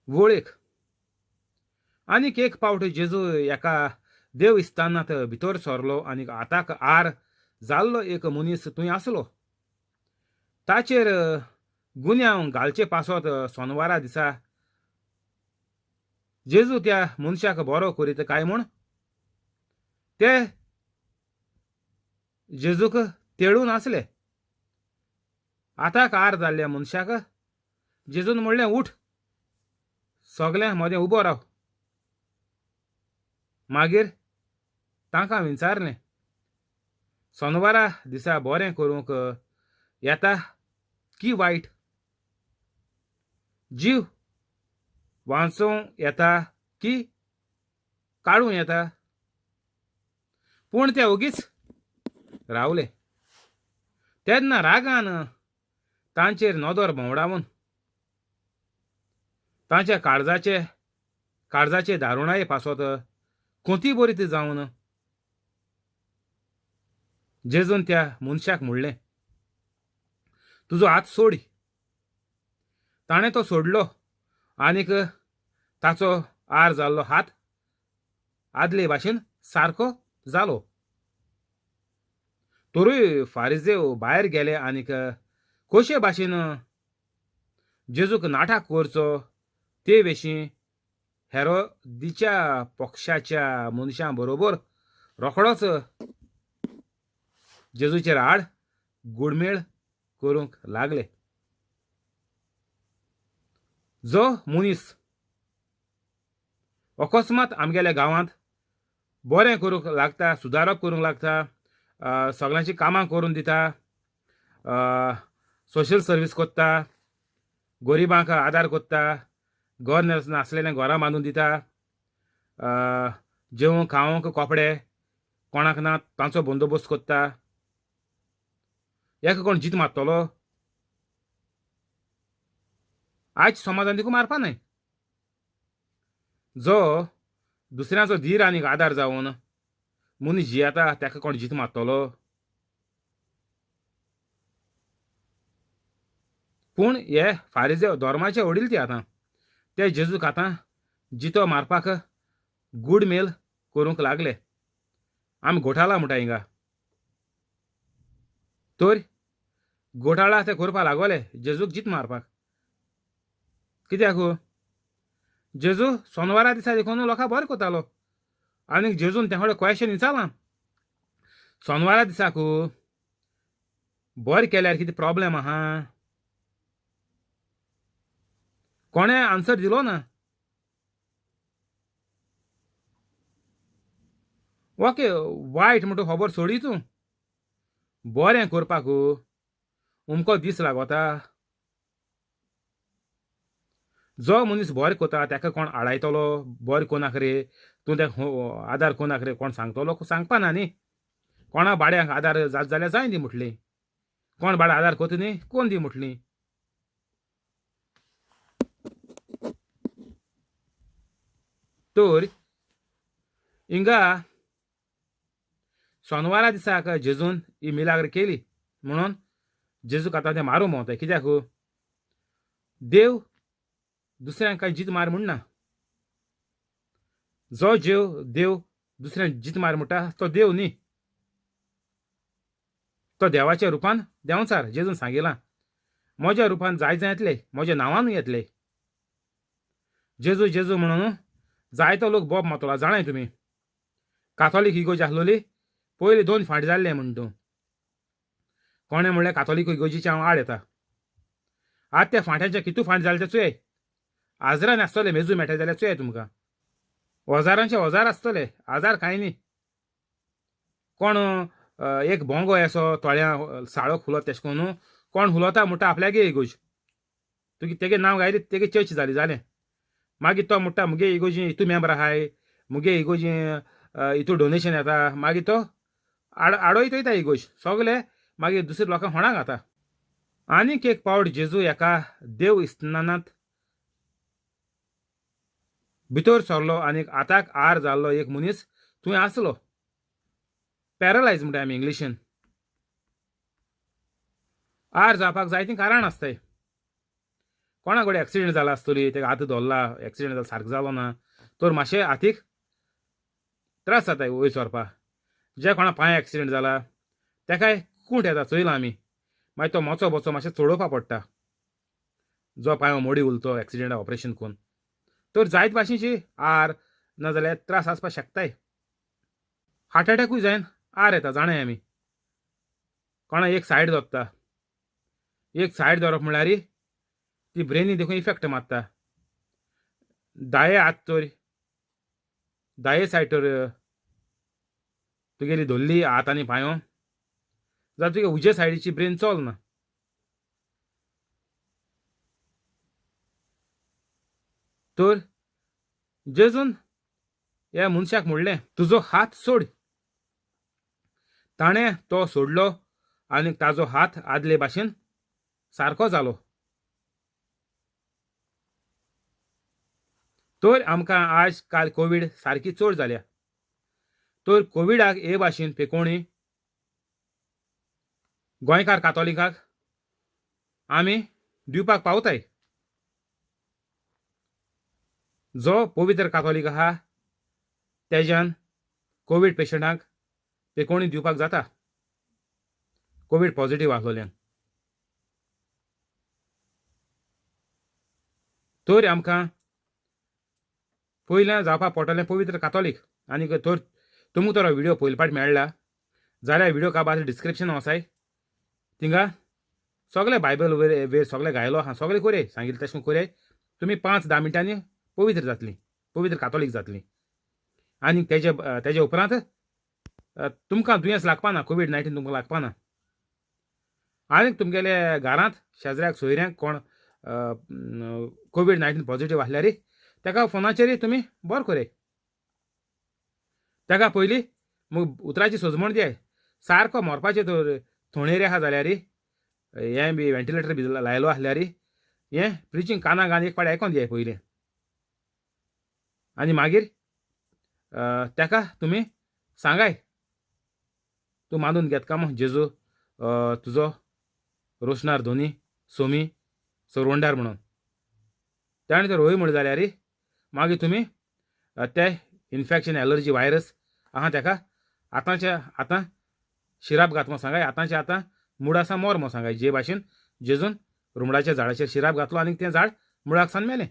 वळेक. आनीक एक पावट जेजू एका देव इस्तानांत भितर सरलो आनी हाताक आर जाल्लो एक मनीस थंय आसलो. ताचेर गुन्यांव घालचे पासत सोनवारा दिसा जेजू त्या मनशाक बरो करीत काय म्हूण ते जेजूक तेळून आसले. हाताक आर जाल्ल्या मनशाक जेजून म्हणलें, उठ, सगल्यां मदें उबो राव. मागीर तांकां विचारलें, सोनवारा दिसा बरें करूंक येता की वायट? जीव वांचोवं येता की काडूं येता? पूण ते ओगीच रावले. तेन्ना रागान तांचेर नदर भोंवडावन तांच्या काळजाचे दारुणाये पासत कोंती बरी जावन जेजून त्या मनशाक म्हणलें, तुजो हात सोड. ताणें तो सोडलो आनीक ताचो आर जाल्लो हात आदले भाशेन सारको जालो. तरूय फारिजेव भायर गेले आनीक कशे भाशेन जेजूक नाटक करचो ते विशीं हेरोदीच्या पक्षाच्या मनशां बरोबर रोखडोच जेजूचेर आड गुडमेळ करूंक लागले. जो मनीस अकस्मात आमगेल्या गांवांत बरें करूंक लागता, सुदारप करूंक लागता, सगळ्यांची कामां करून दिता, सोशल सर्वीस करता, गरिबांक आदार करता, घर नासलेलें घरां बांदून दिता, जेवंक खावंक कपडे कोणाक ना तांचो बंदोबस्त करता, हेका कोण जीत मारतलो? आयज समाजान तिका मारपा न्हय. जो दुसऱ्यांचो धीर आनी आदार जावन मनीस जियेता ताका कोण जीत मारतलो? पूण हे फारिजे धर्माचे वडील ते आतां ते जेजूक आतां जितो मारपाक गुडमेल करूंक लागले. आमी घोटाळा म्हणटा हिंगा, तर घोटाळा ते करपाक लागले जेजूक जीत मारपाक. कित्याक? जेजू सोनवारा दिसा देखून लोकां बरें करतालो आनी जेजून तें क्वेशन विचारलां, सोनवारा दिसाक बरें केल्यार कितें प्रोब्लेम आहा? कोणें आन्सर दिलो ना. ओके, वायट म्हणटा खबर सोडी तूं, बरें करपाक अमको दीस लागता. जो मनीस बरें करता ताका कोण आडायतलो? बरें कोणाक रे तूं ताका आदार कोणाक रे कोण सांगतलो? सांगपा ना न्ही. कोणा भाड्यांक आदार जात जाल्यार जाय दी म्हटली, कोण भाड्या आदार करता न्ही कोण दी म्हटली. तर हिंगा सोनवारा दिसाक जेजून ही मिलाग्र केली म्हणून जेजूक आतां तें मारूंक भोंवताय. कित्याक? देव दुसऱ्यांक कांय जीत मार म्हणना. जो जेव देव दुसऱ्यांक जीत मार म्हणटा तो देव न्ही, तो देवाच्या रुपान देंवचार. जेजून सांगिलां, म्हज्या रुपान जाय जाय येतले, म्हज्या नांवानूय येतले. जेजू जेजू म्हणून जायतो लोक बोब मारतलो, जाणाय तुमी. काथोलीक इगोर्ज आसलोली पयली दोन फांट जाल्ले म्हण तूं कोणें म्हणलें काथोलीक इगोर्जीचे हांव आड येता. आतां त्या फांट्यांचे कितू फांट जाले ते चोय, आजरान आसतले मेजू मेळटा जाल्यार चोय तुमकां, हजारांचे हजार आसतले, हजार कांय न्ही. कोण एक बोंगो असो तोळ्या साळो खुलत तेश करून कोण हुलता म्हणटा आपल्यागे इगोर्ज, तुगे तेगे नांव गायली तेगे चर्च जाली जालें. मागीर तो म्हणटा मुगे इगोर्जी हितू मेंबर आहाय, मुगे इगोर्जी हितू डोनेशन येता, मागीर तो आडोयत वयता इगोर्ज सगले, मागीर दुसरे लोकांक होणाक घाता. आनीक एक पावट जेजू एका देव इस्नानांत भितर सरलो आनी हाताक आर जाल्लो एक मनीस थंय आसलो. पॅरलायज म्हणटा आमी इंग्लिशीन. आर जावपाक जायतीं कारण आसताय. कोणा कडेन एक्सिडेंट जाला आसतली, तेका हात धरला, एक्सिडेंट जाला, सारको जालो ना तर मातशें हातीक त्रास जाता वयर सरपा. जे कोणा पांय एक्सिडेंट जाला तेकाय कूंट येता, चोयला आमी. मागीर तो मोचो बोचो मातशें चडोवपा पडटा, जो पांय मोडी उरलो एक्सिडेंट ऑपरेशन करून. तर जायत भाशेची आर नाजाल्यार त्रास आसपाक शकताय. हार्ट अटॅकूय जायन आर येता, जाणाय आमी. कोणा एक सायड धरता, एक सायड धरप म्हळ्यार ती ब्रेनी देखून इफेक्ट मारता. दाये हात तर दाये सायड तर तुगेली धरली हात आनी पांयो जाल्यार तुगे उजे सायडीची ब्रेन चल ना. तर जेजून ह्या मनशाक म्हणलें तुजो हात सोड. ताणें तो सोडलो आनी ताजो हात आदले भाशेन सारको जालो. तर आमकां आज काल कोवीड सारकी चड जाल्या. तर कोविडाक हे भाशेन पेकोणी गोंयकार कातोलिकाक आमी दिवपाक पावताय. जो पवित्र कातोलीक आहा तेज्यान कोवीड पेशंटांक पेकोणी दिवपाक जाता, कोवीड पॉझिटीव आसलोल्यान. तर आमकां पयलें जावपाक पडटलें पवित्र कातोलीक. आनी तर तुमकां तर व्हिडियो पयले पाट मेळ्ळा जाल्यार व्हिडियो काबार डिस्क्रिप्शन वचाय, थिंगा सगळे बायबल वेर सगळे गायलो आहा, सगळे कोरे सांगितलें तशें कोरे तुमी 5-10 मिनटांनी पवित्र जातली, पवित्र कातोलीक जातली. आनी तेजे तेजे उपरांत तुमकां दुयेंस लागपा ना, कोवीड-19 तुमकां लागपा ना. आनी तुमगेले घरांत शेजऱ्याक सोयऱ्यांक कोण कोवीड-19 पॉझिटीव आसल्यार तेका फोनाचेर तुमी बरो कोरे. तेका पयलीं उतराची सजमण दियाय. सारको मरपाचें तर थोणेर आहा जाल्यार हें बी व्हेंटिलेटर बी लायलो आसल्यार हें प्रिचींग काना घालून एक फावट आयकोन दियाय पयलीं. आनी मागीर तेका तुमी सांगाय तूं मानून घेत का मग जेजू तुजो रोशणार धोनी सोमी सोरवंडार म्हणून. ताणें तर हय म्हणलें जाल्यार मागीर तुमी ते इन्फेक्शन एलर्जी व्हायरस आहा तेका आतांच्या आतां शिराप घात म्हूण सांगाय, आतांच्या आतां मुळासा मोर म्हूण सांगाय. जे भाशेन जेजून रुमडाच्या झाडाचेर शिराप घातलो आनी तें झाड मुळाक सान मेलें.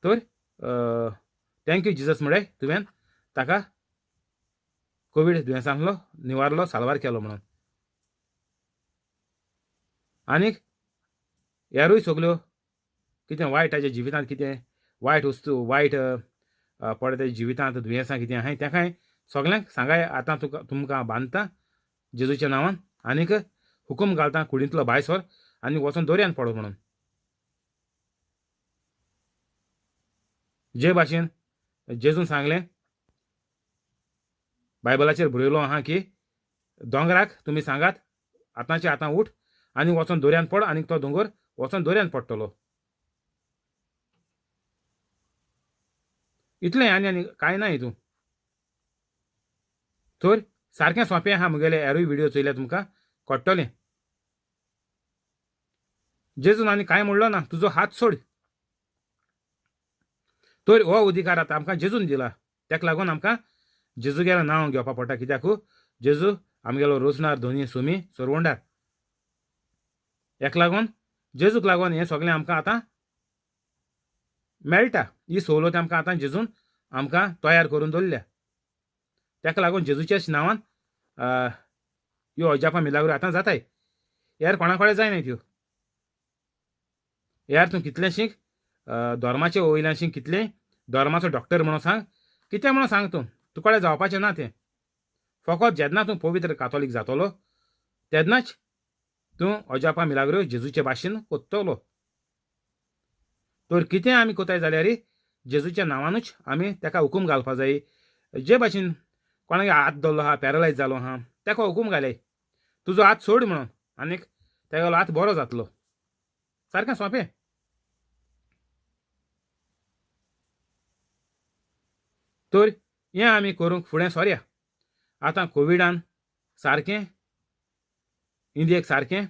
तर thank you Jesus म्हळें तुवें ताका कोवीड दुयेंसांतलो निवारलो, साल्वार केलो म्हणून. आनीक हेरूय सगल्यो कितें वायट ताच्या जिवितांत, कितें वायट वस्तू वायट पडटा ताच्या जिवितांत, दुयेंसां कितें आहाय तेकाय सगल्यांक सांगाय आतां तुका तुमकां बांदता जेजूच्या नांवान आनीक हुकूम घालता कुडींतलो भायर सर आनी वचोन दर्यान पडो म्हणून. जे भाशेन जेजून सांगलें बायबलाचेर बरयलो आहा की दोंगराक तुमी सांगात आतांचे आतां उठ आनी वचोन दर्यान पड, आनी तो दोंगर वचोन दर्यान पडटलो. इतलें आनी आनी कांय ना हितून. तर सारकें सोंपें आहा. म्हगेले हेरूय व्हिडियो चोयल्यार तुमकां कळटलें. जेजून आनी कांय म्हणलो ना, तुजो हात सोड. तर हो अधिकार आतां आमकां जेजून दिला, तेका लागून आमकां जेजूगेलें नांव घेवपा पडटा. कित्याक जेजू आमगेलो रोजनार धोनी सोमी सोरवंडार. हेका लागून जेजूक लागून हें सगळें आमकां आतां मेळटा. ही सवलत आमकां आतां जेजून आमकां तयार करून दवरल्या. तेका लागून जेजूच्याच नांवान ह्यो अजापां मिलाग्रो आतां जाताय. हेर कोणा कडेन जायना त्यो. हेर तूं कितलें शीक धर्माचे वयल्यान शीक, कितलें धर्माचो डॉक्टर म्हणून सांग, कितें म्हणून सांग, तूं तुका जावपाचें ना तें. फकत जेन्ना तूं पवित्र कातोलीक जातलो तेन्नाच तूं अजापां मिलाग्रो जेजूचे भाशेन कोत्तलो. तर कितें आमी कोताय जाल्यार जेजूच्या नांवानूच आमी तेका हुकूम घालपा जाय. जे भाशेन कोणाक हात धरलो आहा, पॅरलायज जालो आहा, तेका हुकूम घालय तुजो हात सोड म्हणून, आनीक तेगेलो हात बरो जातलो. सारकें सोंपें. तर हें आमी करूंक फुडें सोरया. आतां कोविडान सारकें इंडियेक सारकें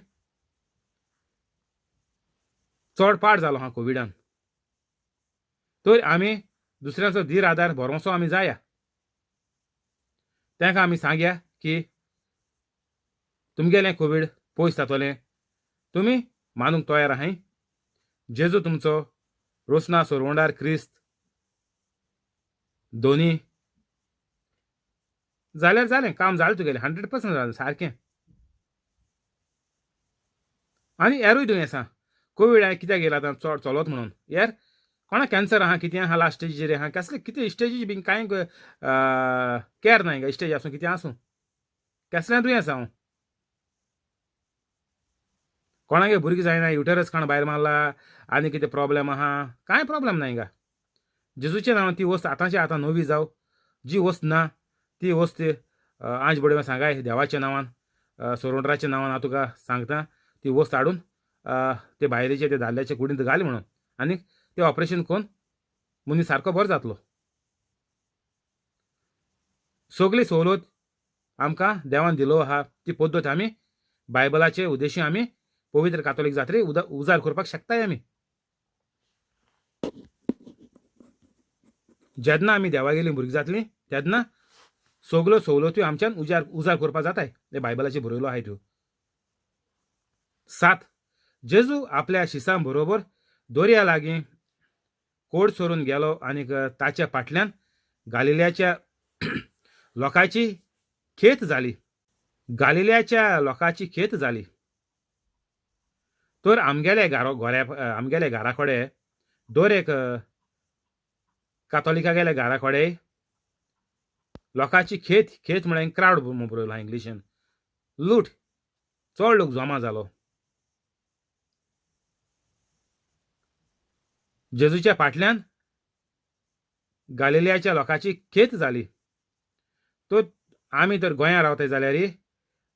चड पाड जालो आहा कोविडान. तर आमी दुसऱ्यांचो धीर आदार भरोसो आमी जाया. तांकां आमी सांगया की तुमगेलें कोवीड पयस जातलें, तुमी मानूंक तयार आहाय. जेजू तुमचो रोसना सोरवंडार क्रिस्त दोनी जाल्यार जालें काम जालें तुगेलें 100% जालें सारकें. आनी हेरूय दुयेंसां कोवीड हांवें कित्याक येयला आतां चड चलत म्हणून यार कोणा कॅन्सर आहा कितें आहा लास्ट स्टेजीचेर आहा कसले कितें स्टेजीची बीन कांय कॅर ना हिंगा स्टेज आसूं कितें आसूं कसलें दुयेंस हांव कोणागे भुरगीं जायना युटरस खाण भायर मारला आनी कितें प्रोब्लेम आहा कांय प्रोब्लेम ना हिंगा. जेजूचें नांवान ती वस्त आतांची आतां नवी जावं, जी वस्त ना ती वस्त आंज बडवे सांगाय देवाच्या नांवान सोरोंडराच्या नांवान हांव तुका सांगता ती वस्त हाडून ते बायलेचे ते दादल्याचे कुडींत घाल म्हणून आनी तें ऑपरेशन करून मनीस सारको बरो जातलो. सगली सवलत आमकां देवान दिलो आहा ती पद्दत आमी बायबलाचे उद्देशी आमी पवित्र कातोलीक जात्रे उजार करपाक शकताय आमी. जेन्ना आमी देवागेली भुरगीं जातलीं तेन्ना सगल्यो सवलत्यो आमच्यान उजार उजार करपाक जाताय ते बायबलाचेर बरयलो आहाय त्यो. 7 जेजू आपल्या शिसां बरोबर दर्या लागीं कोड सोरून गेलो आनी ताच्या फाटल्यान गालिल्याच्या लोकांची खेत जाली. गालिल्याच्या लोकांची खेत जाली. तर आमगेले घरा घोऱ्या आमगेले घरा कडेन दर एक कातोलिकागेले घरा कडेन लोकांची खेत, खेत म्हळ्यार क्रावड म्हूण बरयलां इंग्लिशीन, लूट, चड लोक जमा जालो. जेजूच्या फाटल्यान गालिलियाच्या लोकांची खेत जाली. तर आमी तर गोंया रावताय जाल्यार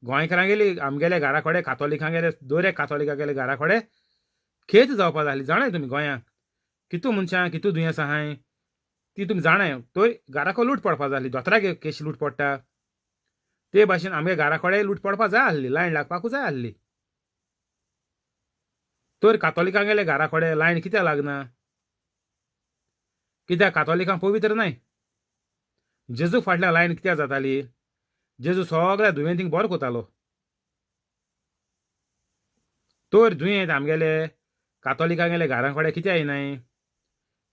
गोंयकारांगेली आमगेल्या घरा कडेन कातोलिकांगेले दर एक कातोलिकांगेले घरा कडेन खेत जावपा जाली. जाणाय तुमी गोंयांत कितू मनशां कितू दुयेंस आहाय ती तुमी जाणाय. थंय घराको लूट पडपा जाली, दोतोराक केशी लूट पडटा ते भाशेन आमगे घरा कडेन लूट पडपा जाय आसली, लायन लागपाकूच जाय आसली. तर कातोलिकांगेले घरा कडेन लायन कित्याक लागना? कित्याक कातोलिकांक पवित्र न्हय. जेजू फाटल्यान लायन कित्याक जाताली? जेजू सगळ्या दुयेंतींक बरो करतालो. तर दुयेंत आमगेले कातोलिकांगेले घरा कडेन कित्याक येनाय?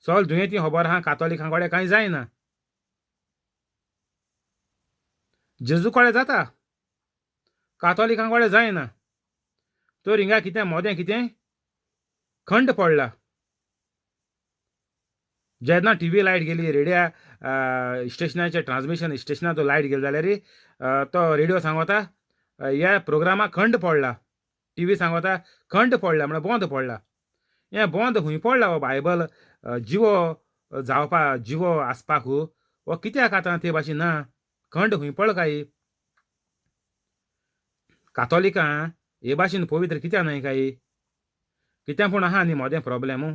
सगळे दुयेंती खबर आहा कातोलिकां कडेन कांय जायना, जेजू कडेन जाता, कातोलिकां कडेन जायना. तर हिंगा कितें मोदें कितें खंड पडला. जेन्ना टी व्ही लायट गेली, रेडियो स्टेशनाचे ट्रान्समिशन स्टेशनाचो लायट गेली जाल्यार तो रेडियो सांगता ह्या प्रोग्रामाक खंड पडला, टी व्ही सांगता खंड पडला म्हळ्यार बंद पडला. हें बंद खंय पडला? हो बायबल जिवो जावपा जिवो आसपाक हो कित्याक आतां ते भाशेन ना? खंड खंय पडला काय? कातोलिकां हे भाशेन पवित्र कित्याक न्हय काय? कित्याक पूण आहा न्ही मोदें प्रोब्लेम.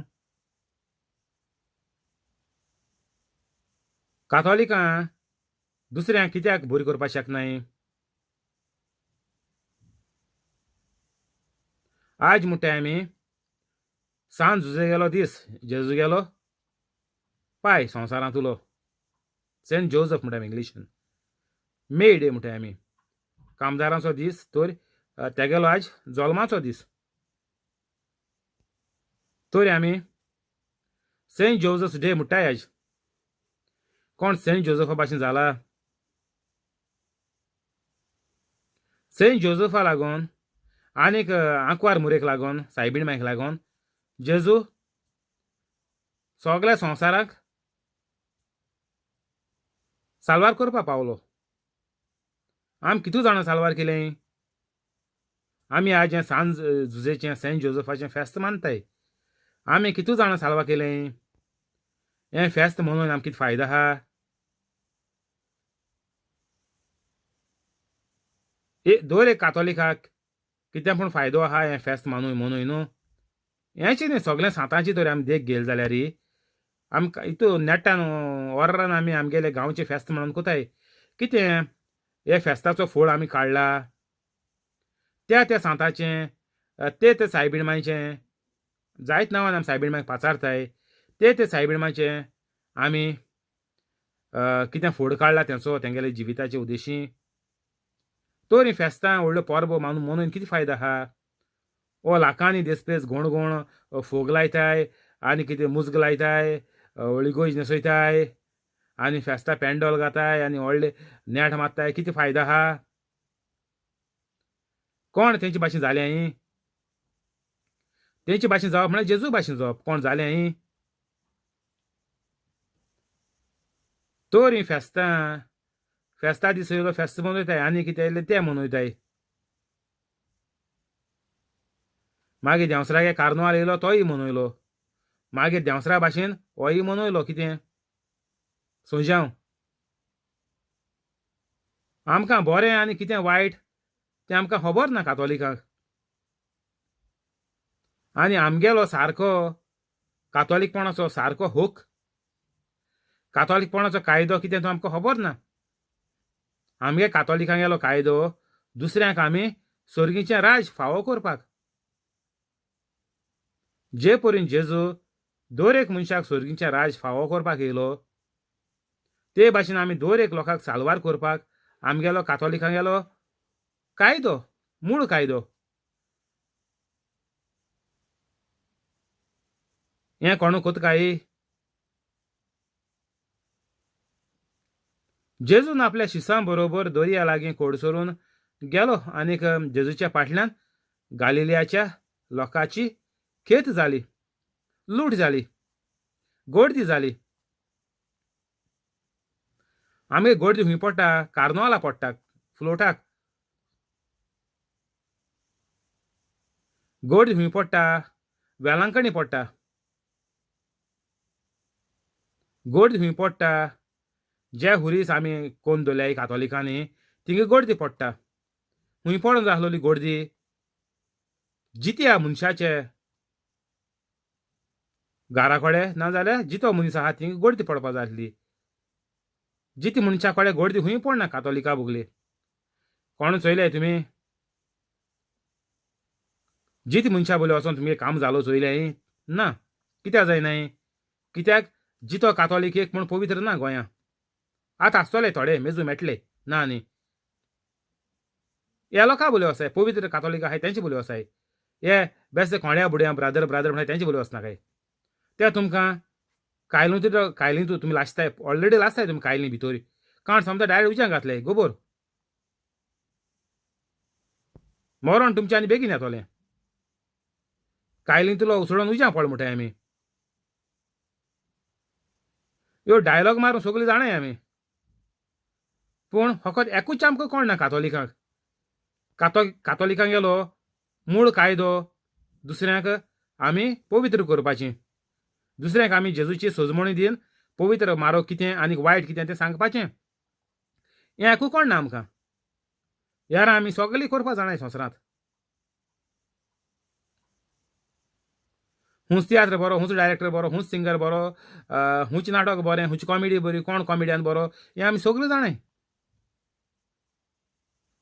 कातोलिकां दुसऱ्यांक कित्याक बरी करपाक शकनाय? आज म्हणटाय आमी सांज जुजे गेलो दीस, जेजू गेलो पाय संवसारांतलो, सेंट जोजफ म्हणटा आमी इंग्लिशीन, मे डे म्हणटाय आमी, कामदारांचो दीस. तर तेगेलो आज जल्माचो दीस. तर आमी सेंट जोजफ डे म्हणटाय आज. कोण सेंट जोजफा भाशेन जाला? सेंट जोजफा लागून आनीक आंकवार मुरेक लागून सायबीण मायक लागून जेजू सगळ्या संवसाराक साल्वार करपाक पावलो. आमी कितू जाणां साल्वार केलें? आमी आज हें सांज जुजेचें सेंट जोजफाचें फेस्त मानताय. आमी कितू जाणां साल्वार केलें? हें फेस्त म्हणून आमकां कितें फायदो आहा? दर एक कातोलिकाक कितें पूण फायदो आहा हें फेस्त मानूय म्हणूय न्हू. हेंच न्ही सगळें सांतांची तर आमी देख घेयली जाल्यार आमकां हितू नेटान ओर्रान आमी आमगेले गांवचें फेस्त म्हणून कोताय. कितें हे फेस्ताचो फोळ आमी काडला त्या त्या सांताचें, ते ते सायबीण मायचें जायत नांवान आमी सायबीण पाचारताय ते ते सायबीण आमी कितें फोड काडला तेंचो तेंगेले जिविताचे उद्देशी. तर हीं फेस्तां व्हडल्यो परबो मानून मनोवन कितें फायदो आहा? ओ लाखांनी देसपेस गोण गोण फोग लायताय आनी कितें मुज्ग लायताय, व्हडली गोज न्हेसयताय आनी फेस्तां पेंडोल घाताय आनी व्हडले नेट मारताय, कितें फायदो आहा? कोण तेंचे भाशेन जालें ही? तेंचे भाशेन जावप म्हळ्यार जेजू भाशेन जावप. कोण जालें ही? तर हीं फेस्तां फेस्ता दीस येयलो फेस्त मनयताय आनी कितें येयलें तें मनयताय. मागीर देंवसरागे कार्नवाल येयलो तोय मनयलो, मागीर देंवसरा भाशेन होय मनयलो. कितें सोंज्यांव आमकां बरें आनी कितें वायट तें आमकां खबर ना कातोलिकांक. आनी आमगेलो सारको कातोलीकपणाचो सारको हूक, कातोलीकपणाचो कायदो कितें तो आमकां खबर ना. आमगे कातोलिकांगेलो कायदो दुसऱ्यांक आमी सर्गीचें राज फावो करपाक. जे परीन जेजू दर एक मनशाक सर्गीचें राज फावो करपाक येयलो ते भाशेन आमी दर एक लोकांक साल्वार करपाक आमगेलो कातोलिकांगेलो कायदो, मूळ कायदो. हें कोणू कोत काय? जेजून आपल्या शिसां बरोबर दर्या लागीं कोडसरून गेलो आनीक जेजूच्या फाटल्यान गालिलियाच्या लोकांची खेत जाली, लूट जाली, गर्दी जाली. आमगे गर्दी खंय पडटा? कार्नवाला पडटा, फ्लोटाक गर्दी खंय पडटा? वेलांकणी पडटा. गर्दी खंय पडटा? जे हुरीस आमी कोण दवरल्याय कातोलिकांनी थिंगा गर्दी पडटा. खंय पडोन जाय आसलोली गर्दी? जित्या मनशाचे घरा कडेन नाजाल्यार जितो मनीस आहा थिंगा गर्दी पडपा जाय आसली. जिती मनशा कडेन गर्दी खंय पडना कातोलिका भोगली. कोण चोयले तुमी? जिती मनशा बोले वचोन तुमगे काम जालो चोयलें ना? कित्याक जायनाय? कित्याक जितो कातोलीक एक म्हूण पवित्र ना गोंया. आतां आसतले थोडे मेजू मेटले ना न्ही. ह्या लोकां बोलयो आसाय पवित्र कातोलीक आहाय तेंचे बोलयो आसाय. हे बेश्टे कोंड्या बुड्या ब्रादर ब्रादर म्हणटाय तेंचे बोलयो वचनाकाय. ते तुमकां कायलू कायलीं तुमी लासताय, ऑलरेडी लासताय तुमी कायलीं भितर काण समजा डायरेक्ट उज्यान घातले गोबोर मरण तुमच्या आनी बेगीन येतलें. कायलीं तुलो उसळोन उज्यान पड म्हणटाय आमी. ह्यो डायलॉग मारून सगळीं जाणाय आमी. पूण फकत एकूच आमकां कोण ना कातोलिकांक. कातोलिकांक गेलो मूळ कायदो दुसऱ्यांक आमी पवित्र करपाची, दुसऱ्यांक आमी जेजूची सजमणी दिवन पवित्र मारो कितें आनी वायट कितें तें सांगपाचें. हें एकूय कोण ना आमकां. यार आमी सगळीं करपा जाणाय संवसारांत. हुंच तियात्र बरो, हुंच डायरेक्टर बरो, हुंच सिंगर बरो, हुंच नाटक बरें, हुंच कॉमेडी बरी, कोण कॉमेडियन बरो, हें आमी सगळीं जाणाय.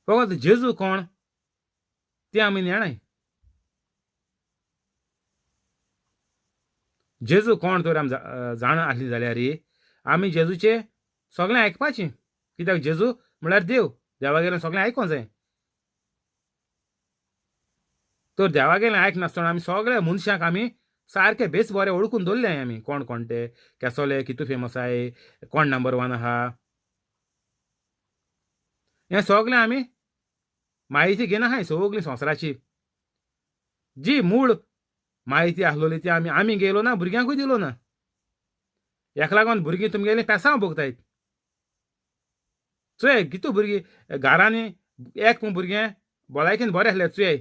फकत जेजू कोण तें आमी नेणाय. जेजू कोण तर आमी जाणा आसली जाल्यार आमी जेजूचें सगळें आयकपाचें. कित्याक जेजू म्हळ्यार देव, देवागेलें सगळें आयकोंक जाय. तर देवागेलें आयकनासतना आमी सगळ्या मनशांक आमी सारके बेस बरे वळखून दवरले आमी. कोण कोण ते केसोले, कितू फेमस आहाय, कोण नंबर वन आहा, हें सगळें आमी म्हायती घेना आहाय सगळी संवसाराची. जी मूळ म्हायती आसलोली ती आमी आमी गेलो ना, भुरग्यांकूय दिलो ना. हेका लागून भुरगीं तुमगेलीं पेसांव भोगताय. चोय कितू भुरगीं घरांनी एक पूण भुरगें भलायकेन बरें आसलें चोय.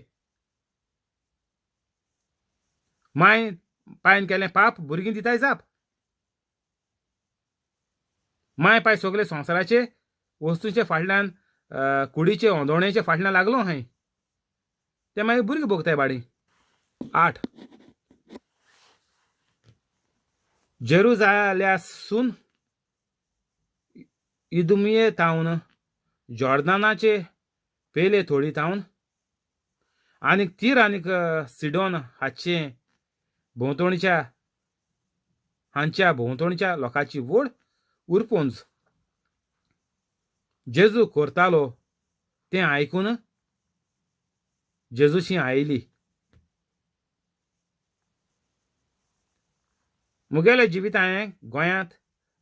मांय पायन केलें पाप, भुरगीं दिताय जाप. मांय पाय सगळे संवसाराचे वस्तूचे फाटल्यान, कुडीचे ओंदोणेचे फाटल्यान लागलो हांय, ते मागीर भुरगीं भोगताय बाडी. 8 जेरुजाल्यासून इदुमिये तावन जॉर्दानाचे पेले थोडी तावन आनीक तीर आनीक सिडोन हाचे भोंवतणच्या हांच्या भोंवतणच्या लोकांची व्हड उरपुंज जेजू करतालो तें आयकून जेजूशी आयली. मुगेलें जिवीत हांवें गोंयांत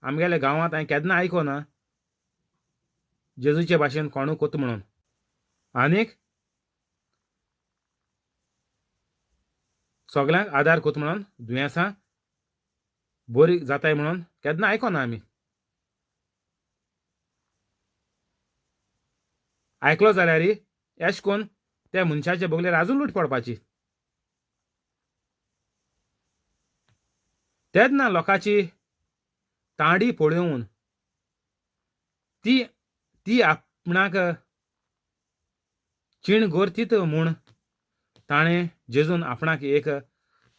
आमगेल्या गांवांत हांवें केन्ना आयको ना जेजूचे भाशेन कोणू कोत म्हणून. आनीक सगल्यांक आदार कोत म्हणून दुयेंसां बरी जाताय म्हणून केन्ना आयकोना आमी. आयकलो जाल्यार एश कोन्न त्या मनशाच्या बगलेर आजून लूट पडपाची. तेन्ना लोकांची तांडी पळोवन ती ती आपणाक चीण गोरतीत म्हूण ताणें जेजून आपणाक एक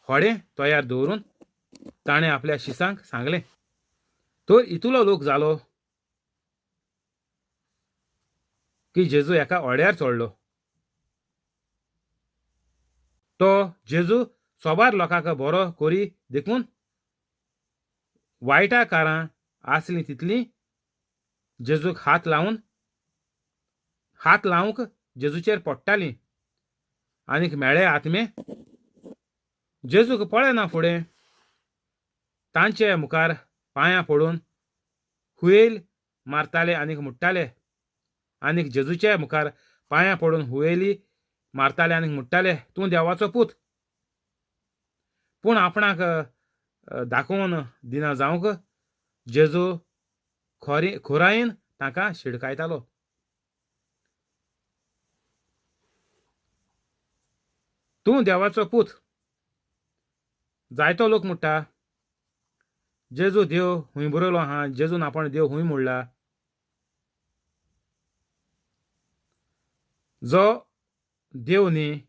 होडें तयार दवरून ताणें आपल्या शिसांक सांगलें. तर इतलो लोक जालो की जेजू एका होड्यार चडलो. तो जेजू सोबार लोकांक बरो करी देखून वायटा कारां आसलीं तितलीं जेजूक हात लावन हात लावंक जेजूचेर पडटालीं. आनीक मेळे आत्मे जेजूक पळयना फुडें तांचे मुखार पांयां पडून हुयेल मारताले आनीक म्हणटाले. आनीक जेजूच्या मुखार पांयां पडून हुयेली मारताले आनीक म्हणटाले, तूं देवाचो पूत. पूण आपणाक दाखोवन दिना जावंक जेजू खोरी खोरायेन तांकां शिडकायतालो. तूं देवाचो पूत. जायतो लोक म्हणटा जेजू देव हूंय बरयलो आहा, जेजून आपण देव हूंय म्हणला. जो देव न्ही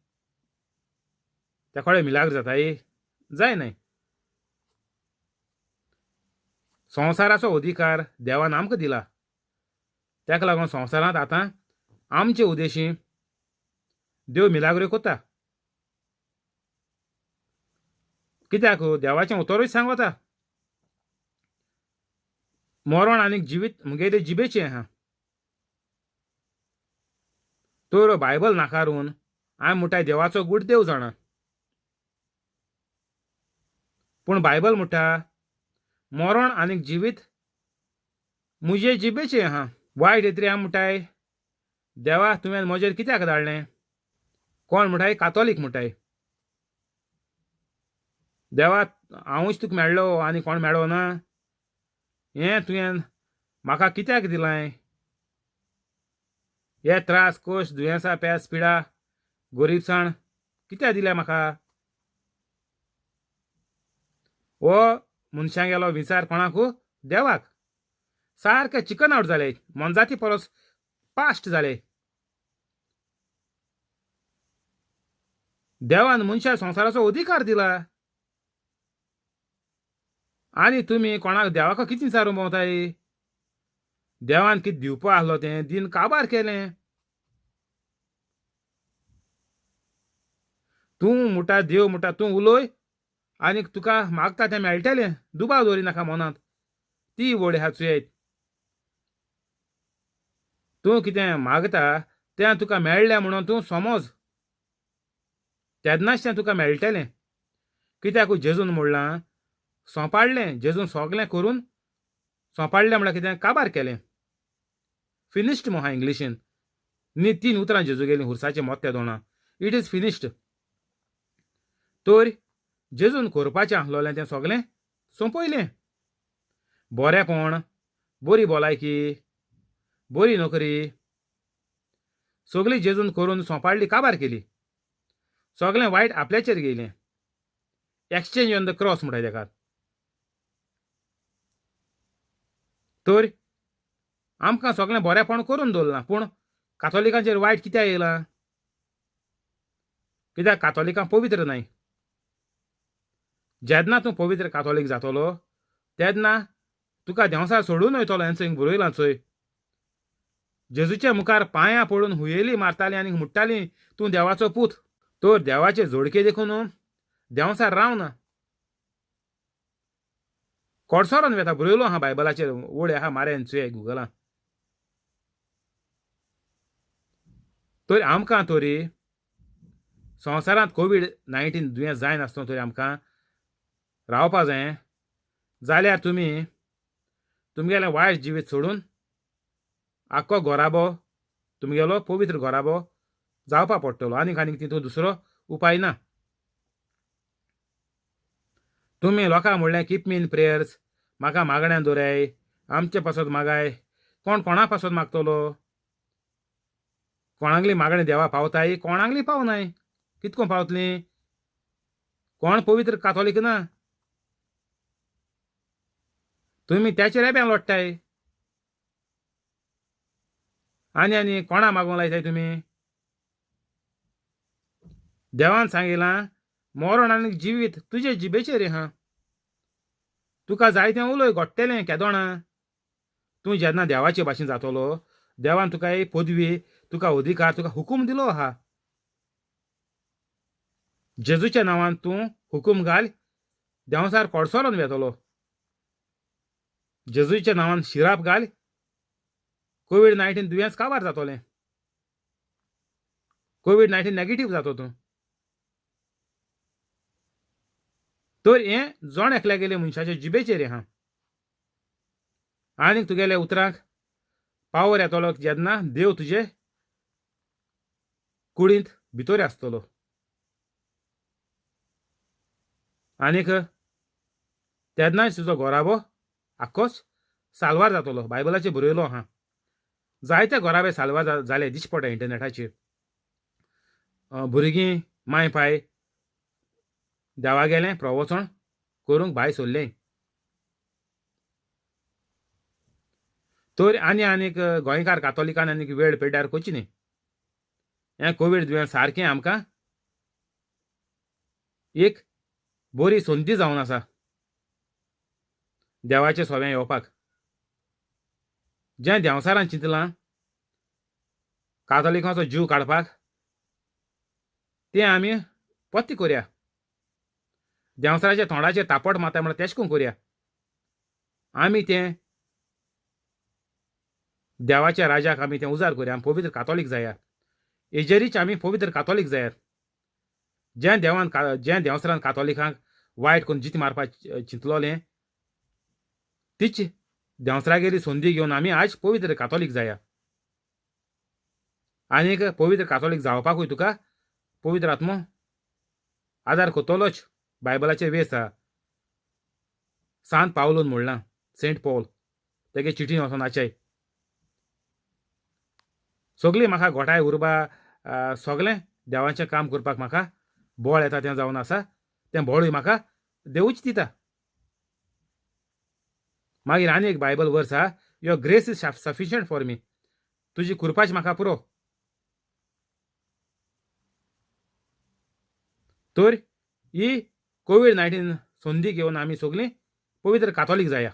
त्या कडेन मिलाग्र जाताय जाय न्हय. संवसाराचो अधिकार देवान आमकां दिला, ताका लागून संवसारांत आतां आमचे उदेशी देव मिलाग्रो कोता. कित्याक देवाचें उतरूय सांगता मरण आनीक जिवीत मुगेले जिबेचें आहा. तर बायबल नाकारून हांवें म्हणटाय देवाचो गूट देव जाणा, पूण बायबल म्हणटा मरण आनीक जिवीत मुजे जिबेचें आहा. वायट येतरी हांव म्हणटाय देवा तुवें म्हजेर कित्याक धाडलें? कोण म्हणटाय? कातोलीक म्हणटाय देवा हांवूच तुका मेळ्ळो आनी कोण मेळ्ळो ना, हें तुवें म्हाका कित्याक दिलां? हे त्रास कश्ट दुयेंसां पेस पिडा गोरीबसाण कित्याक दिल्या म्हाका? हो मनशांगेलो विचार कोणाकू? देवाक. सारकें चिकन आवट जालें, मोनजाती परस पास्ट जालें. देवान मनशा संवसाराचो अधिकार दिला आनी तुमी कोणाक देवाक कितें विचारूंक भोंवताय? देवान कितें दिवपा आसलो तें दिन काबार केलें. तूं म्हणटा देव म्हणटा तूं उलय आनीक तुका मागता तें मेळटलें, दुबाव दवरी नाका मनांत. ती व्हड आहा चुयत, तूं कितें मागता तें तुका मेळ्ळें म्हणून तूं समज, तेन्नाच तें तुका मेळटलें. कित्याक जेजून म्हणलां सोंपाडलें, जेजून सगलें करून सोंपाडलें म्हळ्यार कितें? काबार केलें. फिनिश्ड म्हूण आहा इंग्लिशीन न्ही, तीन उतरां जेजू गेलीं हुरसाचें मोत्या दोणां, it is finished. तर जेजून करपाचें आसलोलें तें सगलें सोंपयलें. बरेंपण, बरी भलायकी, बरी नोकरी सगळी जेजून करून सोंपाडली, काबार केली. सगळें वायट आपल्याचेर गेलें. एक्सचेंज ऑन the cross म्हणटा तेका. तर आमकां सगळें बरेंपण करून दवरलां, पूण कातोलिकांचेर वायट कित्याक येयलां? कित्याक कातोलिकां पवित्र न्हय. जेन्ना तूं पवित्र कातोलीक जातलो तेन्ना तुका देंवसार सोडून वयतलो. हें चोय बरयलां चोय, जेजूच्या मुखार पांयां पडून हुयेली मारतालीं आनी म्हणटालीं तूं देवाचो पूत. तर देवाचे जोडके देखून देंवसार रावना. कोडसोरोन वेता बरयलो आहा बायबलाचेर ओड आहा मारेन चुये गुगलान. तर आमकां तरी संवसारांत कोवीड 19 दुयेंस जायनासतना तरी आमकां रावपा जाय जाल्यार तुमी तुमगेलें वायट जिवीत सोडून आख्खो घराबो तुमगेलो पवित्र घराबो जावपा पडटलो. आनीक आनीक तितूंत दुसरो उपाय ना. तुमी लोकांक म्हणलें कीप मी इन प्रेयर्स, म्हाका मागण्यान दवराय, आमचे पासत मागाय. कोण कोणा पासत मागतलो? कोणागली मागणी देवा पावताय, कोणागली पावनाय. कितको पावतली? कोण पवित्र कातोलीक ना. तुमी त्याचे रेब्यान लोट्टाय आनी आनी कोणा मागूंक लायताय तुमी? देवान सांगिलां मरण आनी जिवीत तुजे जिबेचेर आहा, तुका जाय तें उलय, घडटलें केदोणा. तूं जेन्ना देवाचे भाशेन जातलो, देवान तुका एक पदवी, तुका अधिकार, तुका हुकूम दिलो आहा. जेजूच्या नांवान तूं हुकूम घाल, देंवचार कोडसोरोन वेतलो. जेजूच्या नांवान शिराप घाल, कोवीड 19 दुयेंस काबार जातलें, कोवीड 19 नेगेटीव जातो तूं. तर हें जण एकल्या गेले मनशाचे जिबेचेर आहा. आनीक तुगेल्या उतरांक पावर येतलो जेन्ना देव तुजे कुडींत भितर आसतलो. आनीक तेन्नाच तुजो घराबो आख्खोच साल्वार जातलो. बायबलाचेर बरयलो आहा, जायते घराबे साल्वार जाले दिश्टी पडटा इंटरनेटाचेर. भुरगीं माय पाय देवागेलें प्रवचन करूंक भायर सरलें. तर आनी आनीक गोंयकार कातोलिकान आनीक वेळ पेड्ड्यार करची न्ही. हें कोवीड दुयेंस सारकें आमकां एक बरी संदी जावन आसा देवाचें सोवें येवपाक. जें देंवचारान चिंतलां कातोलिकांचो जीव काडपाक, तें आमी पत्ते करया. देंवचाराच्या तोंडाचेर तापट मारता म्हणल्यार तेश करून करया. आमी तें देवाच्या राजाक आमी तें उजार करया. आमी पवित्र कातोलीक जाया, हेजेरीच आमी पवित्र कातोलीक जायात. जें देवान जें देंवचारान कातोलिकांक वायट करून जिती मारपाक चिंतलोलें, तीच देंवचारागेली संदी घेवन आमी आज पवित्र कातोलीक जाया. आनीक पवित्र कातोलीक जावपाकूय तुका पवित्र आत्मो आदार करतलोच. बायबलाचेर वेस आहा, सांत पावलून म्हणलां, सेंट पॉल तेगे चिटीन वचोन आचाय, सगळीं म्हाका घोटाय उर्बा सगळें देवाचें काम करपाक म्हाका बळ येता तें जावन आसा, तें बळूय म्हाका देवूच दिता. मागीर आनी एक बायबल वर्स आहा, your grace is sufficient for me, तुजी कृपाच म्हाका पुरो. तर ही कोवीड 19 संदी घेवन आमी सगळीं पवित्र कातोलीक जाया.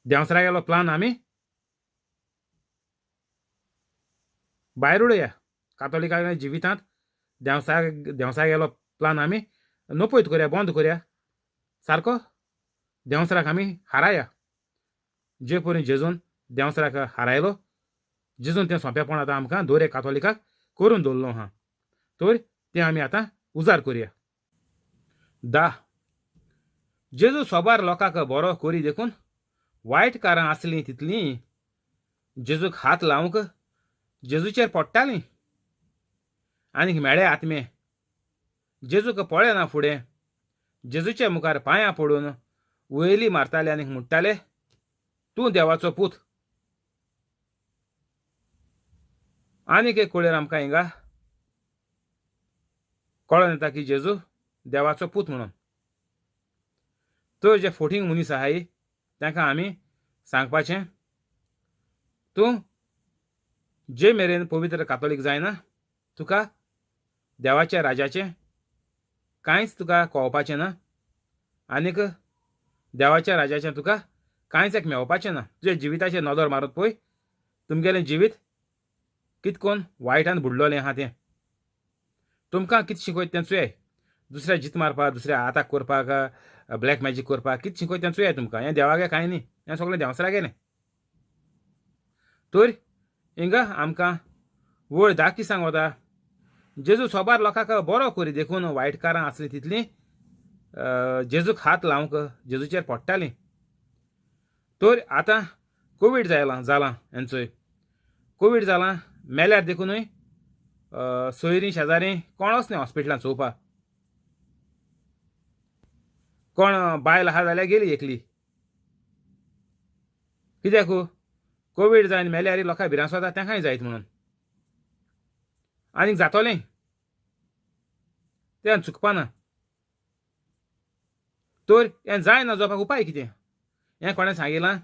देंवचारागेलो प्लान आमी भायर उडोवया. कातोलिकांच्या जिवितांत देंवचारागेलो प्लान आमी नपयत करया, बंद करया. सारको देंवचाराक आमी हाराया. जे परी जेजून देंवचाराक हारायलो, जेजून तें सोंपेपण आतां आमकां दर एक कातोलिकाक करून दवरलो आहा, तर तें आमी आतां उजार करया. 10 जेजू सोबार लोकांक बरो करी देखून वायट कारां आसलीं तितलीं जेजूक हात लावंक जेजूचेर पडटालीं. आनीक मेळे आत्मे जेजूक पळयना फुडें जेजूच्या मुखार पांयां पडून वयली मारताले आनीक म्हणटाले, तूं देवाचो पूत. आनीक एक कुळेर आमकां हिंगा कळोन येता की जेजू देवाचो पूत म्हणून. तर जे फोटींग मनीस आहाय तांकां आमी सांगपाचें, तूं जे मेरेन पवित्र कातोलीक जायना तुका देवाच्या राजाचें कांयच तुका कळपाचें ना, आनीक देवाच्या राजाचें तुका कांयच एक मेळपाचें ना. तुज्या जिविताचेर नदर मारत पळय, तुमगेलें जिवीत कितकोन वायटान बुडलोलें आहा तें. तुमकां कितें शिकयता तें चोय. दुसऱ्या जीत मारपाक, दुसऱ्या आताक करपाक, ब्लॅक मॅजीक करपाक कितें शिकयता तें चोयाय तुमकां. हें देवागे कांय न्ही, हें सगळें देंवचारा गेलें. तर हिंगा आमकां वयर धा किसांक वता. जेजू सोबार लोकांक बरो करी देखून वायटकारां आसलीं तितलीं जेजूक हात लावंक जेजूचेर पडटालीं. तर आतां कोवीड जायलां जालां हेंचोय कोवीड जालां मेल्यार देखूनय सोयरीं शेजारी कोणच न्ही हॉस्पिटलांत चोवपाक. कोण बायल आहा जाल्यार गेली एकली. कित्याक कोवीड जायन मेल्यार लोकांक भिरांत जाता तेंकांय जायत म्हणून. आनीक जातोलें तें चुकपाना. तर हें जायना जावपाक उपाय कितें हें कोणें सांगिलां?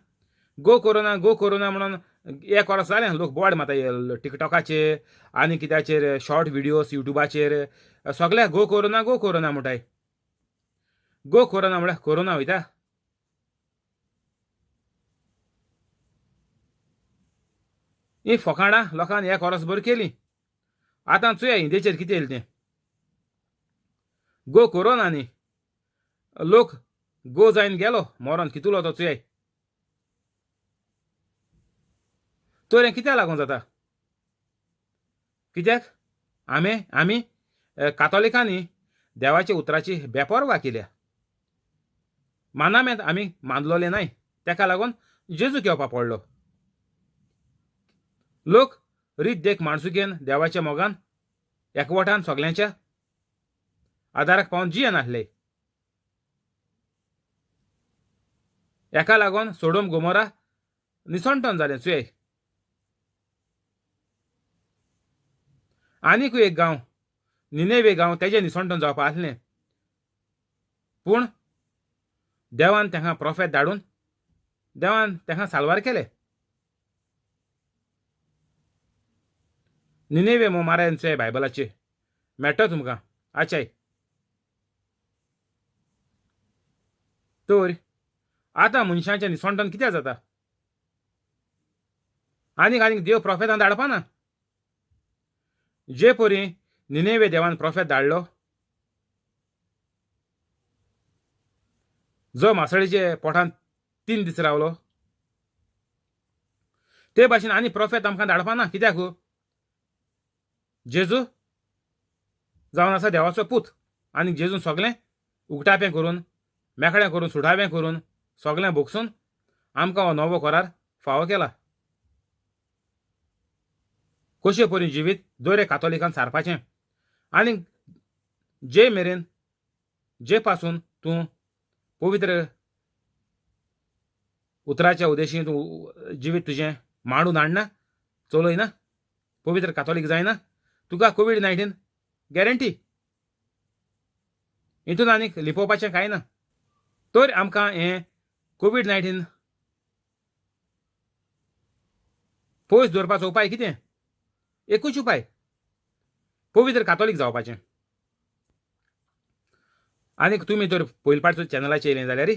गो कोरोना गो कोरोना म्हणून एक वर्स जालें लोक बोवाळ मारता टिकटॉकाचेर आनी कित्याचेर शॉर्ट विडियोज युट्यूबाचेर सगळे गो कोरोना गो कोरोना म्हणटाय. गो कोरोना म्हळ्यार कोरोना वयता. ही फकाणां लोकांनी एक वर्सभर केली. आतां चोया हिंदेचेर कितें येयलें तें. गो कोरोना न्ही, लोक गो जायन गेलो मरोन कितलो तो चोयाय. तर हें कित्याक लागून जाता? कित्याक आमी आमी कातोलिकांनी देवाच्या उतराची बेपर्वा केल्या. मानामेंत आमी मानलोले नाय, तेका लागून जेजूक येवपा पडलो. लोक रीत देख माणसुकेन देवाच्या मोगान एकवटान सगल्यांच्या आदाराक पावन जियेनासले. हेका लागून सोडोम गोमोरा निसणटन जालें चुये. आनीकूय एक गांव निनेवे गांव तेजें निसणटन जावपा आसलें, पूण देवान तेंकां प्रोफेत धाडून देवान तेंकां साल्वार केले. निनेवे मो मारायन चोय बायबलाचे मेळटा तुमकां आचाय. तर आतां मनशांचें निसणटन कित्याक जाता? आनीक आनीक देव प्रोफेतान धाडपाना. जे परी निनेवे देवान प्रोफेत धाडलो जो मासळीचे पोटांत 3 दीस रावलो, ते भाशेन आनी प्रोफेत आमकां धाडपाना. कित्याक? जेजू जावन आसा देवाचो पूत आनी जेजून सगळें उगटापें करून मेकळें करून सुटावें करून सगळें भोगसून आमकां हो नवो करार फावो केला. कशे परी जिवीत दर एक कातोलिकान सारपाचें आनी जे मेरेन जे पासून तूं पवित्र उतराच्या उद्देशीन तूं जिवीत तुजें मांडून हाडना, चलयना, पवित्र कातोलीक जायना, तुका कोवीड-19 गॅरंटी. हितून आनीक लिपोवपाचें कांय ना. तर आमकां हें कोवीड-19 पयस दवरपाचो उपाय कितें? एकूच उपाय, पवित्र कातोलीक जावपाचें. आनीक तुमी जर पयले पावट चॅनलाचेर येयलें जाल्यार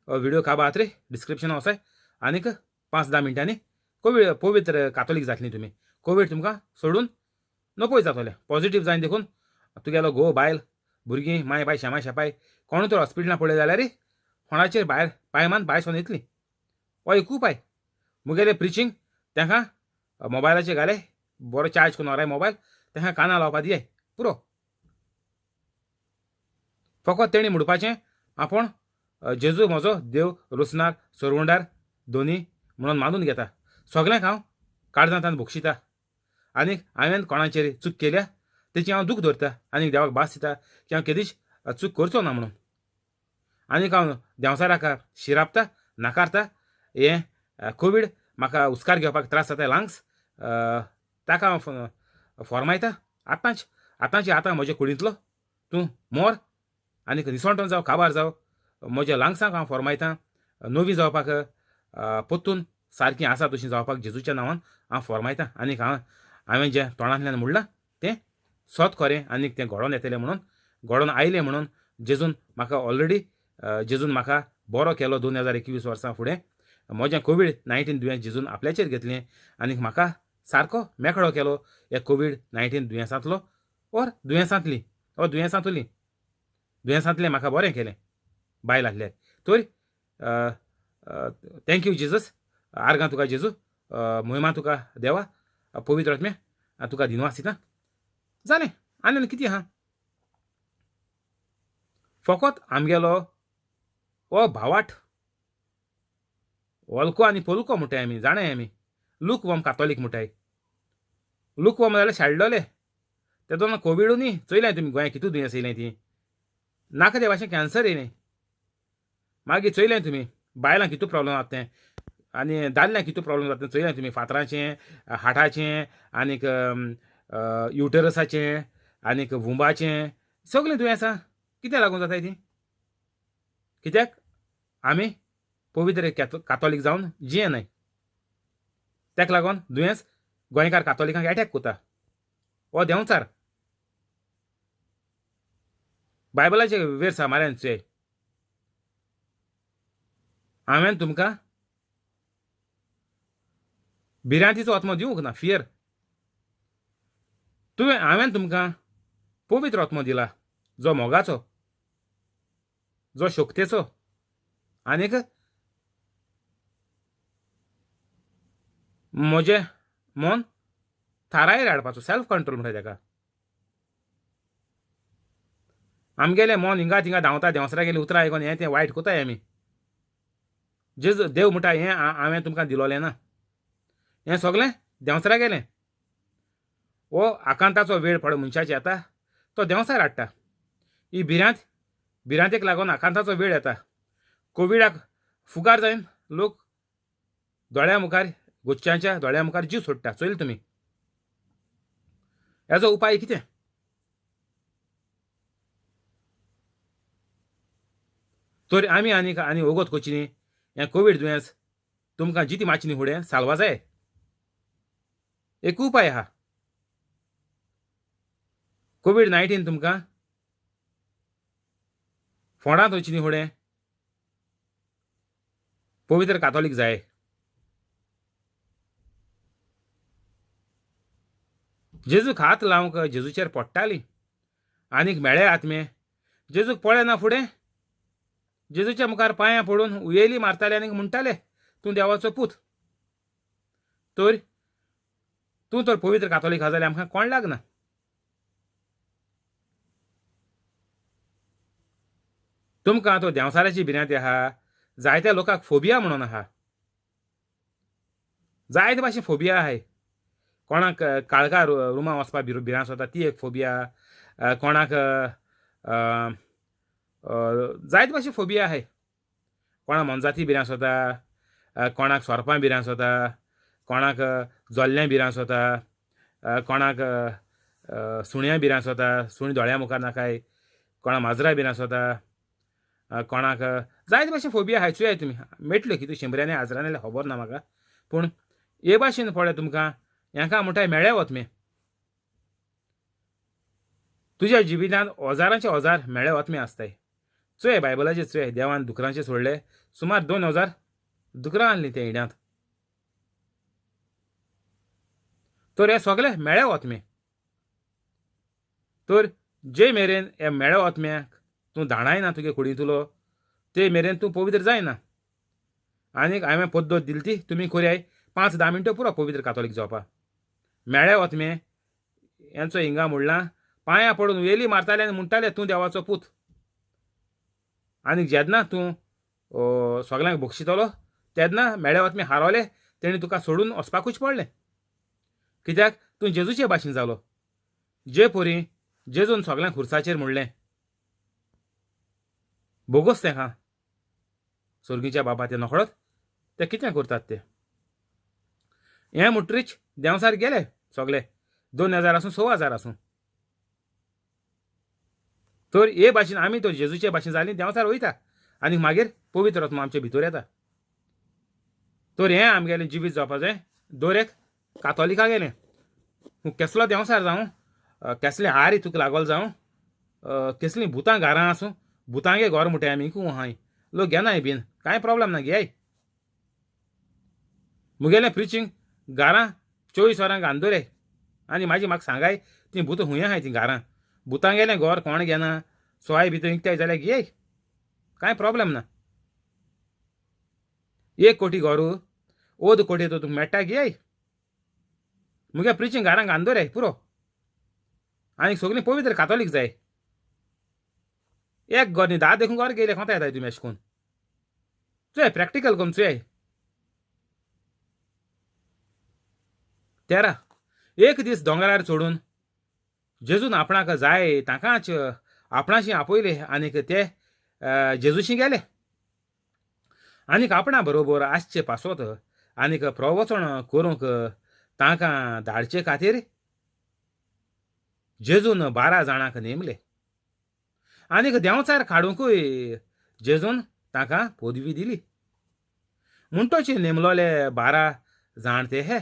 व्हिडियो काबात रे डिस्क्रिप्शनाक वचाय आनीक 5-10 मिनटांनी कोवीड पवित्र कातोलीक जातली तुमी. कोवीड तुमकां सोडून नपय जातलें. पॉझिटीव जायन देखून तुगेलो घोव बायल भुरगीं माय बाय शेमाय शेपाय कोणूय तर हॉस्पिटलांत पळय जाल्यार कोणाचेर भायर पांय मान भायर सरून येतली. हो एक उपाय. मुगेलें प्रिचींग तांकां मोबायलाचेर घाले, बरो चार्ज करून व्हराय मोबायल, तांकां कानां लावपा दियाय पुरो. फकत तेणी म्हणपाचें आपूण जेजू म्हजो देव रोसनार सरवंडार दोनी म्हणून मानून घेता. सगळ्यांक हांव काळजांत बक्षिता आनीक हांवें कोणाचेर चूक केल्या तेची हांव दूख धरता आनी देवाक भास दिता की हांव केदीच चूक करचो ना म्हणून. आनीक हांव देंवचाराक शिरापता नाकारता. हें कोवीड म्हाका हुस्कार घेवपाक त्रास जाता लंग्स, ताका हांव फॉर्मायता. आतांच आतांचे आतां म्हज्या कुडींतलो तूं मोर आनीक निसणटन जावं काबार जावं म्हज्या लंग्सांक हांव फॉर्मायता नवी जावपाक परतून सारकी आसा तशी जावपाक जेजूच्या नांवान हांव फॉर्मायता. आनीक हांवें जें तोंडांतल्यान म्हणलां तें सत खरें आनीक तें घडोवन येतलें म्हणून घडोवन आयलें म्हणून जेजून म्हाका ऑलरेडी जेजून म्हाका बरो केलो. 2021 वर्सां फुडें म्हजें कोवीड-19 दुयेंस जेजून आपल्याचेर घेतलें आनीक म्हाका सारको मेकळो केलो ह्या कोवीड-19 दुयेंसांतलो और दुयेंसांतली और दुयेंसांतली. दुयेंसांतलें म्हाका बरें केलें बायल आसल्यार तर thank you Jesus, आर्गां तुका जेजू, मोहिमा तुका देवा, पवित्र आत्म्या तुका दिनवास दिता. जालें आनी कितें आहा? फकत आमगेलो हो भावाट ओलको आनी पोलको म्हणटाय आमी, जाणाय आमी. लुकवम कातोलीक म्हणटाय, लुकवम जाल्यार शेळडोले तेदोना कोविडू न्ही चोयलें तुमी गोंयांत कितू दुयेंस येयलें ती, नाका ते भाशेन कॅन्सर येयलें. मागीर चोयलें तुमी बायलांक कितू प्रोब्लम जाता तें आनी दादल्यांक कितू प्रोब्लम जाता तें चोयलें तुमी, फातराचें, हार्टाचें आनीक युटरसाचें आनीक वुंबाचें सगळीं दुयेंसां कित्याक लागून जाताय तीं? कित्याक आमी पवित्र कातोलीक जावन जियेनाय, ताका लागून दुयेंस गोंयकार कातोलिकांक एटॅक करता. हो देंवचार बायबलाचे वेर सामाऱ्यान चोय. हांवें तुमकां भिरांतीचो आत्मो दिवंक ना, फियर. तुवें हांवें तुमकां पवित्र आत्मो दिला, जो मोगाचो, जो शक्तेचो आनीक म्हजें मन थारायर हाडपाचो, सेल्फ कंट्रोल म्हणटा ताका. आमगेलें मन हिंगा थिंगा धांवता, देंवसरा गेलीं उतरां आयकोन हें तें वायट कोताय आमी. जेजू देव म्हणटा हें हांवें तुमकां दिलोलें ना, हें सगळें देंवसरा गेलें. हो आकांताचो वेळ पड मनशाचेर येता तो देंवसार हाडटा. ही भिरांत, भिरांतेक लागून आकांताचो वेळ येता. कोविडाक फुगार जावन लोक दोळ्या मुखार, गोच्यांच्या दोळ्या मुखार जीव सोडटा. चोयल तुमी हेजो उपाय कितें? तर आमी आनीक आनी वगत करची न्ही. हें कोवीड दुयेंस तुमकां जिती मारची न्ही फुडें साल्वा जाय. एक उपाय आहा, कोवीड 19 तुमकां फोंडांत वचची न्ही फुडें पवित्र कातोलीक जाय. जेजूक हात लावंक जेजूचेर पडटाली आनीक मेळे आत्मे जेजूक पळयना फुडें जेजूच्या मुखार पांयां पडून उयेली मारताले आनीक म्हणटाले तूं देवाचो पूत, तर तूं तर पवित्र कातोलीक आसा जाल्यार आमकां कोण लागना. तुमकां तो देंवसाराची भिरांत आहा, जायत्या लोकांक फोबिया म्हणून आहा, जायते भाशेन फोबिया आहाय. कोणाक काळखा रुमा वचपाक भिरांत जाता ती एक फोबिया, कोणाक जायते भाशेन फोबिया आहाय. कोणाक मोनजाती भिरांत जाता, कोणाक सोरपां भिरांत जाता, कोणाक जोल्ल्यां भिरांत जाता, कोणाक सुण्यां भिरांत जाता, सुणी दोळ्या मुखार नाकाय, कोणाक माजरां भिरांत जाता, कोणाक जायते भाशेन फोबिया आहाय. चोयाय तुमी मेळटल्यो कितू शंबरांनी हजारांनी जाल्यार खबर ना म्हाका, पूण हे भाशेन पळय तुमकां हेंका म्हणटाय मेळ्ळे वतमे. तुज्या जिवितांत हजारांचे हजार मेळे वतमे आसताय. चोय बायबलाचे चोय, देवान दुकरांचे सोडले सुमार 2000 दुकरां आहलीं त्या हिड्यांत. तर हे सगळे मेळे वतमे. तर जे मेरेन हे मेळे वतम्याक तूं धाणायना तुगे कुडींतलो ते मेरेन तूं पवित्र जायना. आनीक हांवें पद्दत दिली ती तुमी कोरयाय 5-10 मिनटां पुरो पवित्र कातोलीक जावपा. मेळे वतमे हेंचो हिंगा म्हणलां पांयां पडून वेली मारताले आनी म्हणटाले तूं देवाचो पूत. आनी जेन्ना तूं सगल्यांक बक्षितलो तेन्ना मेळे वतमे हारवले तेणी तुका सोडून वचपाकूच पडलें, कित्याक तूं जेजूचे भाशेन जालो. जे पोरी जेजून सगल्यांक खुर्साचेर म्हणलें बोगोस तेंका सोर्गीच्या बाबा ते नकळत ते कितें करतात ते. हें म्हणटरीच देंवसार गेले सगळे 2000 आसूं 6000 आसूं. तर हे भाशेन आमी तर जेजूचे भाशेन जाली देंवसार वयता आनी मागीर पवित्र आत्मा आमचे भितर येता. तर हें आमगेलें जिवीत जावपा जाय दर एक कातोलिका गेलें. केसलो देंवसार जावं, केसलें आरी तुका लागोल जावं, केसलीं भुतां घरां आसूं, भुतांगे घर म्हणटाय आमी खूं आहाय लोक घेनाय बीन कांय प्रोब्लम ना घेयाय. मुगेलें प्रिचींग घरां 24 वरां गांदोरे आनी माजी म्हाका सांगाय तीं भूत हुंय आहाय तीं घरां भुतांगेलें घर कोण घेना, सोय भितर विकताय जाल्यार घेय, कांय प्रॉब्लेम ना. 1 कोटी घरू 1.5 कोटी तो तुका मेळटा, घेय. मुगे प्रिचींग घरांक घालून दवराय पुरो. आनी सगळीं पवित्र कातोलीक जाय. एक घर न्ही 10 देखून घर गेले कोंता येताय तुमी अशें करून. चोय प्रॅक्टिकल करून चोय. 13 एक दीस दोंगरार चडून जेजून आपणाक जाय तांकांच आपणाशी आपयले आनीक ते जेजूशी गेले. आनीक आपणा बरोबर आसचे पासत आनीक प्रवचन करूंक तांकां धाडचे खातीर जेजून 12 जाणांक नेमले. आनीक देंवचार काडुंकूय जेजून तांकां पदवी दिली. म्हणटोच नेमलोले 12 जाण ते हे: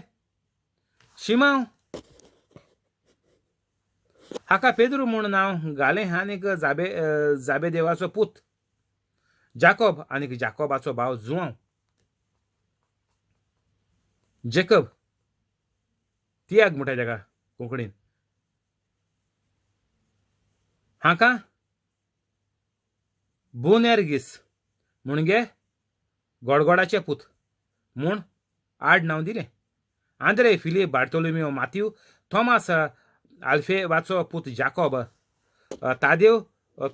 शिमांव हाका पेद्रू म्हूण नांव घालें आनीक जाबे देवाचो पूत, जाकोब आनीक जाकोबाचो भाव जुआंव, जेकब तियाग म्हणटा ताका कोंकणीन, हाका बोनेर्गीस म्हणजे गडगडाचे पूत म्हूण आड नांव दिलें, आंद्रे, फिलीप, बार्तोलोमियो, माथ्यू, थॉमास, आल्फेवाचो पूत जाकोब, तादेव,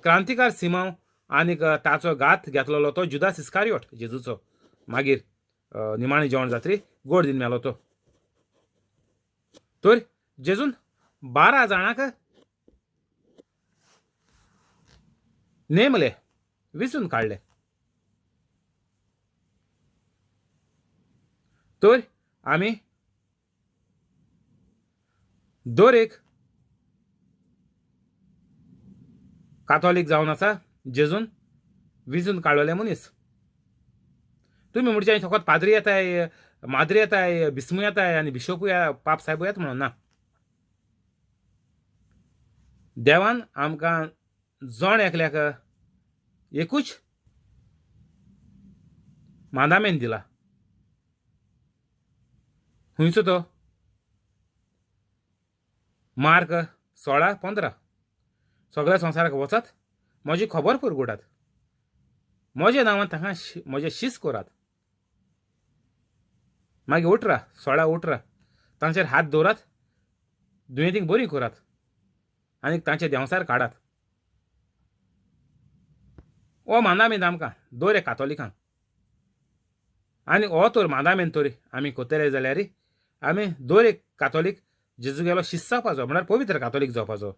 क्रांतिकार सिमांव आनीक ताचो घात घेतलेलो तो जुदास इस्कारियोट जेजूचो. मागीर निमाणें जेवण जात्री गोड दिन मेलो तो. तर जेजून 12 जाणांक नेमले, विचून काडले. तर आमी दर एक कातोलीक जावन आसा जेजून विजून काडलेले मनीस. तुमी म्हणचे फकत पाद्री येताय, माद्री येताय, बिस्मू येताय आनी बिशोपूय पाप साहेबूय येता म्हणून ना. देवान आमकां जण एकल्याक एकूच मांदामेन दिला. खंयचो तो? मार्क 16:15. सगळ्या संवसाराक वचात, म्हजी खबर पुरगुटात, म्हज्या नांवान तांकां म्हजें शीस करात. मागीर 18 16-18 तांचेर हात दवरात, दुयेंतींक बरी करात आनी तांचे देंवसार काडात. हो मांदामेन आमकां दर एक कातोलिकांक. आनी हो तर मांदामेन तर आमी कोतले जाल्यार आमी दर एक कातोलीक जेजू गेलो शिस्त जावपाचो, म्हळ्यार पवित्र कातोलीक जावपाचो.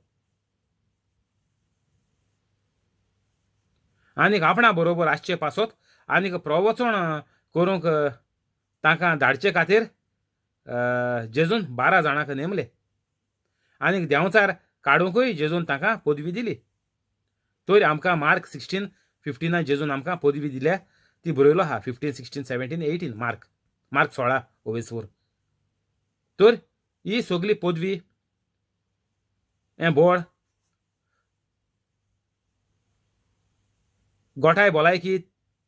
आनीक आपणा बरोबर आसचे पासत आनीक प्रवचन करूंक तांकां धाडचे खातीर जेजून 12 जाणांक नेमले. आनीक देंवचार काडुंकूय जेजून तांकां पदवी दिली. तर आमकां मार्क 16:15 जेजून आमकां पदवी दिल्या ती बरयलो आहा. 15, 16, 17, 18 मार्क, मार्क 16 ओवेसवर. तर ही सगली पदवी हें बोळ गोठाय भलायकी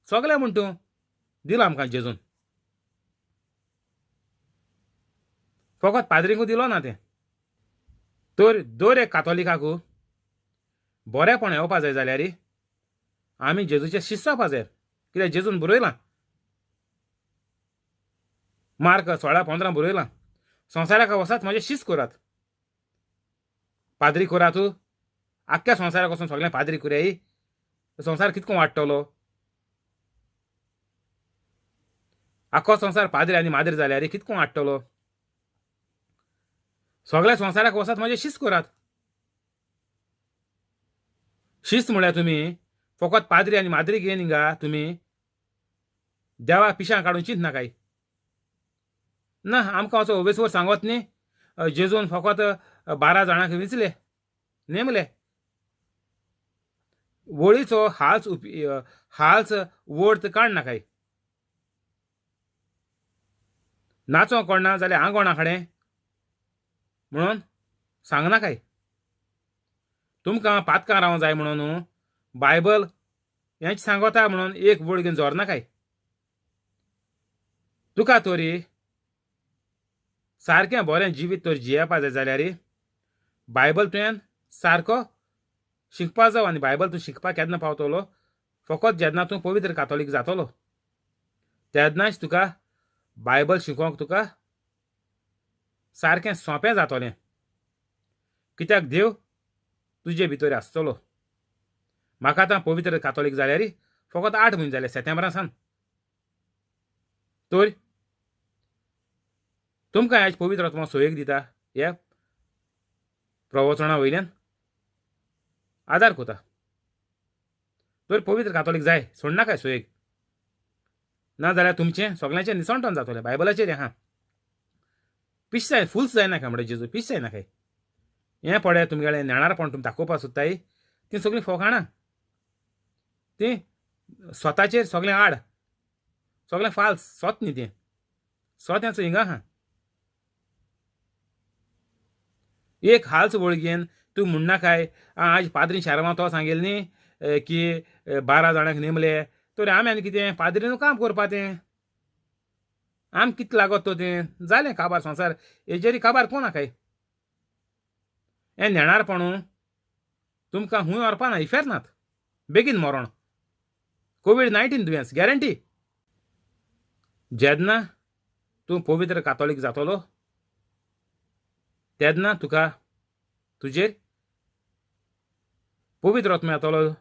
सगळें म्हण तूं दिलां आमकां जेजून. फकत पाद्रींकू दिलो ना तें. तर दर एक कातोलिकाकू बरेंपण येवपा जाय जाल्यार आमी जेजूचें शिस्त जावपा जाय. कित्याक जेजून बरयलां, मार्क 16:15 बरयलां, संवसाराक वसात म्हजें शिस्त करात. पाद्री करात, आख्ख्या संवसाराक वचून सगळें पाद्री करयाय, संवसार कितको वाडटलो? आख्खो संवसार पाद्री आनी माद्री जाल्यार कितको वाडटलो? सगळ्या संवसाराक वसात म्हजें शिस्त करात. शिस्त म्हळ्यार तुमी फकत पाद्री आनी माद्री घेवन हिंगा तुमी देवा पिशां काडून चिंतनाकाय ना. आमकां असो ओवेसवर सांगत न्ही जेजून फकत 12 जाणांक विंचले, नेमले. वळीचो हाल्स हाल्स वोर्त काडनाकाय. नाचो कोणना जाल्यार आंगोणा कडेन म्हणून सांगनाकाय. तुमकां पातकां रावंक जाय म्हणून बायबल हेंच सांगता म्हणून एक वळ घेवन जोरनाकाय. तुका तरी सारकें बरें जिवीत तर जियेवपा जाय जाल्यार बायबल तुवें सारको शिकपा जाव आनी बायबल तूं शिकपाक केन्ना पावतलो? फकत जेन्ना तूं पवित्र कातोलीक जातलो तेन्नाच तुका बायबल शिकोवंक तुका सारकें सोंपें जातलें, कित्याक देव तुजे भितर आसतलो. म्हाका आतां पवित्र कातोलीक जाल्यार फकत 8 म्हयने जाले, सेतेंब्रा सान. तर तुमकां आयज पवित्र आत्मो सोयेक दिता ह्या प्रवचना वयल्यान आदार कोता. तर पवित्र कातोलीक जाय, सोडनाकाय सोयेक, ना जाल्यार तुमचें सगळ्यांचें निसणटण जातलें. बायबलाचेर आहा, पिश जाय, फुल्स जायनाका म्हणटा जेजू, पिश जायनाकाय. हें पळय तुमगेलें नेणारपण तुमी दाखोवपाक सोदताय तीं सगळीं फोकाणां, तीं स्वताचेर सगळें आड, सगळें फाल्स, सोत न्ही तें, सोत हें हिंगा आहा. एक हाल्स वळगेन तूं म्हणनाकाय आज पाद्रीन शारवा तो सांगेल न्ही की 12 जाणांक नेमले, तर आमी आनी कितें पाद्रीन काम करपा तें, आम कितें लागत तो तें जालें काबार संवसार हेजेर काबार कोण नाकाय. हें नेणारपण तुमकां खूंय व्हरपा ना, इफेर्नात नात, बेगीन मरण, कोवीड-19 दुयेंस गॅरंटी. जेन्ना तूं पवित्र कातोलीक जातलो तेन्ना तुका तुजेर पवित्र आत्मो येतलो,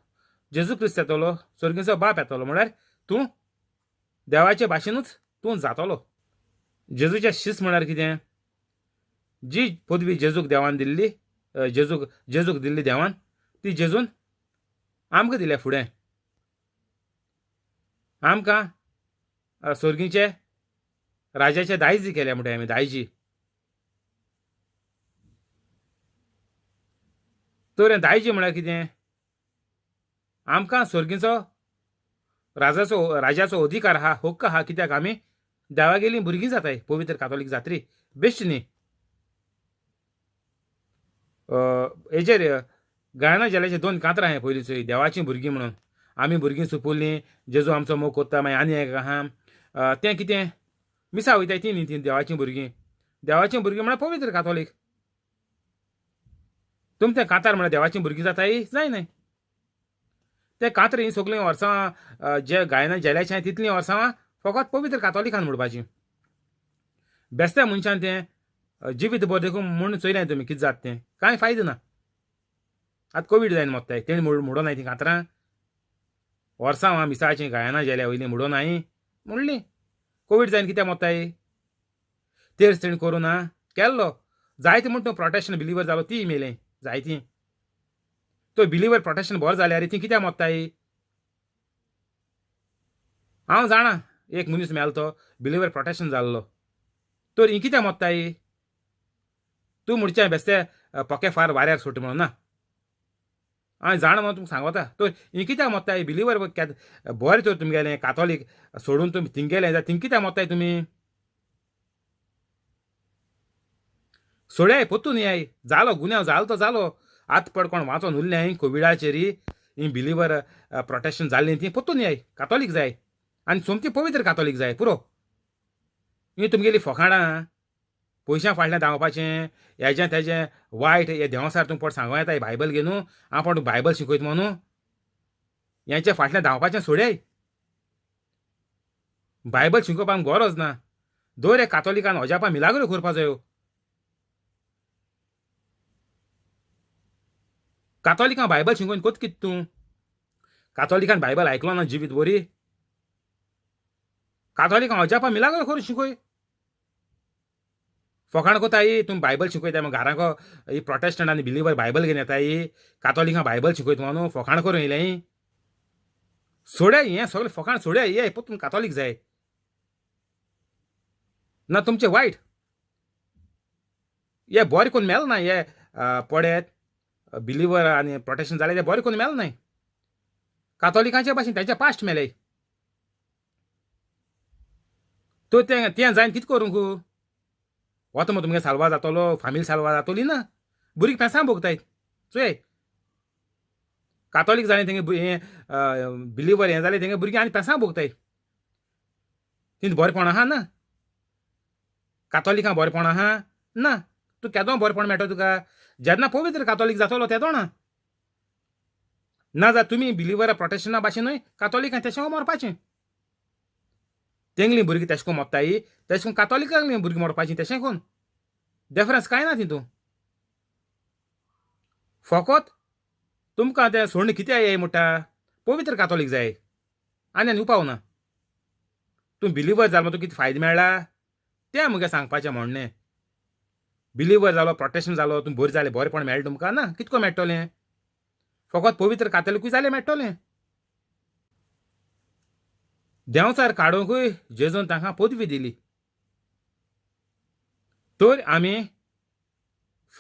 जेजू क्रिस्त येतलो, स्वर्गीचो बाप येतलो, म्हळ्यार तूं देवाचे भाशेनूच तूं जातलो. जेजूचे शिस्त म्हळ्यार कितें? जी पदवी जेजूक देवान दिल्ली, जेजूक दिल्ली देवान, ती जेजून आमकां दिल्या. फुडें आमकां स्वर्गीचे राजाचे दायजी केल्या म्हणटा आमी, दायजी. तर हें दायजी म्हळ्यार कितें? आमकां स्वर्गीचो राजाचो अधिकार आहा, हक्क आहा, कित्याक आमी देवागेलीं भुरगीं जाताय, पवित्र कातोलीक जात्री, बेश्ट न्ही. हेजेर गायना जाल्याचे 2 कांतरां आहाय पयलींच, देवाचीं भुरगीं म्हणून. आमी भुरगीं सुपुरलीं, जेजू आमचो मोग कोत्ता, मागीर आनी एक आहा तें कितें मिसा वयताय ती न्ही, तीं देवाचीं भुरगीं. देवाचीं भुरगीं म्हळ्यार पवित्र कातोलीक. तुमी तें कांतार म्हळ्यार देवाचीं भुरगीं जाताय जायनाय. ते कांतर हीं सगळीं वर्सां जे गायना जेल्याचें तितलीं वर्सां फकत पवित्र कातोलिकान म्हणपाचीं. बेस्त्या मनशान तें जिवीत भर देखून म्हूण चोयलें तुमी कितें जाता तें, कांय फायदो ना. आतां कोवीड जायन मोत्ताय तेणी म्हणून नाय तीं कांतरां वर्सां हांव मिसाचीं गायना जेल्या वयलीं म्हणून नाय म्हणलीं. कोवीड जायन कित्याक मोत्ताय? तेर्स तेणी करूं ना केल्लो जायते म्हण तूं प्रोटेस्टंट बिलिवर जालो ती मेलें जायतीं. तो बिलिवर प्रोटेस्टंट बरो जाल्यार ती कित्याक मोत्ताय? हांव जाणा एक मनीस मेलो तो बिलिवर प्रोटेस्टंट जाल्लो, तर ही कित्याक मोत्ताय? तूं म्हणचें बेस्ते पोके फार वाऱ्यार सोडटा म्हणून ना, हांवें जाणा म्हणून तुमकां सांगता. तर ही कित्याक मोत्ताय? बिलिवर बरें तर तुमगेलें कातोलीक सोडून तुमी थिंग गेले जाल्यार थिंग कित्याक मोत्ताय तुमी? सोड्याय पोत्तून याय, जालो गुन्यांव जालो तो जालो. आतां पड कोण वाचोन उरलें कोविडाचेर ही बिलिवर प्रोटेस्टंट जाल्लीं तीं पोत्तून याय, कातोलीक जाय आनी सोमती पवित्र कातोलीक जाय पुरो. ही तुमगेली फोकाणां पयशां फाटल्यान धांवपाचें हेजें तेजें वायट हे देंवसार तूं पट सांगो येता बायबल घेवन हांव पण बायबल शिकयता म्हणून हेंच्या फाटल्यान धांवपाचें सोड्याय. बायबल शिकोवपाक गरज ना. दर एक कातोलिकान अजापां मिलाग्रो करपा जायो. कातोलिकां बायबल शिकोवन कोत कितें तूं? कातोलिकान बायबल आयकलो ना जिवीत बरी? कातोलिकां अजापां मिलाग्रो करून शिकय. फोकाण कोताय तूं बायबल शिकयताय मग घरांको ही प्रोटेस्टंट आनी बिलिवर बायबल घेवन येताय, कातोलिकां बायबल शिकयता म्हणून फोकाण करून येयलें. सोड्याय हें सगळें फोकाण सोड्याय, हे पोतून कातोलीक जाय ना तुमचें वायट. हे बरें कोन्न मेल ना, हे पळयत बिलिवर आनी प्रोटेस्टंट जाले ते बरें कोन्न मेल नाय. कातोलिकांचे भाशेन तेंचे पास्ट मेले. तो तें तें जायन कितें करूंक वता मग तुमगे साल्वार जातलो, फामील साल्वार जातली ना, भुरगीं पेसां भोगताय. चोय कातोलीक जालें तेंगे हें बिलिवर हें जालें तेंगे भुरगीं आनी पेसां भोगताय. तीं बरेपण आहा ना, कातोलिकां बरेपण आहा ना. तूं केदो बरेपण मेळटा तुका जेन्ना पवित्र कातोलीक जातलो तेदोणा. ना जाल्यार तुमी बिलिवरा प्रोटेस्टंटा भाशेनूय कातोलिकां तेशें मरपाचें. तेंगलीं भुरगीं तेशें कोन्न मोत्ताय तेशें कोन्न कातोलिकांगलीं भुरगीं मरपाचीं तेशें कोन्न डिफरन्स कांय ना तितून. फोकोत तुमकां तें सोण्ण कित्याक येय म्हणटा पवित्र कातोलीक जाय आनी आनी उपाव ना. तूं बिलिवर जालो तुका कितें फायदो मेळ्ळा तें म्हगें सांगपाचें म्हणणें. बिलिवर जालो प्रोटेस्टंट जालो तूं बरें जालें बरेंपण मेळ्ळें तुमकां ना कितको मेळटलें फकत पवित्र कातोलिकूय जालें मेळटलें. देंवचार काडूंकूय जेजून तांकां पदवी दिली. तर आमी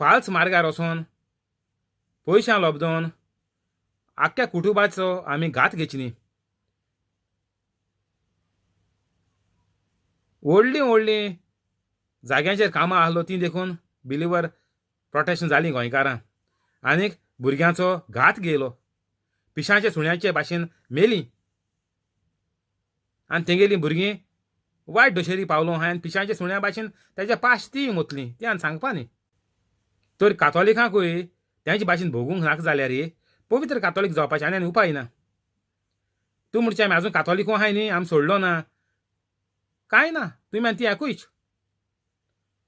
फाल्स मार्गार वचून पयशां लोबदून आख्ख्या कुटुंबाचो आमी घात घेची न्ही. व्हडलीं व्हडलीं जाग्यांचेर कामां आहलो तीं देखून बिलिवर प्रोटेस्टंट जालीं गोंयकारां आनीक भुरग्यांचो घात घेयलो. पिशांचे सुण्याचे भाशेन मेलीं आनी तेंगेलीं भुरगीं वायट दशेरी पावलो आहाय आनी पिशांचे सुण्या भाशेन तेज्या पाश तीय मोतलीं ती आनी सांगपा न्ही. तर कातोलिकांकूय तेंचे भाशेन भोगूंक नाका जाल्यार पवित्र कातोलीक जावपाचें आनी आनी उपाय ना. तूं म्हणचे आमी आजून कातोलिकू आहाय न्ही आमी सोडलो ना कांय ना तुमी आनी ती एकूच.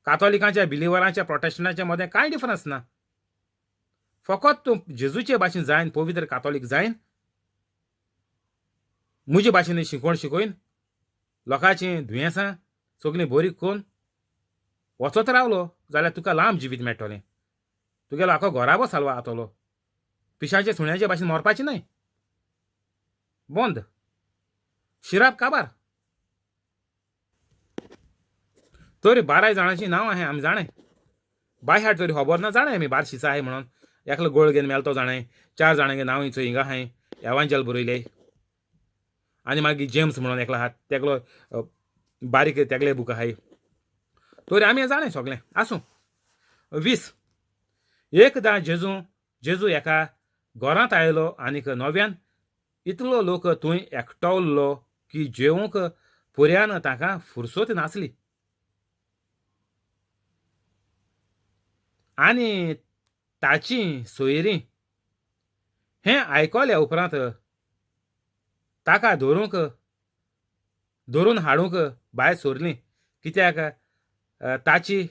कातोलिकांच्या बिलिवरांच्या प्रोटेस्टंटाच्या मदें कांय डिफरन्स ना. फकत तूं जेजूचे भाशेन जायन पवित्र कातोलीक जायन म्हजे भाशेन शिकवण शिकयन लोकांचीं दुयेंसां सगळीं बरी करून वचत रावलो जाल्यार तुका लांब जिवीत मेळटलें. तुगेलो आखो घराबो साल्वा जातलो. पिशाचे सुण्याचे भाशेन मरपाचें न्हय. बंद शिराप काबार. तरी बाराय जाणांची नांव आहाय आमी जाणाय बाय हार्ट तरी खबर ना जाणाय आमी बार शिसा आहाय म्हणून एकलो गोळ घेवन मेलो तो जाणाय चार जाणांगे नांव चोय हिंगा आहाय एवांजल बरयले आनी मागीर जेम्स म्हणून एकलो आहा तेगलो बारीक तेगले बूक आहाय. तरी आमी जाणाय सगळें. आसूं. 20 एकदां जेजू एका घरांत आयलो आनीक नव्यान इतलो लोक थंय एकटवल्लो की जेवंक पुऱ्यान तांकां फुरसत नासली. आनी ताची सोयरीं हें आयकल्या उपरांत ताका धरून हाडूंक भायर सरलीं कित्याक ताची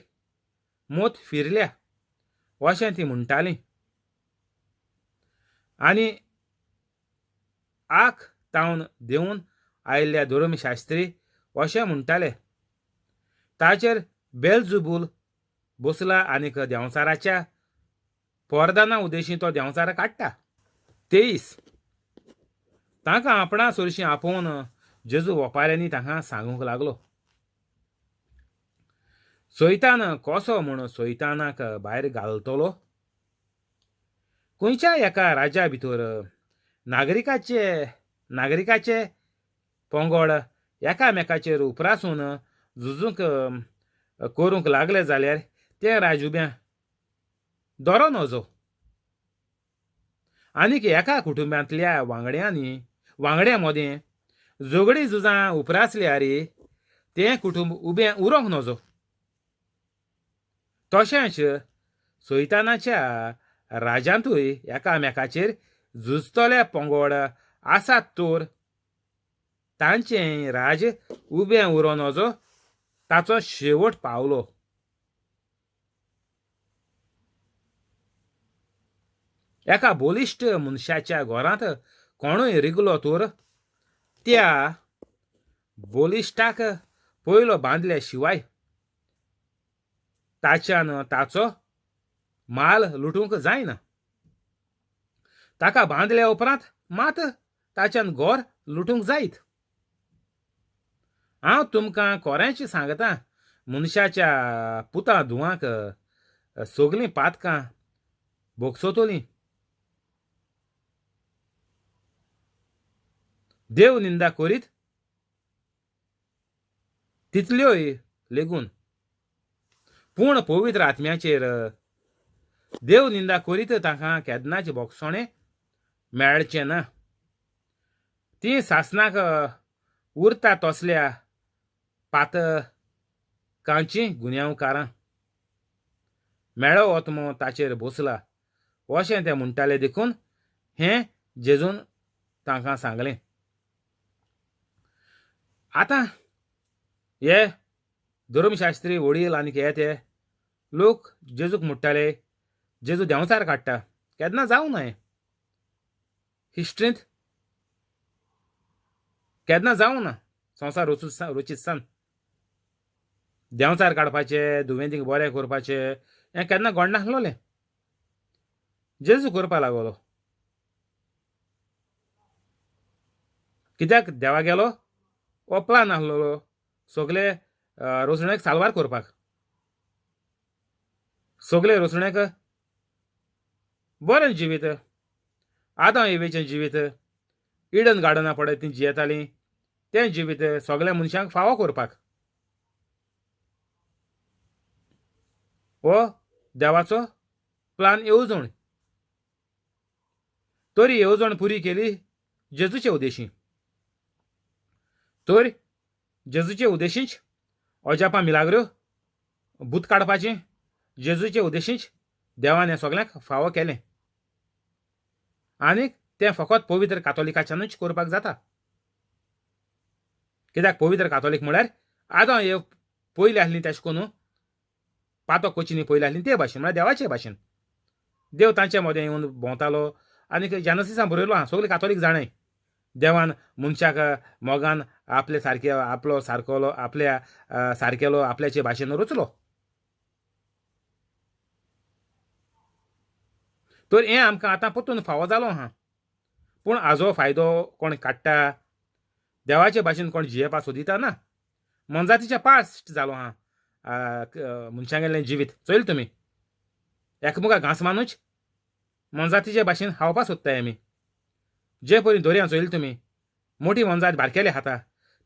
मोत फिरल्या अशें ती म्हणटाली. आनी आख तावन देंवन आयिल्ल्या धर्मशास्त्री अशें म्हणटाले ताचेर बेलजुबूल बसला आनीक देंवचाराच्या पोरदाना उदेशी तो देंवचारा काडटा. 23 तांकां आपणा सरशीं आपोवन जेजू वपाऱ्यांनी तांकां सांगूंक लागलो सैतान कसो म्हूण सैतानाक भायर घालतलो? खंयच्या एका राजा भितर नागरिकाचे पंगड एकामेकाचेर उपरासून झुजूंक करूंक लागले जाल्यार तें राज उबें दरो नजो. आनीक एका कुटुंबांतल्या वांगड्यां मदें झगडीं झुजां उपरासल्यार तें कुटुंब उबें उरोंक नजो. तशेंच सैतानाच्या राजांतूय एकामेकाचेर झुजतले पंगड आसात तर तांचें राज उबें उरों नजो ताचो शेवट पावलो. एका बलिश्ट मनशाच्या घरांत कोणूय रिगलो तर त्या बलिश्टाक पयलो बांदले शिवाय ताच्यान ताचो माल लुटूंक जायना. ताका बांदल्या उपरांत मात ताच्यान घर लुटूंक जायत. हांव तुमकां कोऱ्यांची सांगता मनशाच्या पुता धुवांक सगळीं पातकां भोगसतलीं. देव निंदा करीत तितल्योय लेगून पूण पवित्र आत्म्याचेर देव निंदा करीत तांकां केन्नाच भोगसणें मेळचें ना. तीं सासणाक उरता तसल्या पातकांचीं गुन्यांवकारां. मेळो आत्मो ताचेर बसला अशें ते म्हणटाले देखून हें जेजून तांकां सांगलें. आतां हे धर्मशास्त्री वडील आनी हे ते लोक जेजूक म्हणटाले जेजू देंवचार काडटा. केन्ना जावं ना हें हिस्ट्रींत, केन्ना जावं ना संवसार रचीत सान देंवचार काडपाचे, दुयेंतींक बरें करपाचें हें केन्ना घडनासलोलें. जेजू करपा लागलो कित्याक देवा गेलो हो प्लान आसलेलो सगळे रोसण्याक साल्वार करपाक, सगळे रोसण्याक बरें जिवीत, आदां एवेचें जिवीत, इडन गार्डना पळय ती जियेतालीं तें जिवीत सगळ्या मनशांक फावो करपाक हो देवाचो प्लान येवजण. तरी येवजण पुरी केली जेजूचे उद्देशी. तर जेजूचे उद्देशीच अजापां मिलाग्रो भूत काडपाचें जेजूचे उद्देशीच देवान हें सगळ्यांक फावो केलें. आनी तें फकत पवित्र कातोलिकाच्यानूच करपाक जाता. कित्याक पवित्र कातोलीक म्हळ्यार आतां हे पयलीं आसली तेश कोन्नू पातो कोचिनी पयलीं आसली ते भाशेन, म्हळ्यार देवाचे भाशेन देव तांचे मदें येवन भोंवतालो. आनी जेनसिसान बरयलो आहा सगळे कातोलीक जाणाय देवान मनशाक मोगान आपले सारके आपलो सारकोलो आपल्या सारकेलो आपल्याचे भाशेन रचलो. तर हें आमकां आतां परतून फावो जालो आहा. पूण हाजो फायदो कोण काडटा? देवाचे भाशेन कोण जियेवपाक सोदिता ना. मनजातीचें पास्ट जालो आहा मनशागेलें जिवीत. चोयल तुमी एकमुखा घांस मानूच मनजातीचे भाशेन खावपाक सोदताय आमी. जे परी दर्या चोयल तुमी मोठी मनजात बारकेले खाता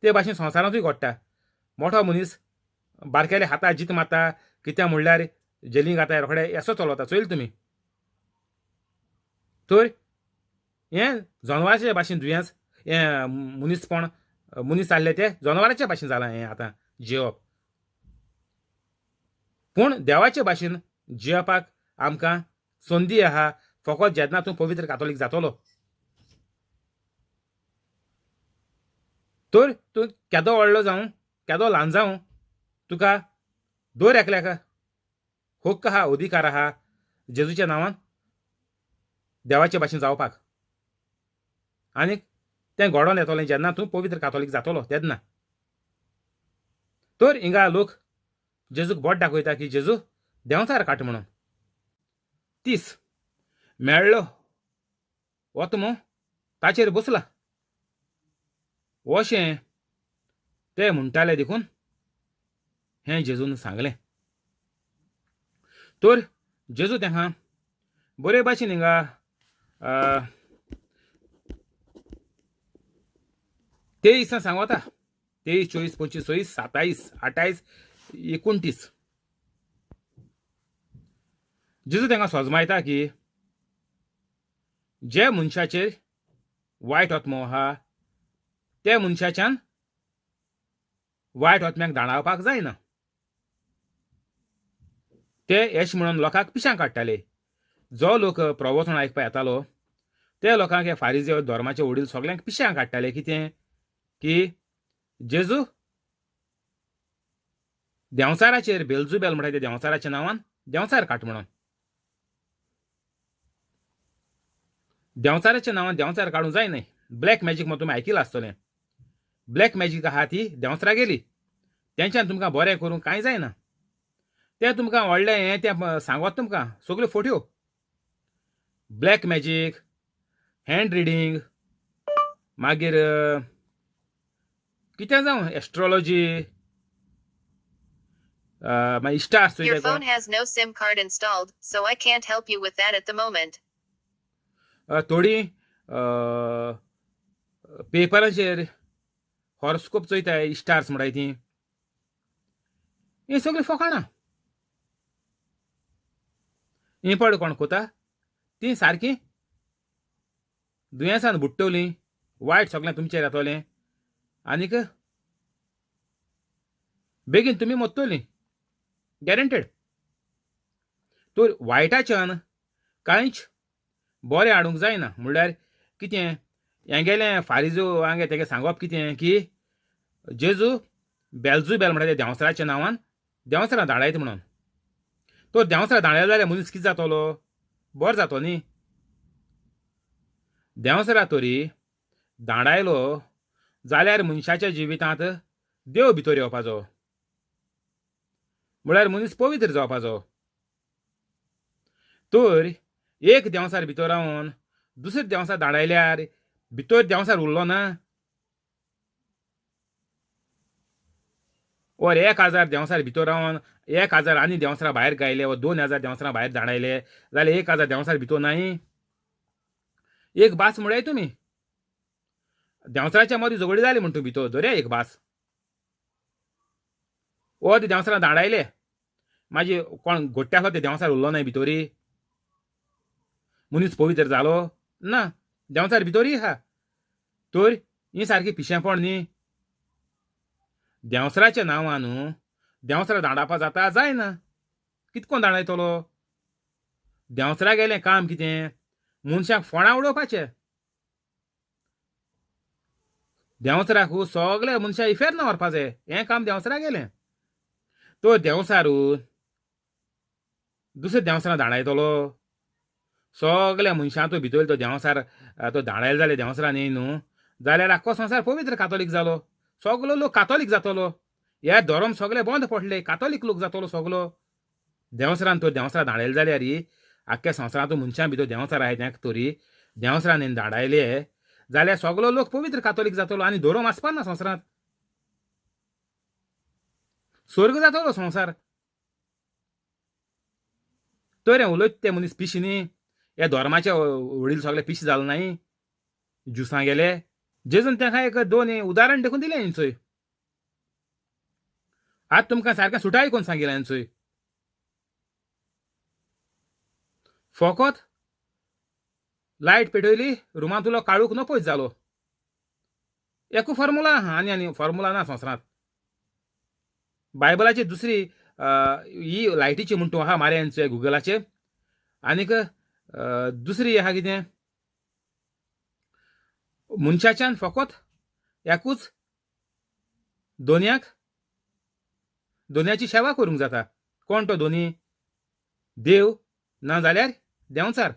ते भाशेन संवसारांतूय घडटा. मोठो मनीस बारकेले खाता जीत मारता कित्याक म्हणल्यार जेलींक खाता रोखडे येसो चलता. चोयल तुमी. तर हें जनवराचे भाशेन दुयेंस हें मनीसपण मनीस आसले ते जनवराचे भाशेन जालां हें आतां जियेवप. पूण देवाचे भाशेन जियेवपाक आमकां संदी आहा फकत जेन्ना तूं पवित्र कातोलीक जातलो. तर तूं केदो व्हडलो जावं केदो ल्हान जावं तुका दर एकल्याक हक्क आहा, अधिकार आहा जेजूच्या नांवान देवाचे भाशेन जावपाक. आनी तें घडोवन येतलें जेन्ना तूं पवित्र कातोलीक जातलो तेन्ना. तर हिंगा लोक जेजूक बोट दाखयता की जेजू देंवचार काट म्हणून. 30 मेळ्ळो वतमो ताचेर बसला अशें ते म्हणटाले देखून हें जेजून सांगलें. तर जेजू तेंका बरे भाशेन हिंगा 23 सांगता, 23 24 25 26 27 28 29 जेजू तेंका सोजमायता की जे मनशाचेर वायट आत्मो आहा ते मनशाच्यान वायट आत्म्याक दाणावपाक जायना. ते येश म्हणून लोकांक पिशां काडटाले. जो लोक प्रवचन आयकपाक येतालो ते लोकांक हे फारिजे धर्माचे वडील सगल्यांक पिशां काडटाले. कितें की जेजू देंवचाराचेर बेलजुबेल म्हणटा ते देंवचाराच्या नांवान देंवचार काट म्हणून. देंवचाराच्या नांवान देंवचार काडूंक जाय न्हय. ब्लॅक मॅजीक म्हण तुमी आयकिलां आसतलें. ब्लॅक मॅजीक आहा ती देंवचारा गेली तेंच्यान तुमकां बरें करूंक कांय जायना. तें तुमकां व्हडलें हें तें सांगत तुमकां सगल्यो फोट्यो. ब्लॅक मॅजीक, हँड रिडींग, मागीर कितें जावं एस्ट्रोलॉजी, मागीर stars. Your phone has no SIM card installed, so I can't help you with that at the moment. थोडीं पेपराचेर हॉरोस्कोप चोयताय स्टार्स म्हणटाय ती, हीं सगळीं फकाणां. हीं पड कोण कोता तीं सारकीं दुयेंसान बुडटलीं, वायट सगळें तुमचेर येतलें आनीक बेगीन तुमी मरतलीं गॅरंटेड. तर वायटाच्यान कांयच बरें हाडूंक जायना. म्हणल्यार कितें हेंगेलें फारिजो हांगे तेगे सांगप कितें की जेजू बेलजू बेल म्हणटा ते देंवसराच्या नांवान देंवसरां धाडायत म्हणून. तो देंवसरां धाडले जाल्यार मनीस कितें जातलो? बरो जातो न्ही. देंवसरा तरी धाडायलो जाल्यार मनशाच्या जिवितांत देव भितर येवपाचो, म्हळ्यार मनीस पवित्र जावपाचो. तर एक देंवसार भितर रावन दुसरे देंवसार धाडायल्यार भितर देंवसार उरलो ना. और 1000 देंवसार भितर रावन 1000 आनी देंवसरां भायर गायले वा 2000 देंवसरां भायर धाडायले जाल्यार 1000 देंवसार भितर नाय. एक भास म्हळ्यार तुमी देंवसराच्या मदीं झगडी जाली म्हण तूं भितर धरया एक भास. ओ ते देंवसरां धाडायले मागीर कोण गोट्टे आसलो ते देंवसार उरलो नाय भितरी, मनीस पवित्र जालो ना, देंवसार भितरूय आहा. तर ही सारकी पिशेंपण न्ही. देंवसराच्या नांवान न्हू देंवसरां धाडावपा जाता जायना. कितको धाडायतलो? देंवसरा गेलें काम कितें? मनशाक फोंडा उडोवपाचें. देंवसराक सगळे मनशां इफेर्न व्हरपाचें हें काम देंवसरा गेलें. तो देंवसार दुसरे देंवसरां धाडायतलो सगल्या मनशां तो भितर तो देंवसार तो धाडायलो जाल्यार देंवसरां न्ही न्हू जाल्यार आख्खो संवसार पवित्र कातोलीक जालो, सगलो लोक कातोलीक जातलो. हे धर्म सगळे बंद पडले, कातोलीक लोक जातलो सगलो. देंवसरान तर देंवसरां धाडयले जाल्यार आख्ख्या संवसारांत मनशां भितर देंवसार आहाय तेंका तरी देंवसरान धाडायले जाल्यार सगलो लोक पवित्र कातोलीक जातलो आनी धर्म आसपा ना संवसारांत, स्वर्ग जातलो संवसार. तर हें उलयता ते मनीस पिशी न्ही, हे धर्माचे वडील सगळे पिशी जाले नाय, ज्युसां गेले. जेजून तांकां एक दोन उदाहरण देखून दिलें हेंचोय. आतां तुमकां सारकें सुटाय कोण सांगिल्लें हेंचोय. फकत लायट पेटयली रुमांतलो काळूख नपयत जालो. एकू फॉर्मुला आहा आनी आनी फॉर्मुला ना संवसारांत. बायबलाची दुसरी ही लायटीची म्हण तूं आहा मारे गुगलाचेर. आनीक दुसरी आहा कितें, मनशाच्यान फकत एकूच दोनयाक दोनयाची सेवा करूंक जाता. कोण तो दोनी? देव ना जाल्यार देंवचार.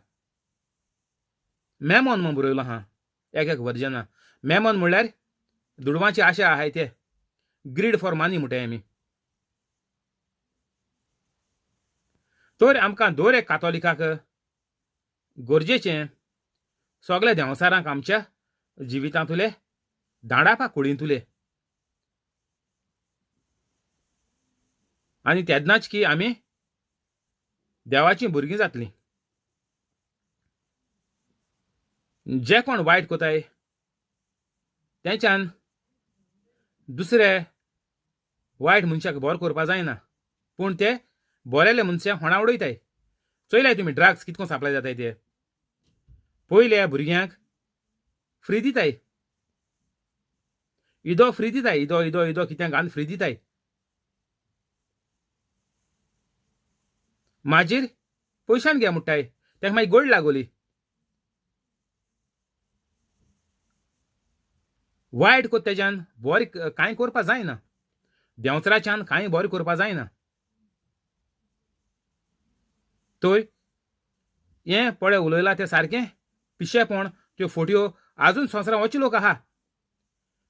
मेमोन म्हूण बरयलो आहा एक एक वर्जना. मेमोन म्हणल्यार दुडवांची आशा आहाय ते, ग्रीड फॉर मनी म्हणटाय आमी. तर आमकां दर एक कातोलिकाक गरजेचें सगल्या देंवचारांक आमच्या जिवितांतुले धाडापा कुडींतुले. आनी तेन्नाच की आमी देवाचीं भुरगीं जातलीं. जे कोण वायट कोताय तेंच्यान दुसरे वायट मनशाक बरो करपा जायना, पूण ते बरेले मनशाक होणा उडयताय. चोयलाय तुमी ड्रग्स कितको सप्लाय जाताय ते. पयले भुरग्यांक फ्री दिताय, इदो फ्री दिताय, इदो इदो इदो कितें घालून फ्री दिताय. मागीर पयशान घे म्हणटाय, ताका मागीर गोड लागोली. वायट कोत तेज्यान बरें कांय करपा जायना, देंवचाराच्यान कांय बरें करपा जायना. तर हें पळय उलयलां तें सारकें पिशेपण. त्यो फोटयो आजून संवसारांत वचे लोक आहा.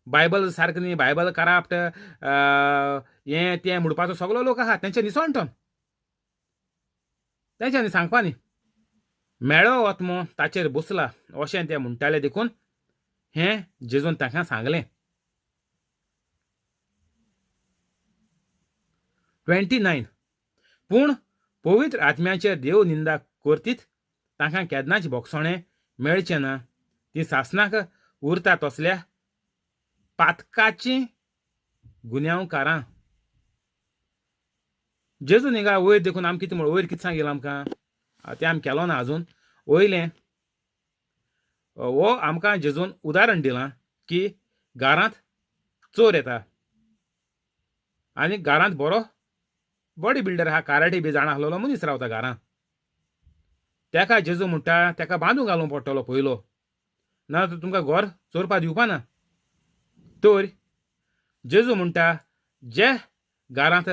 बायबल सारकें न्ही, बायबल कराप्ट हें तें म्हणपाचो सगलो लोक आहा. तेंच्या निसणटन तेंच्यांनी सांगपा न्ही. मेळो आत्मो ताचेर बसला अशें ते म्हणटाले देखून हें जेजून तांकां सांगलें. 29 पूण पवित्र आत्म्याचेर देव निंदा करतीत तांकां केन्नाच भोगसणें मेळचें ना. ती सासणाक उरता तसल्या पातकाचीं गुन्यांवकारां. जेजून हिंगा वयर देखून आमकां कितें वयर कितें सांगिल्लें आमकां तें आमी केलो ना आजून. वयलें हो आमकां जेजून उदाहरण दिलां की घरांत चोर येता आनी घरांत बरो बॉडी बिल्डर आहा, कराटे बी जाणा आसलेलो मनीस रावता घरांत. तेका जेजू म्हणटा तेका बांदून घालूंक पडटलो पयलो. ना तर तुमकां घोर चोरपा दिवपा ना. तर जेजू म्हणटा जे घरांत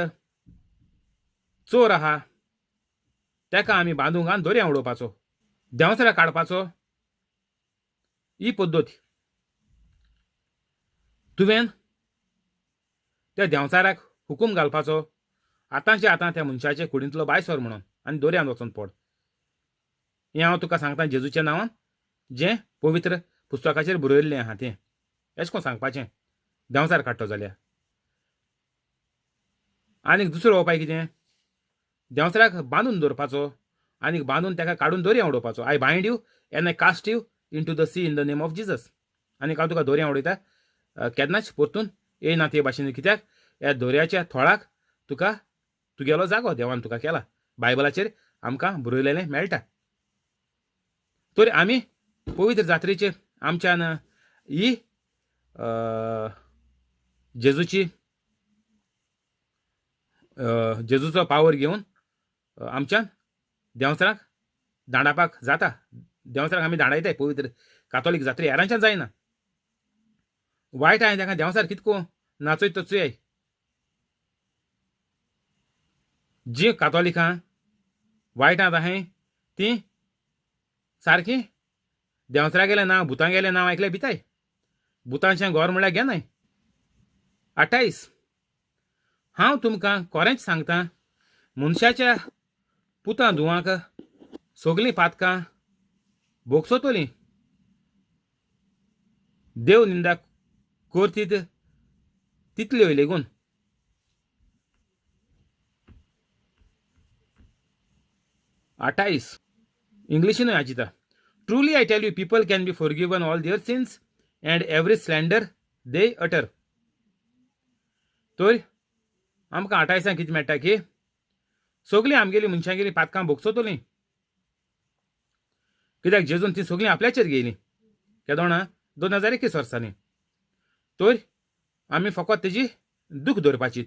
चोर आहा ताका आमी बांदूंक आनी दर्या उडोवपाचो, देंवचारा काडपाचो. ही पद्दत तुवें त्या देंवचाराक हुकूम घालपाचो आतांचे आतां त्या मनशाचे कुडींतलो भायर सर म्हणून आनी दर्यांत वचून पड. हें हांव तुका सांगता जेजूच्या नांवान, जें पवित्र पुस्तकाचेर बरयल्लें आहा तें एशें कोन्न सांगपाचें. देंवचार काडटो जाल्यार आनीक दुसरो उपाय कितें, देंवचाराक बांदून दवरपाचो आनीक बांदून ताका काडून दर्या उडोवपाचो. I bind you and I cast you into the sea in the name of Jesus. आनी हांव तुका दर्या उडयता, केन्नाच परतून येयना ते भाशेन. कित्याक ह्या दर्याच्या थळाक तुका तुगेलो जागो देवान तुका केला, बायबलाचेर आमकां बरयलेलें मेळटा. तर आमी पवित्र जात्रेचे आमच्यान ही जेजूची जेजूचो पावर घेवन आमच्यान देंवचाराक दांडापाक जाता. देंवचाराक आमी दांडायताय पवित्र कातोलीक जात्रे, हेरांच्यान जायना. वायट आहाय ताका देंवचार कितको नाचयत तो चोयाय. जी कातोलिकां वायटांत आहाय ती सारकी देंवचारागेलें नांव भुतांगेलें नांव आयकल्यार भिताय, भुतांचें घर म्हणल्यार घेनाय. 28 हांव तुमकां कोरेंच सांगता, मनशाच्या पुतां धुवांक सगलीं पातकां भोगसतलीं. देव निंदा करतीत तितल्यो लेगून. 28 इंग्लिशीनूय आचिता. Truly I tell you, people can be forgiven all their sins and every slander they utter. तर आमकां 28 कितें मेळटा की सगलीं आमगेलीं मनशांगेलीं पातकां भोगसतलीं, कित्याक जेजून तीं सगलीं आपल्याचेर घेयलीं केदोणा 2021 वर्सांनी. तर आमी फकत तेजी दूख दवरपाची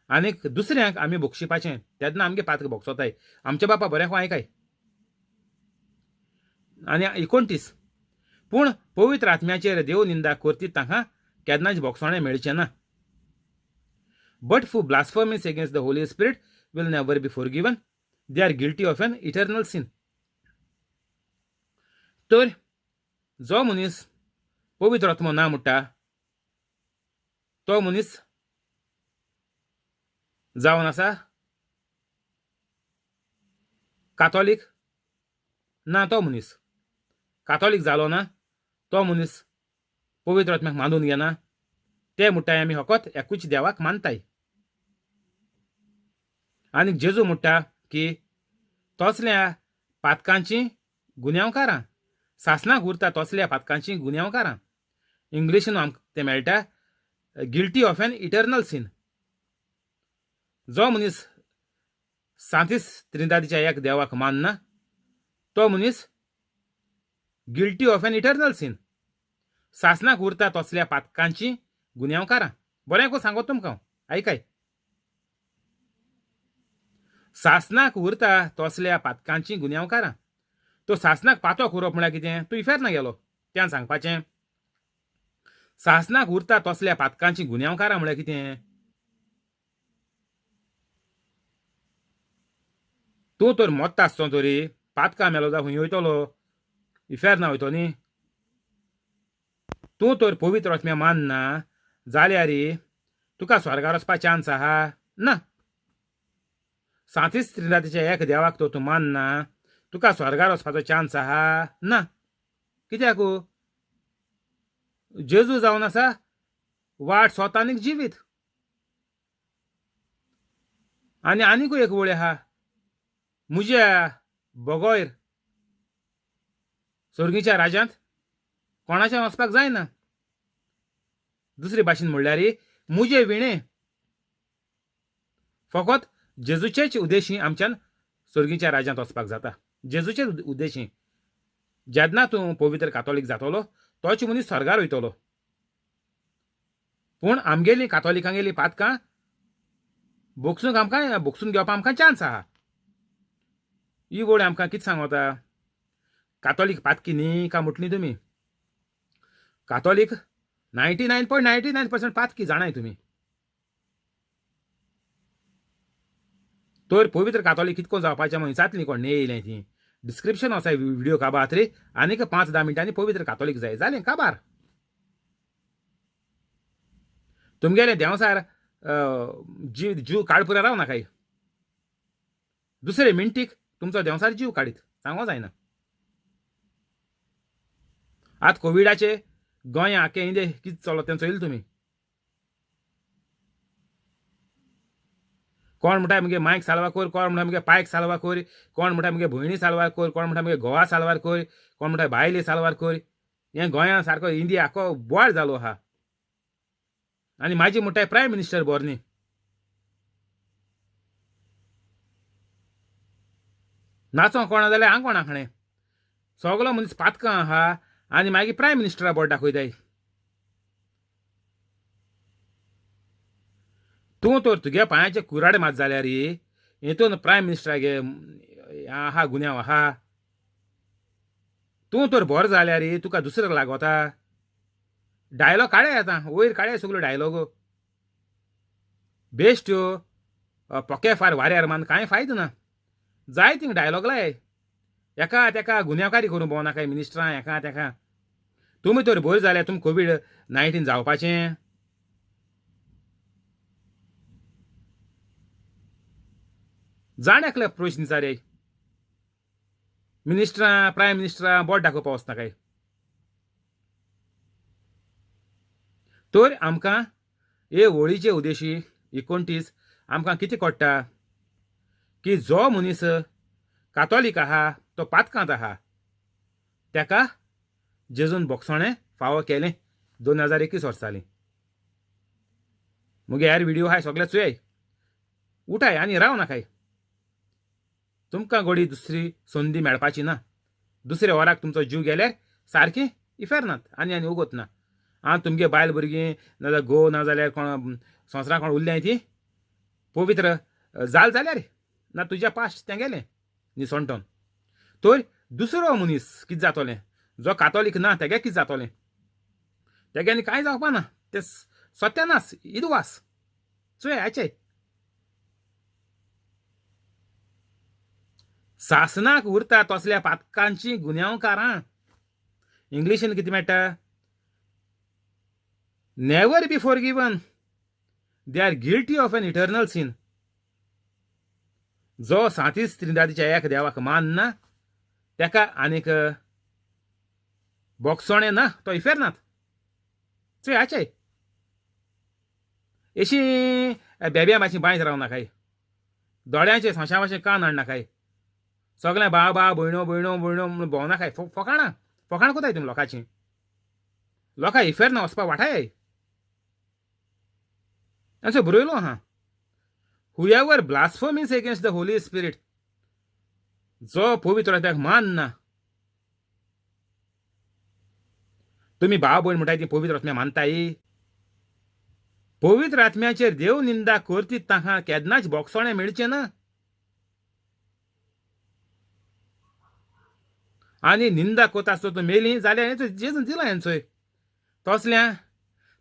आनीक दुसऱ्यांक आमी बक्षिपाचें, तेन्ना आमगे पातक भोगसताय. आमच्या बापा बरें आयकाय. आनी 29 पूण पवित्र आत्म्याचेर देव निंदा करतीत तांकां केन्नाच भोगसणें मेळचें ना. But who blasphemes against the Holy Spirit will never be forgiven, they are guilty of an eternal sin. तर जो मनीस पवित्र आत्मो ना म्हणटा तो मनीस जावन आसा कातोलीक ना, तो मनीस कातोलीक जालो ना, तो मनीस पवित्र आत्म्याक मानून घेना. ते म्हणटाय आमी फकत एकूच देवाक मानताय. आनी जेजू म्हणटा की तसल्या पातकांची गुन्यांवकारां, सासणाक उरता तसल्या पातकांची गुन्यांवकारां. इंग्लिशीन आमकां तें मेळटा guilty of an eternal sin. जो मनीस सांतीस त्रिंदादीच्या एक देवाक मानना तो मनीस guilty of an eternal sin, सासणाक उरता तसल्या पातकांची गुन्यांवकारां. बरें को सांगत तुमकां आयकाय. सासणाक उरता तसल्या पातकांची गुन्यांवकारां. तो सासणाक पातक उरप म्हळ्यार कितें, तूं इफेर्ना गेलो त्यान सांगपाचें. सासणाक उरता तसल्या पातकांची गुन्यांवकारां म्हळ्यार कितें, तूं तर मोत्ता आसतो तरी पातकां मेलो जावं खंय वयतलो, इफेर्ना वयतो न्ही. तूं तर पवित्र आत्म्या मानना जाल्यार तुका स्वर्गार वचपा चान्स आहा ना. सांतीस त्रिंदातीच्या एक देवाक तो तूं मानना, तुका स्वर्गार वचपाचो चान्स आहा ना. कित्याक, जेजू जावन आसा वाट स्वता आनीक जिवीत. आनी आनीकूय एक वळी आहा, म्हज्या बगैर सर्गीच्या राज्यांत कोणाच्या वचपाक जायना. दुसरे भाशेन म्हणल्यार म्हजे विणे फकत जेजूचेच उद्देशी आमच्यान सर्गीच्या राज्यांत वचपाक जाता. जेजूचेच उद्देशी जेन्ना तूं पवित्र कातोलीक जातलो तोच मनीस स्वर्गार वयतलो. पूण आमगेली कातोलिकांगेली पातकां भोगसूंक आमकां भोगसून घेवपाक आमकां चान्स आहा. ही वळ आमकां कितें सांगता, कातोलीक पातकी न्ही काय म्हटली तुमी. कातोलीक 99.99% पातकी जाणाय तुमी. तर पवित्र कातोलीक कितको जावपाचें म्हूण विचारतलीं कोण न्ही येयलें ती डिस्क्रिप्शन आसा व्हिडियो काबार रे. आनीक 5-10 मिनटांनी पवित्र कातोलीक जाय जालें काबार. तुमगेलें देंवसार जीव जीव काडपुऱ्या राव नाकाय, दुसरे मिनटीक तुमचो देंवसार जीव काडीत सांगो जायना. आतां कोविडाचे गोंया आख्खे इंदे कितें चलो तें चोयलें तुमी. कोण म्हणटा मुगे मायक साल्वार कोर, कोण म्हणटा मुगे पायक साल्वार कोर, कोण म्हणटा मुगे भयणी साल्वार कोर, कोण म्हणटा मुगे घोवा साल्वार कोर, कोण म्हणटा बायले साल्वार कोर. हें गोंया सारको इंडिया आख्खो बोवाळ जालो आहा. आनी म्हाजी म्हणटाय प्रायम मिनिस्टर बोर न्ही. नाचो कोणा जाल्यार हांग कोणा खाणें सगलो मनीस पातकां आहा आनी मागीर प्रायम मिनिस्टरा बोट दाखयताय. तूं तर तुगे पांयाचे कुराडे मात जाल्यार हितून प्रायम मिनिस्टरागे आहा गुन्यांव आहा. तूं तर बरो जाल्यार तुका दुसऱ्याक लागोता. डायलॉग काडे आतां वयर काडे सगल्यो डायलॉगो बेश्ट्यो पोके फार वाऱ्यार मान कांय फायदो ना. जाय थिंग डायलॉग लाय एका तेका गुन्यांवकारी करूं भोंवनाकाय मिनिस्टरां एका तेका. तुमी तर बरी जाल्यार तुमी कोवीड 19 जावपाचें. जाण एकले प्रश्न विचारे मिनिस्टरां प्रायम मिनिस्टरां बोट दाखोवपा वचनाकाय. तर आमकां हे होळीचे उदेशी 29 आमकां कितें कळटा की जो मनीस कातोलीक आहा तो पातकांत आहा तेका जेजून बोगसणें फावो केलें 2021 वर्साली. मुगे हेर व्हिडियो आहाय सगळे चोयाय, उठाय आनी राव नाकाय. तुमकां घोडी दुसरी संदी मेळपाची ना. दुसऱ्या वराक तुमचो जीव गेल्यार सारकी इफेर्नात आनी आनी उगोत ना. आनी तुमगे बायल भुरगीं नाजाल्यार घोव नाजाल्यार कोण संवसारां कोण उरल्याय ती पवित्र जाल जाल्यार ना तुज्या पास्ट तें गेलें निसणटोन. तर दुसरो मनीस कितें जातोलें जो कातोलीक ना तेगे कितें जातोलें तेगे आनी कांय जावपा ना. तें सत्यानाश इदवास चोय आयचे सासनाक उरता तसल्या पातकांची गुन्यांवकारां. इंग्लिशीन कितें मेळटा? Never be forgiven, they are guilty of an eternal sin. जो सांतीस त्रिंदादीच्या एक देवाक मानना तेका आनीक बोगसोणें ना, तो इफेर्नात. चोय आचे अशी बेब्या मातशी बांयत राव नाकाय, दोळ्यांचे सोंशा मातशें कान हाडनाकाय, सगळें बा बा भयणो भयणो भयणो म्हणून भोंवनाकाय. फोकाणां फोकाणां कोताय तुमी लोकांची. लोकां इफेर्ना वचपा वाठाय असो बरयलो आहा. Whoever blasphemes against the Holy Spirit, जो पवित्र आत्म्याक मानना. तुमी भाव भयण म्हणटाय ती पवित्र आत्म्या मानताय. पवित्र आत्म्याचेर देव निंदा करतीत तांकां केन्नाच बोगसोणें मेळचें ना. आनी निंदा करता आसतो तूं मेली जाल्यार जेजून दिला हेंचोय तसल्या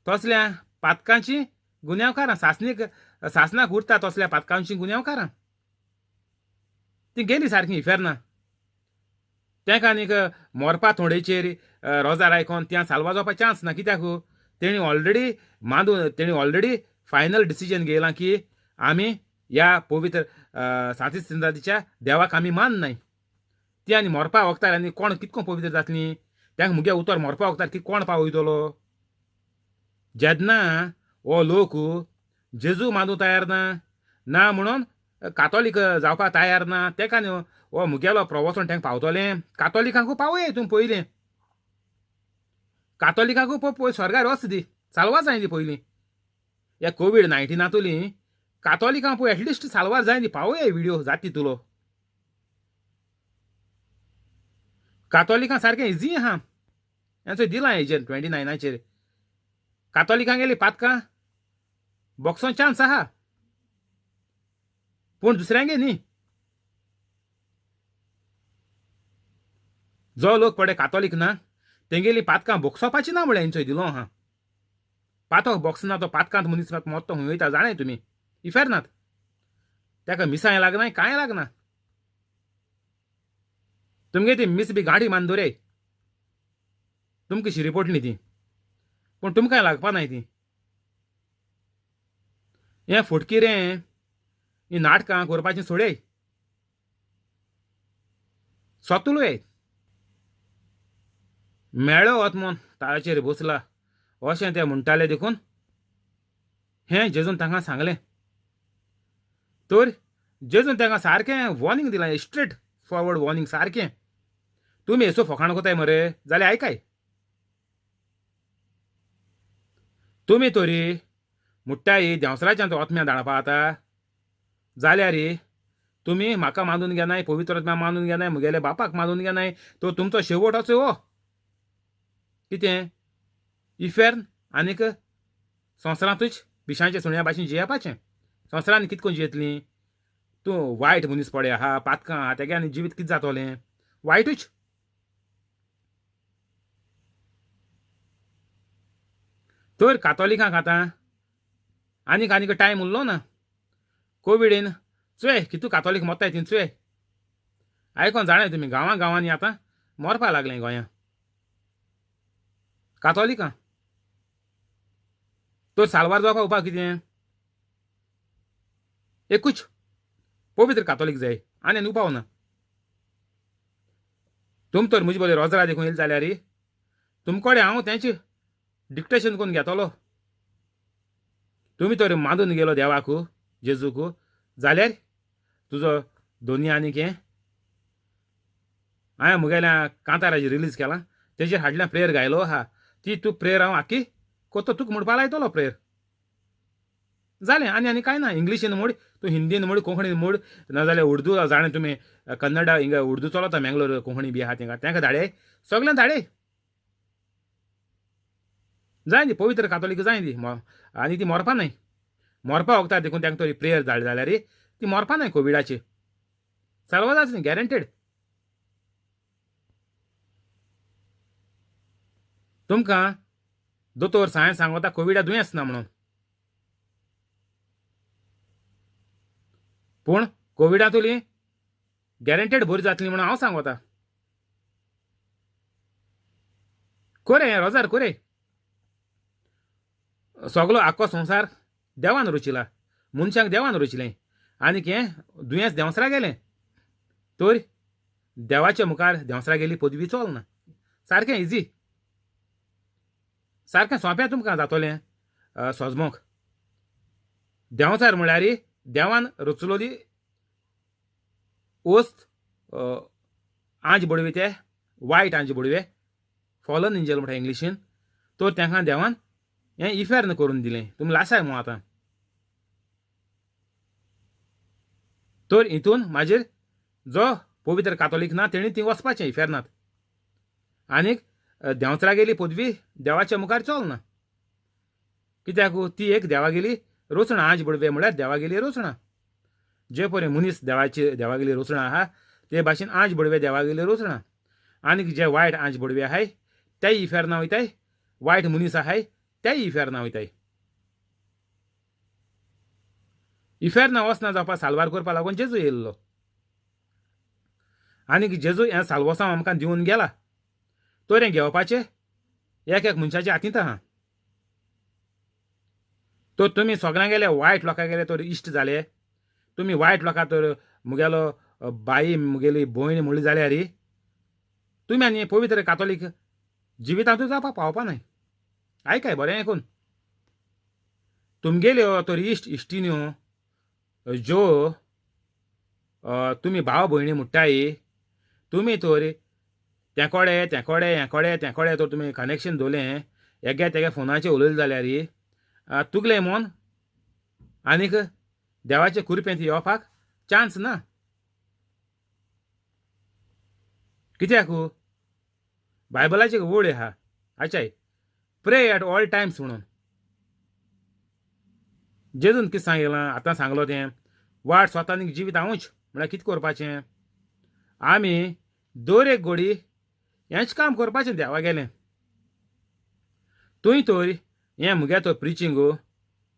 तसल्या पातकांची गुन्यांवकारां सासनीक सासनाक उरता तसल्या पातकांची गुन्यांवकारां ती गेली सारकी इफेर्ना. तेका आनीक मोरपा थोंडेचेर रोजार आयकोन त्या साल्वार जावपा चान्स ना. कित्याक तेणी ऑलरेडी मांदून तेणी ऑलरेडी फायनल डिसिजन घेयलां की आमी ह्या पवित्र सांतीस त्रिंदादीच्या देवाक आमी माननाय. ती आनी मोरपा वखतार आनी कोण कितको पवित्र जातली तांकां मुगे उतर मोरपा वखतार की कोण पावयतलो. जेन्ना हो लोक जेजू मानूं तयार ना ना म्हणून कातोलीक जावपाक तयार ना तेका न्हू हो मुगेलो प्रवचन तांकां पावतलें. कातोलिकांकू पावय तूं पयलीं, कातोलिकांकू पळय स्वर्गार वच दी साल्वार जाय दी पयलीं. ह्या कोवीड 19 कातोलिकां पळय एटलिस्ट साल्वार जाय दी पावय व्हिडियो जाती तुलो. कातोलिकां सारकें इजी आहा हेंचो दिलां हेजेर 29 कातोलिकां गेली पातकां बोक्सोन चान्स आहा पूण दुसऱ्यांगे न्ही. जो लोक पडे कातोलीक ना तेंगेलीं पातकां भोगसोवपाचीं ना म्हळ्यार हेंचोय दिलो आहा. पातक भोगसना तो पातकांत मनीस मात मोत्तो खंय वयता जाणाय तुमी, इफेर्नात. ताका मिसांय लागना कांय लागना. तुमगे ती मीस बी गांठी मान दवराय, तुमकां शिरी पडली ती, पूण तुमकां लागपा नाय ती. हें फटकिरें हीं नाटकां करपाचीं सोडय, स्वता उलय. मेळ्ळो आत्मोन ताळाचेर बसला अशें ते म्हणटाले देखून हें जेजून तांकां सांगलें. तर जेजून तांकां सारकें वॉर्निंग दिलां, स्ट्रेट फॉरवर्ड वॉर्निंग सारकें. तुमी येसो फकाणां कोताय मरे जाल्यार आयकाय. तुमी तरी मुट्टाय देंवसराच्यान तो आत्म्या दाणपा आतां जाल्यार तुमी म्हाका मानून घेनाय, पवित्र आत्म्या मानून घेनाय, म्हगेल्या बापाक मानून घेनाय, तो तुमचो शेवट असो हो कितें इफेर्न आनीक संवसारांतूच पिशांच्या सुण्या भाशेन जियेवपाचें. संवसारान कितें करून जियेतलीं? तूं वायट मनीस पळय आहा, पातकां आहा, तेगे आनी जिवीत कितें जातोलें? वायटूच. तर कातोलिकांक आतां आनीक आनीक टायम उरलो ना. कोविडीन चोय कितू कातोलीक मोत्ताय ती चोय, आयकोन जाणाय तुमी, गांवां गांवांनी आतां मरपा लागलें गोंयां कातोलिकां. तर साल्वार जावपा उपाय कितें? एकूच, पवित्र कातोलीक जाय, आनी आनी उपाव ना. तुम तर म्हजे बरे रोजरा देखून येयले जाल्यार तुमकडे हांव तेंचे डिक्टेशन करून घेतलो. तुमी तर मानून गेलो देवाक जेजूक जाल्यार तुजो दोनी आनीक हें हांवें म्हगेल्या कांताराचेर रिलीज केलां, तेजेर हाडल्या प्रेयर गायलो आहा, ती तूं प्रेयर हांव आख्खी कोत्तो तुका म्हणपा लायतलो प्रेयर. जालें, आनी आनी कांय ना. इंग्लिशीन मोड, तूं हिंदीन मोड, कोंकणीन मोड, नाजाल्यार उर्दू जाणें तुमी, कन्नडा हिंगा उर्दू चलता मेंगलोर, कोंकणी बी आहा तेंका, तेंका धाडे, सगळ्यांक धाडे. जाय ती पवित्र कातोलीक जाय ती, आनी ती मरपा न्हय, मरपा वखता देखून तेंका तरी प्रेयर धाडले जाल्यार ती मरपा न्हय कोविडाची, साल्वार जातली गॅरंटेड. तुमकां दोतोर सायन्स सांगता कोविडा दुयेंस ना म्हणून, पूण कोविडांतली गॅरंटेड बरी जातली म्हणून हांव सांगता. कोरे रोजार कोरे, सगलो आख्खो संवसार देवान रचिला, मनशांक देवान रचिलें, आनीक हें दुयेंस देंवसरा गेलें तर देवाच्या मुखार देंवसरा गेली पदवी चलना. सारकें इजी, सारकें सोंपें तुमकां जातोलें सोजमोंक. देंवचार म्हळ्यार देवान रचलोली वस्त, आंज बडवे, ते वायट आंज बडवे, फॉलन एंजल म्हणटा इंग्लिशीन, तर तांकां देवान हें इफेर्न करून दिलें. तुमी लासाय मू आतां. तर हितून मागीर जो पवित्र कातोलीक ना तेणी ती वचपाचें इफेर्नात, आनीक देंवचारागेली पदवी देवाच्या मुखार चलना. कित्याक ती एक देवागेली रचणा, आंज बडवे म्हळ्यार देवागेली रचणा. जे पळय मनीस देवाची देवागेली रचणा आहा ते भाशेन आंज बडवे देवागेली रचणा. आनीक जे वायट आंज बडवे आहाय तेय इफेर्ना वयताय, वायट मनीस आहाय तेय इफेर्ना वयताय. इफेर्ना वचना जावपा साल्वार करपा लागून जेजू येयल्लो, आनीक जेजू हें साल्वोसांव आमकां दिवन गेला. तर हें घेवपाचें एक एक मनशाच्या हातींत आहा. तर तुमी सगळ्यां गेले वायट लोकां गेले तर इश्ट जाले, तुमी वायट लोकां तर म्हगेलो बाई म्हगेली भयण म्हणली जाल्यार तुमी आनी पवित्र कातोलीक जिवितांतूय जावपाक पावपा न्हय. आयकाय बरें आयकून, तुमगेल्यो तर इश्ट इश्टिण्यो ज्यो तुमी भाव भयणी म्हणटाय, तुमी तर तेंकोडे तेंकोडे हेंकोडे तेंकोडे तर तुमी कनेक्शन दवरलें, एगे तेगे फोनाचेर उलयलें जाल्यार तुगलें मन आनीक देवाचे कुरपेंत येवपाक चान्स ना. कित्याक बायबलाची वळ आहा, आचाय प्रे एट ऑल टायम्स म्हणून. जेजून कितें सांगिलां आतां सांगलो तें, वाट स्वता आनीक जिवीत हांवूच, म्हळ्यार कितें करपाचें? आमी दर एक घडी हेंच काम करपाचें देवा गेलें. तुंय तर हें मुगे तो प्रिचींग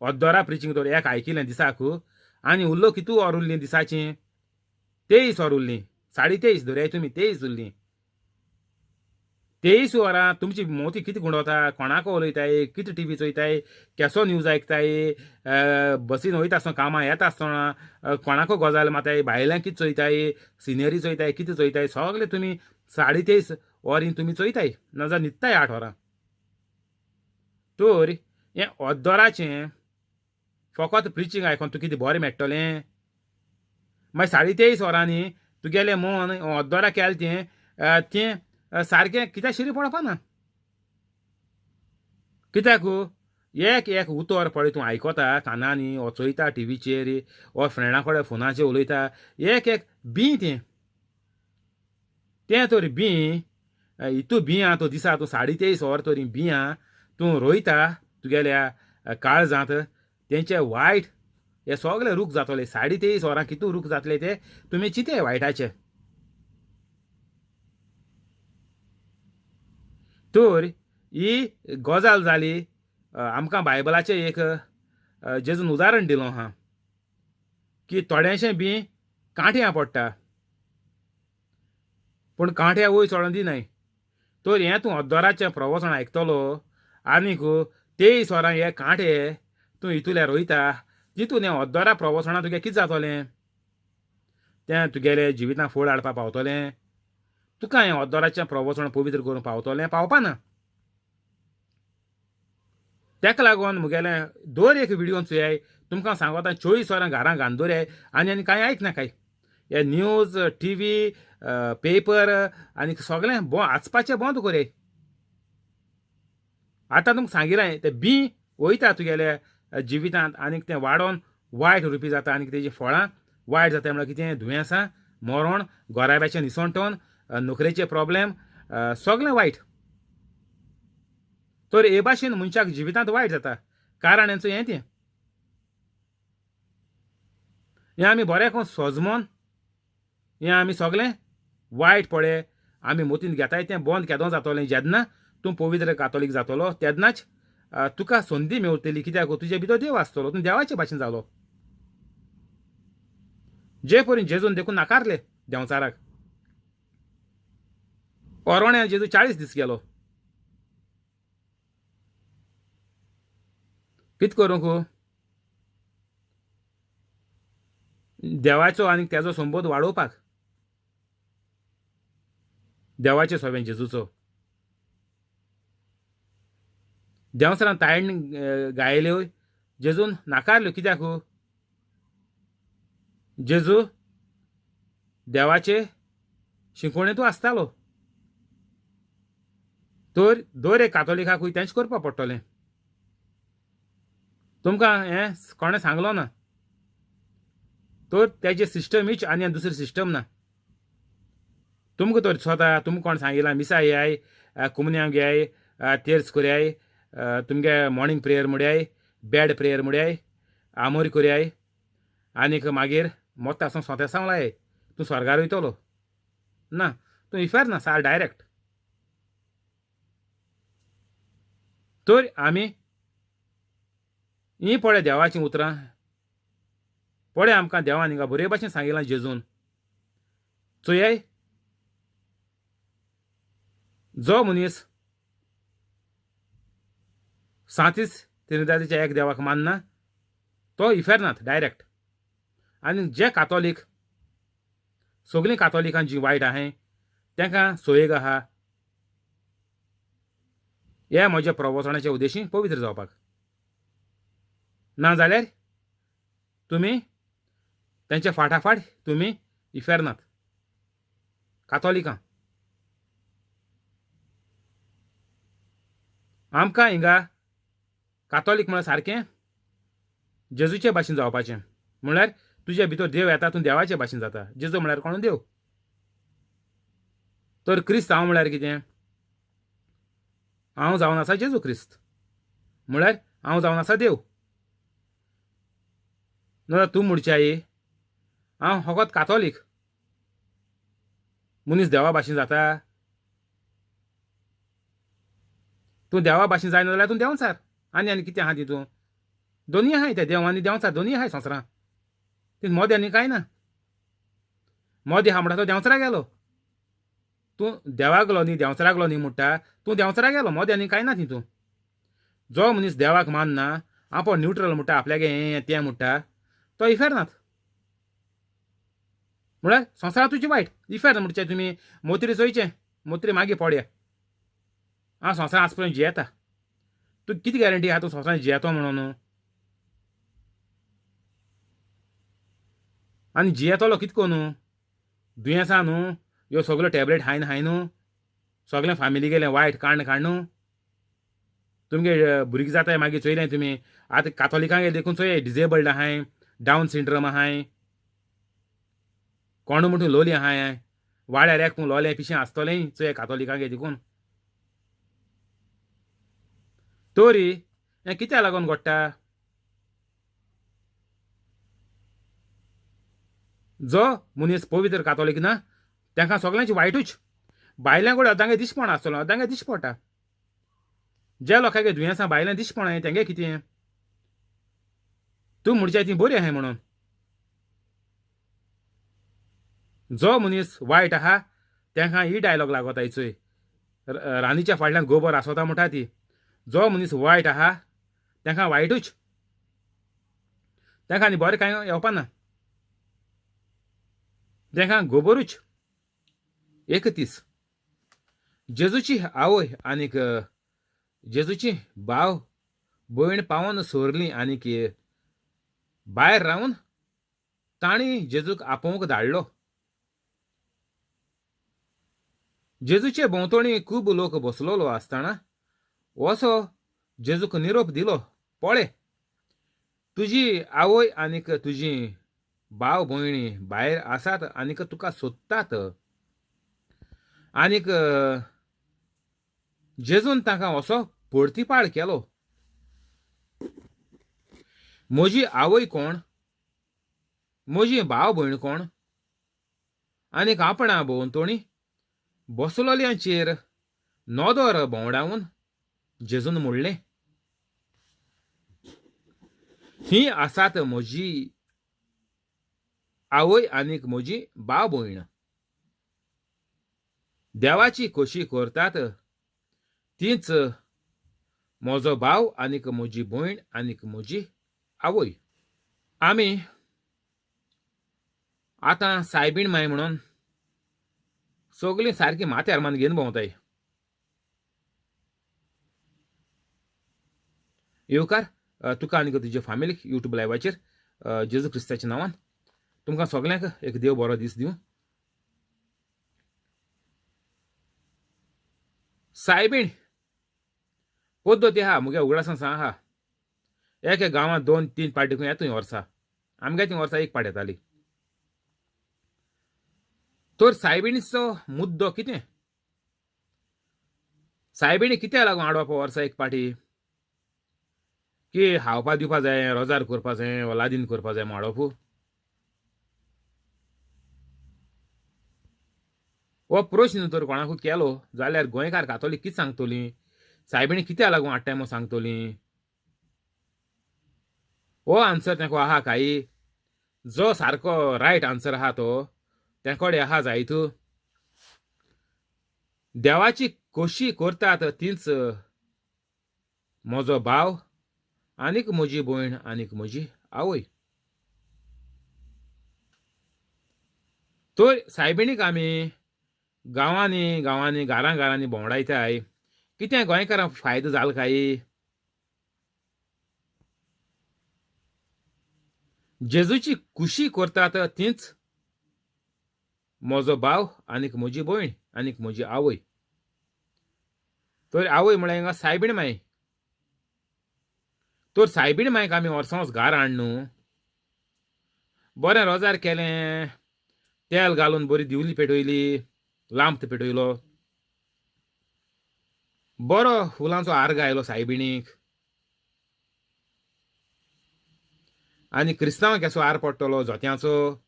अद्दोरा प्रिचींग तर एक आयकिलें दिसाक आनी उरलो कितू वर उरलीं दिसाचीं? 23 वर उरलीं, 23.5 धरयाय तुमी, 23 उरलीं. 23 वरां तुमची मोती कितें गुंडवता, कोणाक उलयताय, कितें टिवी चोयताय, केसो न्यूज आयकताय, बसीन वयता आसतना कामां येता आसतना कोणाको गजाल माताय, भायल्यान कितें चोयताय, सिनरी चोयताय, कितें चोयताय, सगळें तुमी 23.5 वरीं तुमी चोयताय, नाजाल्यार न्हिदताय 8 वरां. तर हें अद्दोराचें फकत प्रिचींग आयकोन तुका कितें बरें मेळटलें? मागीर 23.5 वरांनी तुगेलें मन अद्दोरा केलें तें तें सारकें कित्याक शिरी पडपा ना. कित्याक एक एक उतर पळय तूं आयकता कानांनी, वो चोयता टिवीचेर, वो फ्रेंडा कडेन फोनाचेर उलयता, एक एक बीं तें तें तर बीं हितू बियां तूं दिसा तूं 23.5 वर तरी बियां तूं रोयता तुगेल्या काळजांत, तेंचे वायट हे सगळे रूख जातले. 23.5 वरां कितू रूख जातले ते तुमी चिंते वायटाचे. तर ही गजाल जाली आमकां बायबलाचें एक जेजून उदाहरण दिलो आहा की थोडेशें बीं कांट्यां पडटा, पूण कांट्या वयर चडोन दिनाय. तर हें तूं अद्दोराचें प्रवचन आयकतलो आनीक 23 वरां हे कांटे तूं हितूल्या रोयता, तितून हें अद्दोरा प्रवचनां तुगे कितें जातलें? तें तुगेले जिवितांत फळ हाडपाक पावतलें? तुका हें अद्दोराचें प्रवचन पवित्र करूंक पावतलें? पावपाना. तेका लागून मुगेलें दर एक विडियो चोयाय, तुमकां सांगता 24 वरां घरां घाण दवराय आनी आनी कांय आयकनाकाय. हे न्यूज, टिवी, पेपर आनी सगळें वाचपाचें बंद करयाय. आतां तुमकां सांगिलां तें बीं वयता तुगेल्या जिवितांत आनीक तें वाडोन वायट रुपी जाता आनी तेजी फळां वायट जाता. म्हळ्यार कितें? दुयेंसां, मरण, गोराब्याचें निसणटण, नोकरेचे प्रोब्लेम, सगळें वायट. तर हे भाशेन मनशाक जिवितांत वायट जाता. कारण हेंचो हें तें हें आमी बरें करून सोजमोन हें आमी सगळें वायट पळय आमी मोतीन घेताय तें बंद केदो जातलें. जेन्ना तूं पवित्र कातोलीक जातलो तेन्नाच तुका संदी मेवतली. कित्याक? तुजे भितर देव आसतलो, तूं देवाचे भाशेन जालो. जे परी जेजून देखून नाकारले देंवचाराक. ओरोण्या जेजू 40 दीस गेलो. कित करूंक? देवाचो आनी तेजो संबोध वाडोवपाक, देवाचे सोबें जेजूचो. देंवचारान तायण गायल्यो, जेजून नाकारल्यो. कित्याक? जेजू देवाचे शिकोवणेंतू आसतालो. तर दर एक कातोलिकाकूय तेंच करपाक पडटलें. तुमकां हें कोणें सांगलो ना. तर तेजें सिस्टम हीच आनी दुसरी सिस्टम ना. तुमकां तर स्वता तुमकां कोण सांगिलां मिसा येयाय, कुमन्यांव घेयाय, तेर्स करयाय, तुमगे मॉर्निंग प्रेयर म्हळ्याय, बेड प्रेयर म्हळ्याय, आमोरी करयाय, आनीक मागीर मोत्ता आसतना सोतेसांव लाय, तूं स्वर्गार वयतलो ना, तूं इफेर ना सार डायरेक्ट. तर आमी हीं पळय देवाचीं उतरां पळय आमकां देवान हिंगा बरे भाशेन सांगिलां जेजून. चोयाय जो मनीस सांतीस त्रिनिदादीच्या एक देवाक मानना तो इफेर्नात डायरेक्ट. आनी जे कातोलीक सगळीं कातोलिकां जीं वायट आहाय तांकां सोयेग आहा हे म्हज्या प्रवचनाच्या उद्देशी पवित्र जावपाक. ना जाल्यार तुमी तेंच्या फाटाफाट तुमी इफेर्नात कातोलिकां. आमकां हिंगा कातोलीक म्हळ्यार सारकें जेजूचे भाशेन जावपाचें. म्हळ्यार तुजे भितर देव येता, तूं देवाचे भाशेन जाता. जेजू म्हळ्यार कोण? देव. तर क्रिस्त हांव म्हळ्यार कितें? हांव जावन आसा जेजू क्रिस्त, म्हळ्यार हांव जावन आसा देव. ना तूं म्हणचे आई हांव फकत कातोलीक. मनीस देवा भाशेन जाता? तूं देवा भाशेन जायना जाल्यार तूं देंवचार. आनी आनी कितें आहा तितूं? दोनूय आहाय ते, देव आनी देंवचार दोनूय आहाय संवसारां. तीं मोदें आनी कांय ना. मोदें आहा म्हणटा तो देंवचारा गेलो. तूं देवाक गेलो न्ही, देंवचाराक गेलो न्ही म्हणटा, तूं देंवचारा गेलो. मोदें आनी कांय ना तितूं. जो मनीस देवाक मानना, आपूण न्युट्रल म्हणटा, आपल्यागे हें तें म्हणटा, तो इफेर्नात. म्हळ्यार संवसारांत तुजी वायट इफेर्न म्हणचे तुमी मोत्री चोयचें, मोत्री मागीर पडया. हांव संवसारांत आज पर्यंत जियेता. तूं कितें गॅरंटी आहा तूं संवसारांत जियेतो म्हणून? आनी जियेतलो कितें करून? दुयेंसां न्हू, ह्यो सगल्यो टॅबलेट खायन खायन सगळें फामिली गेलें वायट काण्ण काण्ण. तुमगे भुरगीं जाताय मागीर चोयलें तुमी. आतां कातोलिकांक देखून चोय, डिजेबल्ड आहाय, डावन सिंड्रम आहाय, कोण म्हणटून लोली आहाय, वाड्यार एक पूण लोलें पिशें आसतलें चोय कातोलिकांक देखून. तरी हें कित्याक लागून घडटा? जो मनीस पवित्र कातोलीक ना तांकां सगळ्यांची वायटूच. बायल्यां कडेन अर्दांगे दिसपण आसतलो, अर्दांगे दिश्टी पडटा. ज्या लोकांगे दुयेंसां बायल्यां दिश्टी पडना तेंगे कितें? तूं म्हणचे ती बरी आहाय म्हणून. जो मनीस वायट आहा तांकां ही डायलॉग लागोताय चोय, रांदीच्या फाटल्यान गोबर आसोता म्हणटा ती. जो मनीस वायट आहा तांकां वायटूच, तांकां आनी बरें कांय येवपा ना, तांकां गोबरूच. 31. जेजूची आवय आनीक जेजूची भाव भयण पावोन सोरलीं आनीक भायर रावन तांणी जेजूक आपोवंक धाडलो. जेजूचे भोंवतणी खूब लोक बसलोलो आसतना असो जेजूक निरोप दिलो, पळय तुजी आवय आनीक तुजी भाव भयणी भायर आसात आनीक तुका सोदतात. आनीक जेजून तांकां असो परतिपाळ केलो, म्हजी आवय कोण, म्हजी भाव भयण कोण? आनीक आपणा भोंवतणी बसलोल्यांचेर नदर भोंवडावन जेजून म्हणलें, ही आसात म्हजी आवय आनीक म्हजी भाव भयण. देवाची खोशी करतात तीच म्हजो भाव आनीक म्हजी भयण आनीक म्हजी आवय. आमी आतां सायबीण माय म्हणून सगळीं सारकी माथ्यार मान घेवन भोंवताय. येवकार तुका आनीक तुजे फामिलीक युट्यूब लायवाचेर जेजू क्रिस्ताच्या नांवान तुमकां सगल्यांक एक देव बरो दीस दिवं. सायबीण पद्दती आहा मुगे उगडासान सांग आहा. एका गांवांत 2-3 पार्टी खंय येता वर्सा, आमगे ती वर्सा एक पार्टी येताली. तर सायबिणीचो मुद्दो कितें? सायबिणी कित्याक लागून हाडप वर्सा एक पार्टी? की खावपा दिवपा जाय, रोजार करपा जाय, ओलादीन करपा जाय म्हूण हाडप? हो प्रश्न तर कोणाकूय केलो जाल्यार गोंयकार कातोलीक कितें सांगतलीं? सायबिणी कित्याक लागून हाडटाय म्हूण सांगतलीं? हो आन्सर तांकां आहा काय? जो सारको रायट आन्सर आहा तो तें कडेन आहा जायत. देवाची खोशी करतात तीच म्हजो भाव आनीक म्हजी भयण आनीक म्हजी आवय. तर सायबिणीक आमी गांवांनी गांवांनी घरां घरांनी भोंवडायताय. कितें गोंयकारांक फायदो जालो काय? जेजूची खुशी करतात तीच म्हजो भाव आनीक म्हजी भयण आनीक म्हजी आवय. तर आवय म्हळ्यार हांगा सायबीण माय. तर सायबीण मायक आमी वर्सांच घार हाड न्हू, बरें रोजार केलें, तेल घालून बरी दिवली पेटयली, लांब पेटयलो, बरो फुलांचो हार घायलो सायबिणीक. आनी क्रिस्तांवांक केसो हार पडटलो जोत्यांचो,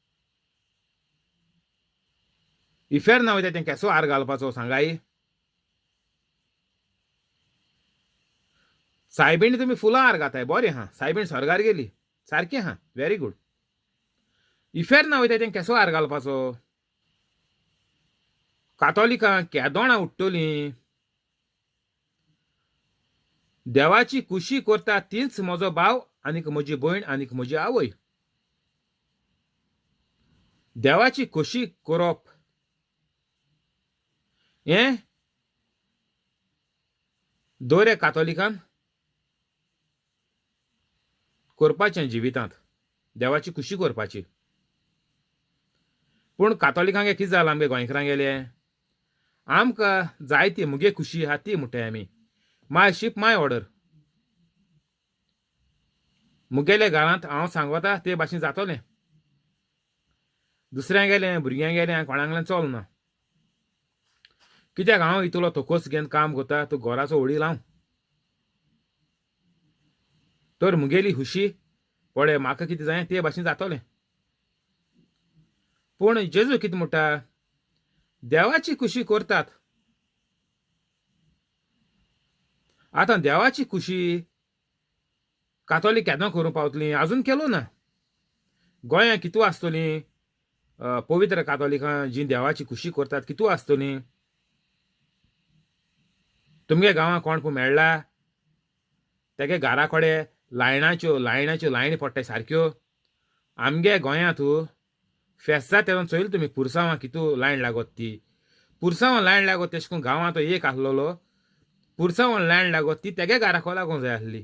इफेर्ना वयता तें केसो हार घालपाचो सांगाय. सायबीण तुमी फुलां हार घाताय, बरें आहा, सायबीण स्वर्गार गेली, सारकें आहा, व्हेरी गूड. इफेर्ना वयता तें केसो हार घालपाचो? कातोलिकां केदोणां उठ्ठलीं? देवाची खुशी करता तीच म्हजो भाव आनीक म्हजी भयण आनीक म्हजी आवय. देवाची खोशी करप हें दर एक कातोलिकान करपाचें जिवितांत, देवाची खुशी करपाची. पूण कातोलिकांक कितें जालां आमगे गोंयकारांगेलें? आमकां जायती मुगे खुशी आहा ती म्हणटाय आमी, माय शीप माय ऑर्डर. मुगेल्या घरांत हांव सांगता ते भाशेन जातलें, दुसऱ्यां गेलें भुरग्यां गेलें कोणागलें चलना. कित्याक हांव इतलो तोकोस घेवन काम करता, तूं घराचो वडील हांव, तर मुगेली खुशी पळय म्हाका कितें जाय ते भाशेन जातलें. पूण जेजू कितें म्हणटा? देवाची खुशी करतात. आतां देवाची खुशी कातोलीक केन्ना करूंक पावतली? आजून केलो ना. गोंयांत कितू आसतलीं पवित्र कातोलिकां जीं देवाची खुशी करतात, कितू आसतलीं? तुमगे गांवांत कोण पूण मेळ्ळा तेगे घरा कडेन लायणाच्यो लायणाच्यो लायणी पडटाय सारक्यो? आमगे गोंयांत फेस्ता तेन्ना चोयलें तुमी पुरसांवां कितू लायन लागत ती, पुरसांवां लायन लागत तेशें करून गांवांत तो एक आसलेलो पुरसांवां लायन लागत ती तेगे घराको लागूंक जाय आसली.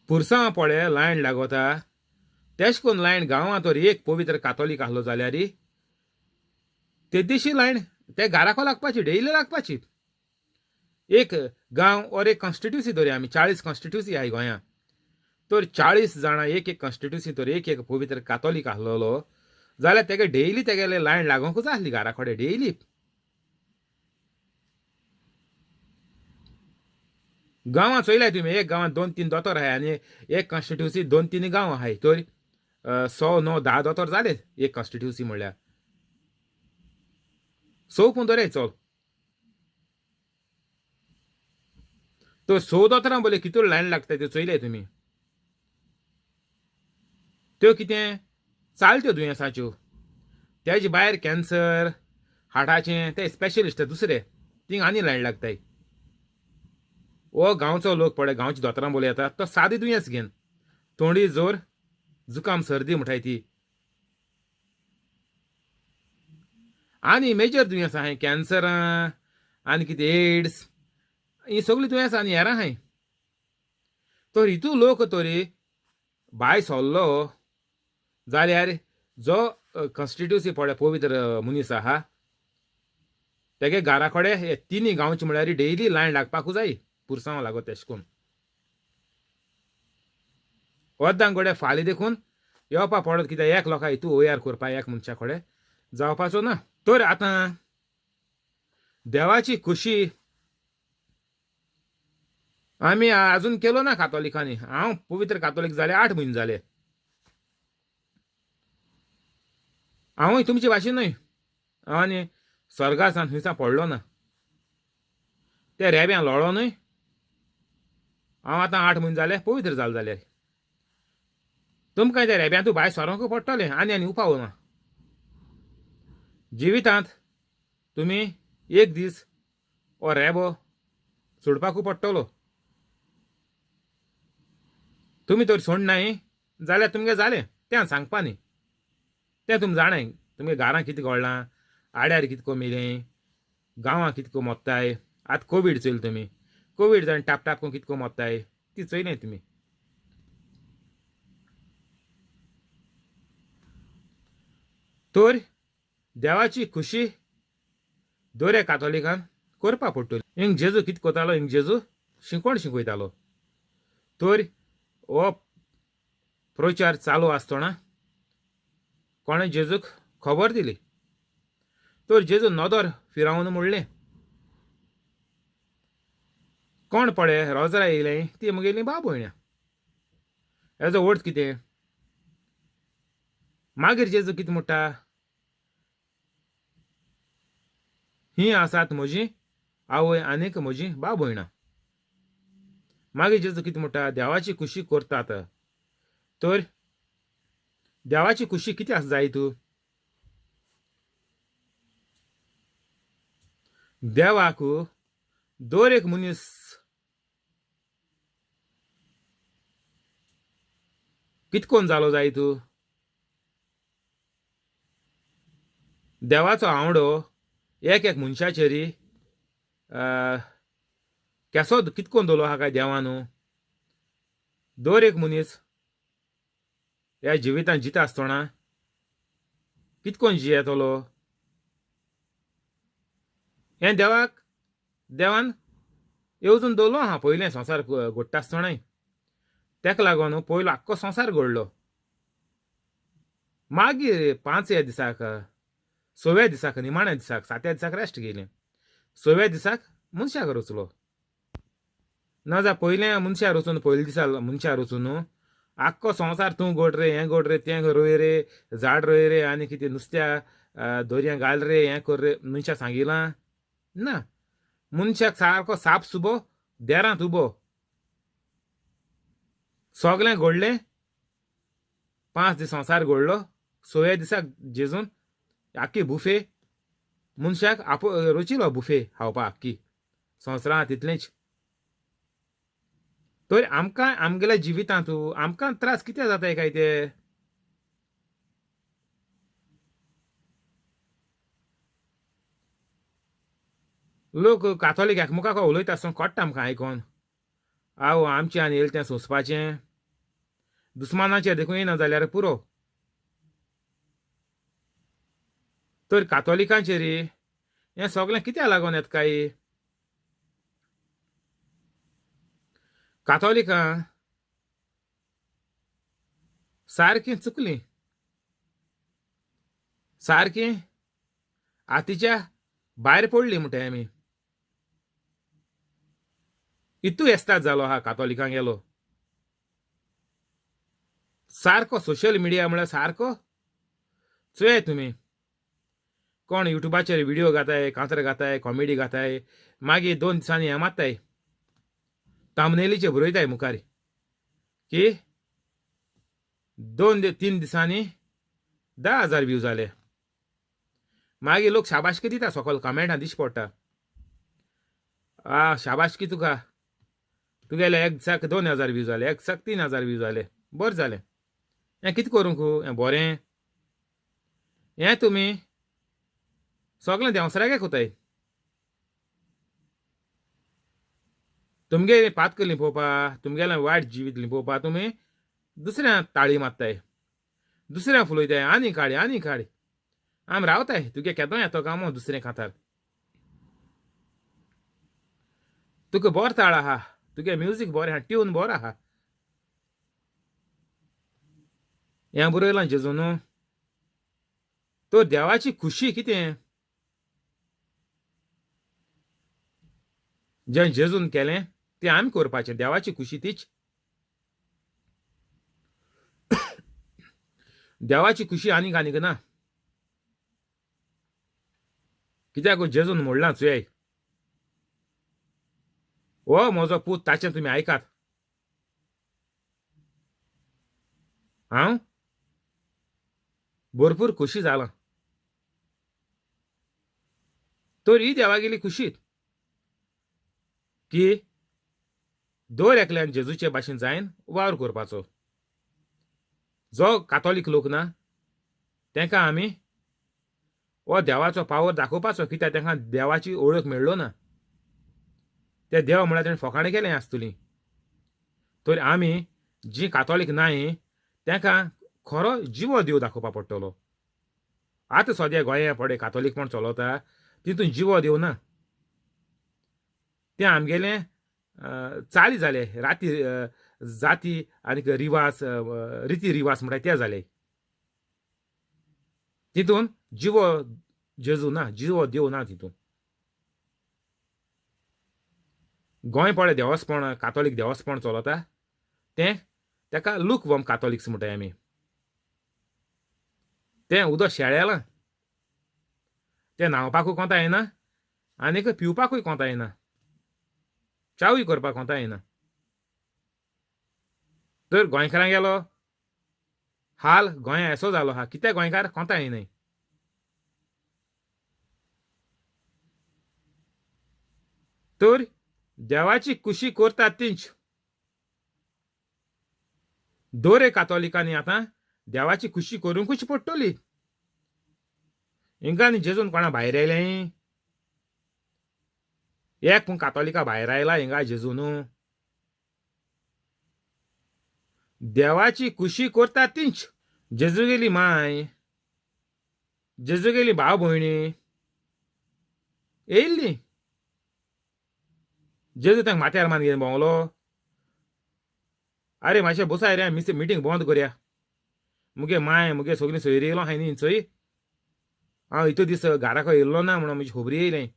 पुरसांवां पळय लायन लागता तेश करून लायन गांवांत तर एक पवित्र कातोलीक आसलो जाल्यार ते दिशी लायन ते घराको लागपाची, डेली लागपाची. एक गांव ओर एक कॉन्स्टिट्युसी धरया आमी, 40 कॉन्स्टिट्युसी आहाय गोंयांत, तर 40 जाणां एक एक कॉन्स्टिट्युसी तर एक एक पवित्र कातोलीक आसलेलो जाल्यार तेगे डेली तेगेले लायन लागोंकूच आसली घरा कडेन डेली. गांवांत चोयल्यार तुमी एक गांवांत 2-3 दोतोर आहाय आनी एक कॉन्स्टिट्युसी 2-3 गांव आहाय, तर 6, 9, 10 दोतोर जाले एक कॉन्स्टिट्युसी म्हणल्यार. 6 पूण दरे चल, तर 6 दोतोरां बोले कितू लायन लागता त्यो चोयले तुमी. त्यो कितें चालत्यो दुयेंसाच्यो, तेजे भायर कॅन्सर हार्टाचें ते स्पेशलिस्ट दुसरे थिंग आनी लायन लागताय. हो गांवचो लोक पळय गांवच्या दोतोरां बोले येता तो सादी दुयेंस घेवन, तोंडी जोर जुकाम सर्दी म्हणटाय ती, आनी मेजर दुयेंस आहाय कॅन्सरां आनी कितें एड्स ही सगळीं दुयेंसां आनी हेरां आहाय. तर हितू लोक तरी भायर सरलो जाल्यार जो कॉन्स्टिट्युसी पळय पवित्र मनीस आहा तेगे घरा कडेन हे तिनूय गांवचे म्हणल्यार डेली लायन लागपाकूच जाय पुरसांव लागत तेशें करून. अर्दां कडेन फाल्यां देखून येवपा पडत कित्याक एक लोकां हितू वयार करपा एक मनशा कडेन जावपाचो ना. तर आतां देवाची खुशी आमी आजून केलो ना कातोलिकांनी. हांव पवित्र कातोलीक जाले 8 म्हयने जाले. हांवूय तुमचे भाशेन न्हय, हांव आनी स्वर्गा सावन खंयसा पडलो ना, ते रेब्यां लोळो न्हय. हांव आतां 8 म्हयने जाले पवित्र जालें जाल्यार तुमकां त्या रेब्यांतूय भायर सरोंक पडटलें, आनी आनी उपाव ना. जिवितांत तुमी एक दीस हो रेबो सोडपाकूय पडटलो. तुमी तर सोडनाय जाल्यार तुमगें जालें तें हांव सांगपा न्ही, तें तुमी जाणाय तुमगे घरां कितें घडलां, आड्यार कितको मेलें, गांवां कितको मोत्ताय. आतां कोवीड चोयलें तुमी, कोवीड जावन टाप टाप करून कितको मोत्ताय ती चोयलें तुमी. तर देवाची खुशी दर कातोलिकान करपा पडटली. हिंग जेजू कितें करतालो, हिंग जेजू शिकवण शिकयतालो. तर हो प्रचार चालू आसतना कोणें जेजूक खबर दिली, तर जेजू नदर फिरावन म्हणलें, कोण पळय रोजरा येयलें ती म्हगेली बाब भयण्यां. हेजो अर्थ कितें? मागीर जेजू कितें म्हणटा, हीं आसात म्हजीं आवय आनीक म्हजी भाव भयणां. मागीर जेजू कितें म्हणटा, देवाची खुशी करतात. तर देवाची खुशी कितें आसा जाय तूं? देवाक दर एक मनीस कितकोन जालो जाय तूं? देवाचो आवडो एक एक मनशाचेर केसो कितकोन दवरलो आहा काय देवान? दर एक मनीस ह्या जिवितांत जिता आसतना कितकोन जियेतलो हें देवाक देवान येवजून दवरलो आहा पयलें संवसार घडटा आसतनाय. ताका लागून पयलो आख्खो संवसार घडलो. मागीर पांचव्या दिसाक, सव्या दिसाक, निमाण्या दिसाक, सात्या दिसाक रेस्ट घेयलें. सव्या दिसाक मनशाक रचलो. ना जा पयलें मनशाक रचून, पयले दिसा मनशाक रचून आख्खो संवसार तूं गोड रे, हें गोड रे, तें रोय रे, झाड रोय रे, आनी कितें नुस्त्या दोरयां घाल रे, हें कर रे, मनशाक सांगिलां ना. मनशाक सारको साप सुबो देरांत उबो सगळें घडलें. 5 दीस संवसार घडलो. सव्या दिसाक जेजून आख्खी बुफे मनशाक आप रचिलो, बुफे खावपाक आख्खी संवसारांत तितलेंच. तर आमकां आमगेल्या जिवितांत आमकां त्रास कितें जाताय काय ते? लोक काथोलीक एकमुखाक उलयता आसतना कळटा आमकां आयकोन. आवो आमचें आनी येयलें तें सोंसपाचें, दुस्मानाचेर देखून येयना जाल्यार पुरो. तर कातोलिकांचेर हें सगळें कित्याक लागून येता काय? कातोलिकां सारकीं चुकलीं, सारकीं आतीच्या भायर पडलीं म्हणटाय आमी. इतू एस्ताद जालो आहा कातोलिकांक गेलो सारको. सोशल मिडिया म्हळ्यार सारको चोयाय तुमी, कोण युट्यूबाचेर व्हिडियो घाताय, कांतर घाताय, कॉमेडी घाताय, मागीर 2 दिसांनी हें मारताय, तामनेलीचे बरयताय मुखार की 2-3 दिसांनी 10,000 व्यू जाले. मागीर लोक शाबाशकी दिता, सकल कमेंटां दिश्टी पडटा, आ शाबाशकी तुका, तुगेले एक दिसाक 2,000 व्यू जाले, एक दिसाक 3,000 व्यू जाले, बरें जालें. हें कितें करूंक, हें बरें? हें तुमी सगळें देंवसरागे कोताय. तुमगेलें पातक लिपोवपा, तुमगेलें वायट जिवीत लिपोवपा तुमी दुसऱ्या ताळी मारताय, दुसऱ्या फुलयताय, आनी काडी आनी काडी. आम रावताय तुगे केदो येतो कामो दुसरें खातार. तुका बरो ताळ आहा, तुगे म्युजीक बरें आहा, ट्यून बरो आहा. हें बरयलां जेजून. तर देवाची खुशी कितें जें जेजून केलें तें आमी करपाचें. देवाची खुशी तीच. देवाची खुशी आनीक आनीक ना. कित्याक जेजून म्हणलां चोयाय, हो म्हजो पूत, ताचें तुमी आयकात. हांव भरपूर खुशी जालां. तर ही देवागेली खुशी की दर एकल्यान जेजूचे भाशेन जायन वावर करपाचो. जो कातोलीक लोक ना तांकां आमी हो देवाचो पावर दाखोवपाचो, कित्याक तांकां देवाची ओळख मेळ्ळो ना. ते देव म्हळ्यार तेणें फोकाणां केलें आसतलीं. तर आमी जी कातोलीक नाय तांकां खरो जिवो देव दाखोवपा पडटलो. आतां सद्या गोंया पडे कातोलीकपण चलता तितून जिवो देव ना. तें आमगेलें चाली जाले, राती जाती आनी रिवाज, रिती रिवाज म्हणटा ते जाले. तितून जिवो जेजू ना, जिवो देव ना तितून. गोंय पळय देवस्पण, कातोलीक देवस्पण चलता तें ताका लूक वम कातोलिक्स म्हणटाय आमी. तें उदक शेळेलां, तें न्हांवपाकूय कोंता येना आनीक पिवपाकूय कोंता येना, च्यावूय करपाक कोंता येना. तर गोंयकारां गेलो हाल गोंया असो जालो हा, कित्याक गोंयकार कोंता येनाय. तर देवाची कुशी करतात तींच दोरे कातोलिकांनी आतां देवाची खुशी करूंकूच पडटली. हिंगा आनी जेजून कोणा भायर आयलें? एक पूण कातोलिका भायर आयला हिंगा जेजून. देवाची खुशी करतात तींच. जेजूगेली माय, जेजूगेली भाव भयणी येयल्ली. जेजू तांकां माथ्यार मान घेवन भोंवलो. आरे मातशें बसाय रे, मिस मिटींग बंद करया. मुगे माय मुगे सगळीं सोयरी येयलो आहाय न्ही चोय, हांव इतलो दीस घराक येयल्लो ना म्हणून म्हजी खबरी येयलें.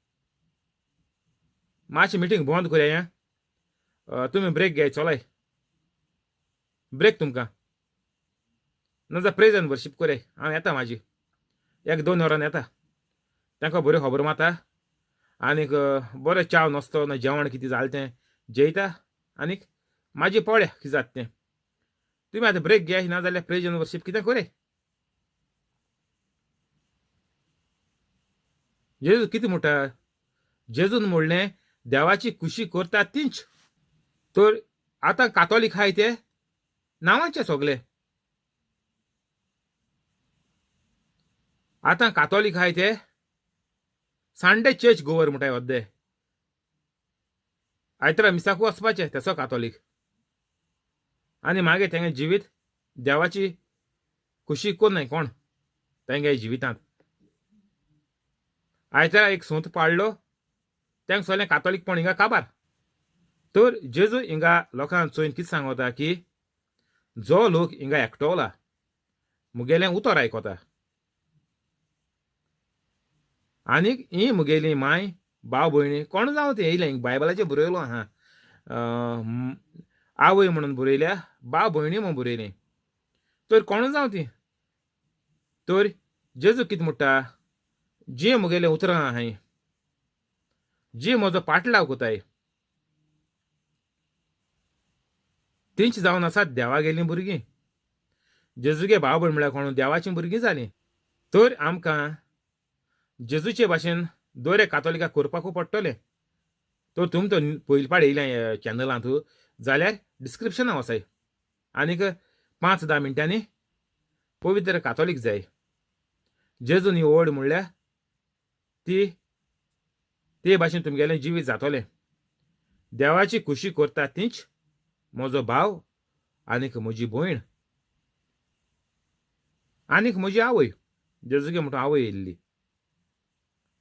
मातशी मिटींग बंद करया, तुमी ब्रेक घेय, चलाय ब्रेक तुमकां, ना जाल्यार प्रेज एंड वर्शीप करया. हांव येता म्हाजी 1-2 वरान येता, तांकां बऱ्यो खबर मारता आनीक बरें च्याव नासतो ना जेवण कितें जालें तें जेयता आनीक म्हाजी पळया कितें जाता तें. तुमी आतां ब्रेक घेया, ना जाल्यार प्रेज एंड वर्शीप कितें करया. जेजू कितें म्हणटा? जेजून म्हणलें देवाची खुशी करता तींच. तर आतां कातोलीक आहाय ते नांवाचे सगळे. आतां कातोलीक आहाय ते संडे चर्च गोवर म्हणटाय अद्दे, आयतारा मिसाकू वचपाचें तेसो कातोलीक. आनी मागीर तेंगे जिवीत देवाची खुशी कोन्नाय कोण तेंगे जिवितांत. आयतारा एक सोंत पाडलो तेंका सगळें कातोलीकपण हिंगा काबार. तर जेजू हिंगा लोकांक चोयन कितें सांगता की जो लोक हिंगा एकटोला मुगेलें उतर आयकता आनीक ही मुगेली माय भाव भयणी कोण जावं तें येयलें बायबलाचेर बरयलो आहा, आवय म्हणून बरयल्या, भाव भयणी म्हणून बरयलें, तर कोण जावं ती. तर जेजू कितें म्हणटा, जी मुगेलें उतरां आहाय, जी म्हजो पाटलाव कोताय तींच जावन आसात देवागेलीं भुरगीं. जेजूगे भाव भयण म्हळ्यार कोण? देवाचीं भुरगीं जालीं. तर आमकां जेजूचे भाशेन दोरे कातोलिका करपाकू पडटलें. तर तुमी तो पयलीं पाड येयल्या चॅनलांत जाल्यार डिस्क्रिप्शनां वचाय आनीक 5-10 मिनटांनी पवित्र कातोलीक जाय. जेजून ही ओड म्हणल्यार ती ते भाशेन तुमगेलें जिवीत जातलें. देवाची खुशी करता तीच म्हजो भाव आनीक म्हजी भयण आनीक म्हजी आवय. जेजूगे म्हणटा आवय येयल्ली.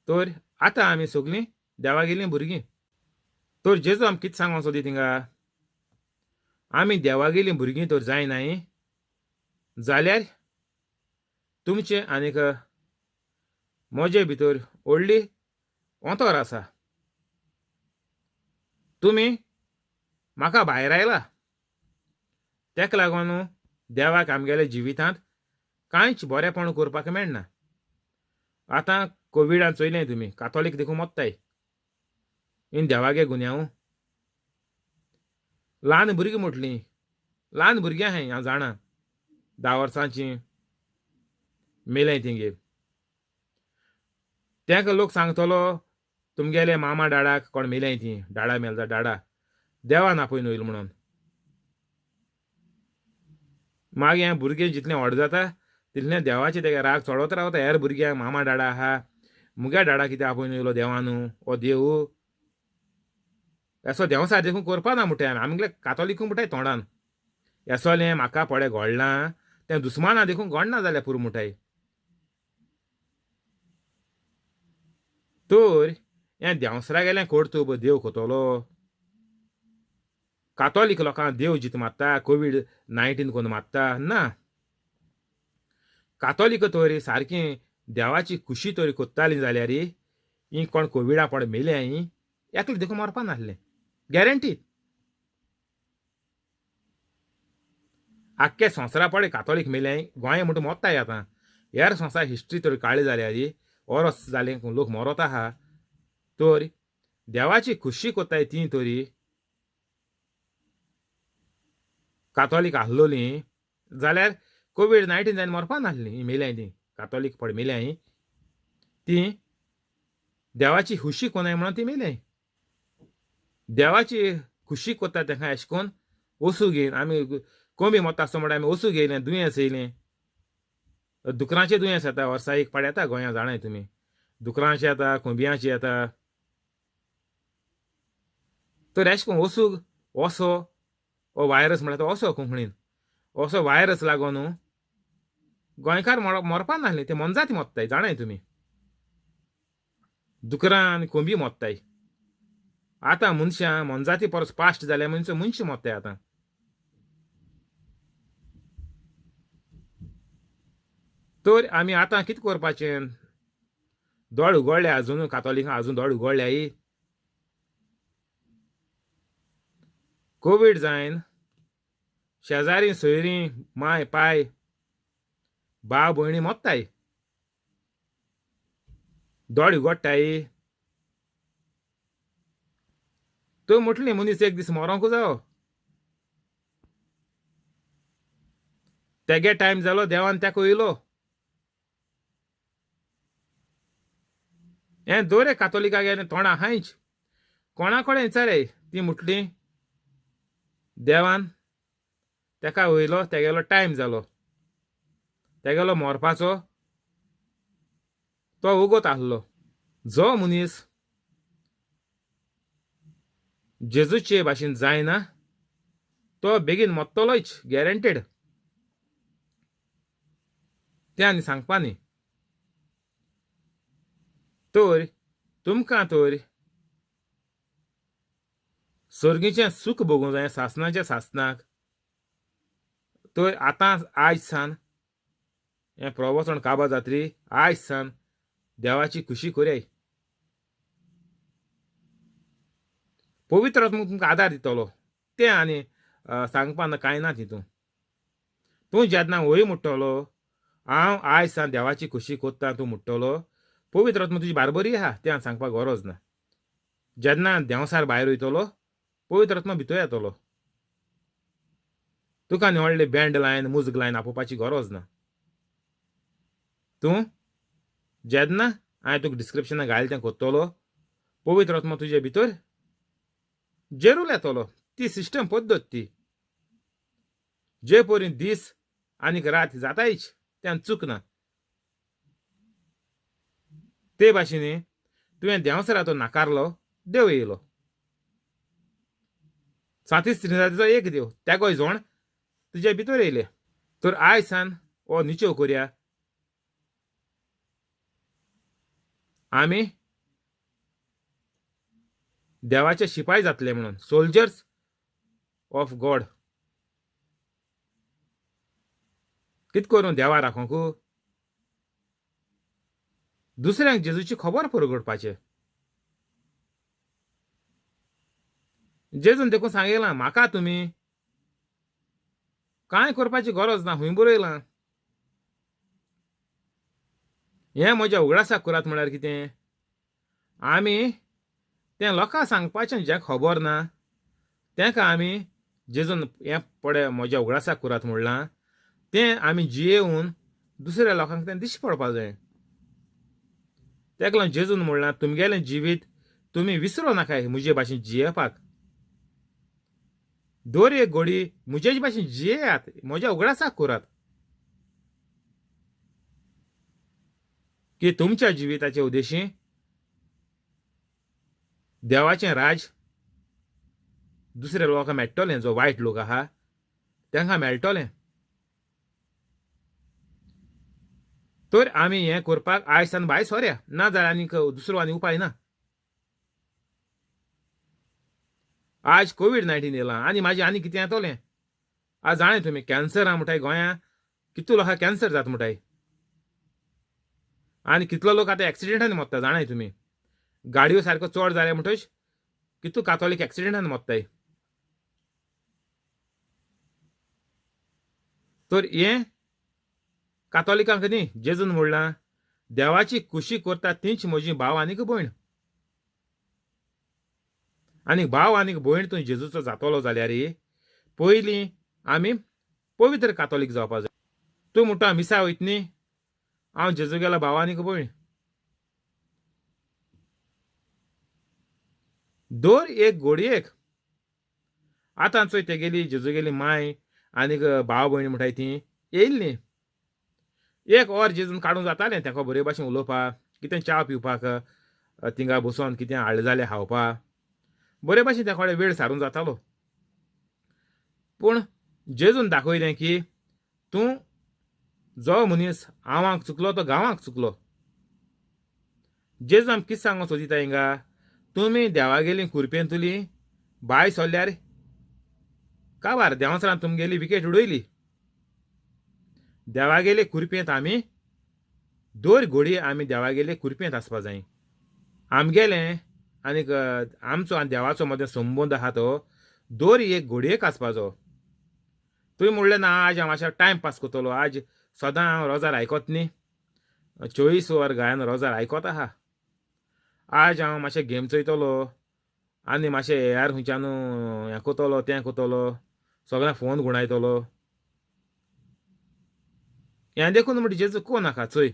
तर आतां आमी सगळीं देवागेलीं भुरगीं. तर जेजू आमकां कितें सांगोंक सोदी थिंगा, आमी देवागेलीं भुरगीं तर जायनाय जाल्यार तुमचें आनीक म्हजे भितर व्हडली अंतर आसा. तुमी म्हाका भायर आयला, तेका लागून देवाक आमगेल्या जिवितांत कांयच बरेंपण करपाक मेळना. आतां कोविडान चोयलें तुमी, कातोलीक देखून मोत्ताय इन देवागे गुन्यांव. ल्हान भुरगीं म्हटलीं, ल्हान भुरगीं आहाय हांव जाणा, 10 वर्सांचीं मेलें तेंगेर. तेंका लोक सांगतलो तुमगेले मामा डाडाक कोण मेलें ती, डाडा मेल डाडा देवान आपोवन वयलो म्हणून. मागीर भुरगें जितलें व्हड जाता तितलें देवाचें तेका राग चडत रावता. हेर भुरग्यांक मामा डाडा आहा, मुगे डाडा कितें आपोवन येयलो देवानू, हो देव असो देंवसार देखून करपा ना म्हणटाय आमगेले कातोलिकूय म्हणटाय तोंडान असोलें म्हाका पळय घडलां तें दुस्माना देखून घडना जाल्यार पुरो म्हणटाय. तर हें देंवसरा गेलें कर्तुब देव कोतलो. कातोलीक लोकांक देव जीत मारता, कोवीड-19 कोन्न मारता ना. कातोलीक तर सारकें देवाची खुशी तर कोत्ताली जाल्यार ही कोण कोविडा पड मेल्या ही एकले देखून मरपा नासलें गॅरंटी. आख्खे संवसारा पडे कातोलीक मेल्या गोंय म्हणटा मोत्ताय आतां. हेर संवसार हिस्ट्री तर काळी जाल्यार ओरस जालें लोक मरोत आहा. तर देवाची खुशी कोत्ताय ती तरी कातोलीक आहलोलीं जाल्यार कोवीड 19 जावन मरपा नासलीं, मेल्याय तीं कातोलीक पड मेल्याय तीं देवाची खुशी कोनाय म्हणून ती मेल्याय. देवाची खुशी कोत्ता तेंकां एशें कोन्न वसू घेवन आमी कोंबी मोत्ता आसता म्हणटा आमी वसू घेयलें, दुयेंस येयलें, दुकरांचें दुयेंस येता वर्सा एक पाड येता गोंया, जाणाय तुमी, दुकरांचें येता, कोंबयांचें येता. तर एशें कोन्न वसूग असो हो व्हायरस म्हणटा तो असो कोंकणीन असो व्हायरस लागोन न्हू गोंयकार मरपा नासले, ते मोनजाती मोत्ताय, जाणाय तुमी, दुकरां आनी कोंबी मोत्ताय. आतां मनशां मोनजाती परस पास्ट जाल्या मनशां मनशां मोत्ताय आतां. तर आमी आतां कितें करपाचें? दोळे उगडले अजून कातोलिकां, अजून दोळे उगडल्याय. कोवीड जायन शेजारी सोयरीं माय पाय भाव भयणी मोत्ताय, दोळे उगडटाय. तूं म्हटली मनीस एक दीस मरोंक जावो, तेगे टायम जालो, देवान तेका वयलो. हें दोरे कातोलिका गेलें तोंडा आहायच, कोणा कडेन विचारय ती म्हटली देवान तेका वयलो, तेगेलो टायम जालो, तेगेलो मरपाचो तो वगत आहलो. जो मनीस जेजूचे भाशेन जायना तो बेगीन मोत्तलोच, गॅरंटेड. तें आनी सांगपा न्ही. तर तुमकां तर सर्गीचें सूख भोगूंक जाय, सासणाच्या सासणाक, तर आतां आयज सान हें प्रवचन काबार जातरी आयज सान देवाची खुशी करयाय. पवित्र आत्मो तुमकां आदार दितलो, तें आनी सांगपा ना कांय ना तितून. तूं जेन्ना वय म्हणटलो हांव आयज सान देवाची खुशी कोत्ता तूं म्हणटलो, पवित्र आत्मो तुजी बारबरी आहा, तें आनी सांगपाक गरज ना. जेन्ना देंवसार भायर वयतलो पवित्र आत्मो भितर येतलो, तुका आनी व्हडलें बँड लायन मुजग लायन आपोवपाची गरज ना. तूं जेन्ना हांवें तुका डिस्क्रिप्शनाक घायलें तें कोत्तलो, पवित्र आत्मो तुजे भितर जेरूल येतलो. ती सिस्टम पद्दत ती जे परी दीस आनीक रात जातायच, त्यान चूक ना. ते भाशेन तुवें देंवसरा तो नाकारलो, देव येयलो. सातीस त्रिजातीचो एक देव तेगोय जोण तुजे भितर येयले. तर आयज सान हो निचेव करया, आमी देवाचे शिपाय जातले म्हणून, सोल्जर्स ऑफ गॉड. कित करूं देवा राखोंक, दुसऱ्यांक जेजूची खबर परगटपाचें. जेजून देखून सांगिलां म्हाका तुमी कांय करपाची गरज ना, हुंय बरयलां हें म्हज्या उगडासाक करात म्हळ्यार कितें, आमी तें लोकांक सांगपाचें जें खबर ना तेंका आमी जेजून हें पळय म्हज्या उगडासाक करात म्हणलां तें आमी जियेवन दुसऱ्या लोकांक तें दिश्टी पडपा जाय. तेका लागून जेजून म्हणलां तुमगेलें जिवीत तुमी विसरो नाकाय म्हजे भाशेन जियेवपाक, दर एक घडी म्हजेच भाशेन जियेयात, म्हज्या उगडासाक करात की तुमच्या जिविताचे उद्देशी देवाचें राज दुसऱ्या लोकांक मेळटलें, जो वायट लोक आहा तांकां मेळटलें. तर आमी हें करपाक आयज सान भायर सोऱ्या, ना जाल्यार आनीक दुसरो आनी उपाय ना. आज कोवीड 19 येयलां आनी म्हाजें आनी कितें येतलें. आज जाणें तुमी कॅन्सर आहा म्हणटाय गोंयांत, कितलो लोकांक कॅन्सर जाता म्हणटाय, आनी कितलो लोक आतां एक्सिडेंटान मरता जाणाय तुमी. गाडयो सारक्यो चड जाले म्हणटच कितलो कातोलीक एक्सिडेंटान मरताय. तर हें कातोलिकांक न्ही जेजून म्हणलां देवाची खुशी करता तींच म्हजी भाव आनीक भयण. आनी भाव आनीक भयण तूं जेजूचो जातलो जाल्यार पयलीं आमी पवित्र कातोलीक जावपा जाय. तूं म्हणटा मिसा वयत न्ही, हांव जेजू गेलो भाव आनीक भयण. दर एक घोडयेक आतां चोय तेगेली जेजूगेली माय आनीक भाव भयण म्हणटाय ती येयल्लीं. एक और जेजून काडूंक जातालें तेका बरे भाशेन उलोवपाक, कितें च्या पिवपाक, थिंगा बसोन कितें हाडलें जाल्यार खावपाक, बरे भाशेन तेका कडेन वेळ सारूंक जातालो. पूण जेजून दाखयलें की तूं जो मनीस हांवाक चुकलो तो गांवाक चुकलो. जेजू आमकां कितें सांगूंक सोदिता हिंगा, तुमी देवागेली कुरपेंतुली भायर सरल्यार काबार देवासरान तुमगेली विकेट उडयली. देवागेले कुरपेंत आमी दर घोडी आमी देवागेले कुरपेंत आसपा जाय. आमगेलें आनीक आमचो आनी देवाचो मदें संबंद आहा तो दर एक घोडयेक आसपाचो. तुवें म्हणलें ना आज हांव मातशें टायम पास करतलो, आज सदां हांव रोजार आयकत न्ही, 24 वर गायन रोजार आयकत आहा, आज हांव मातशें गेम चोयतलो आनी मातशें हेर खंयच्यान हें करतलो तें करतलो, सगळ्यांक फोन गुणायतलो. हें देखून म्हणटा जेजू को नाका. चोय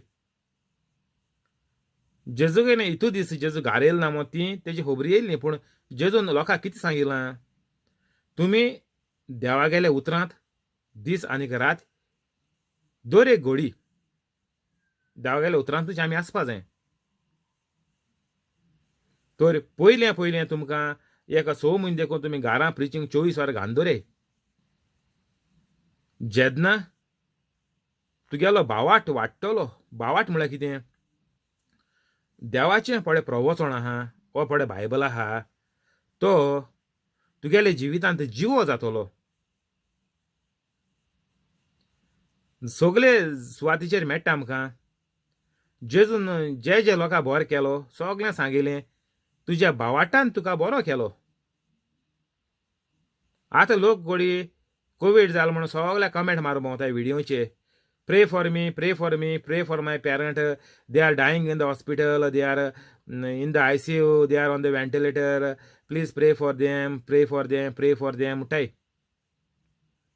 जेजू गेलें इतू दीस जेजू घार येयलो ना ती तेजी खबर येयली, पूण जेजून लोकांक कितें सांगिलां, तुमी देवागेल्या उतरांत दीस आनीक रात दर एक घोडी देवागेल्या उतरांतूच आमी आसपा जाय. तर पयलें पयलें तुमकां एक 6 म्हयने देखून तुमी घरां प्रिचींग 24 वरां घालून दवराय. जेन्ना तुगेलो भावाट वाडटलो, भावाट म्हळ्यार कितें, देवाचें पळय प्रवचन आहा वो पळय बायबल आहा तो तुगेल्या जिवितांत जिवो जातलो. सगळे सुवातीचेर मेळटा आमकां. जेजून जे जे लोकांक बरो केलो सगळें सांगिलें तुज्या भावाटान तुका बरो केलो. आतां लोक गोडी कोवीड जालो म्हणून सगळे कमेंट मारून भोंवताय व्हिडियोचे, pray for me, pray for me, pray for my parent, they are dying in the hospital, they are in the ICU, they are on the ventilator, please pray for them, pray for them, pray for them म्हणटाय.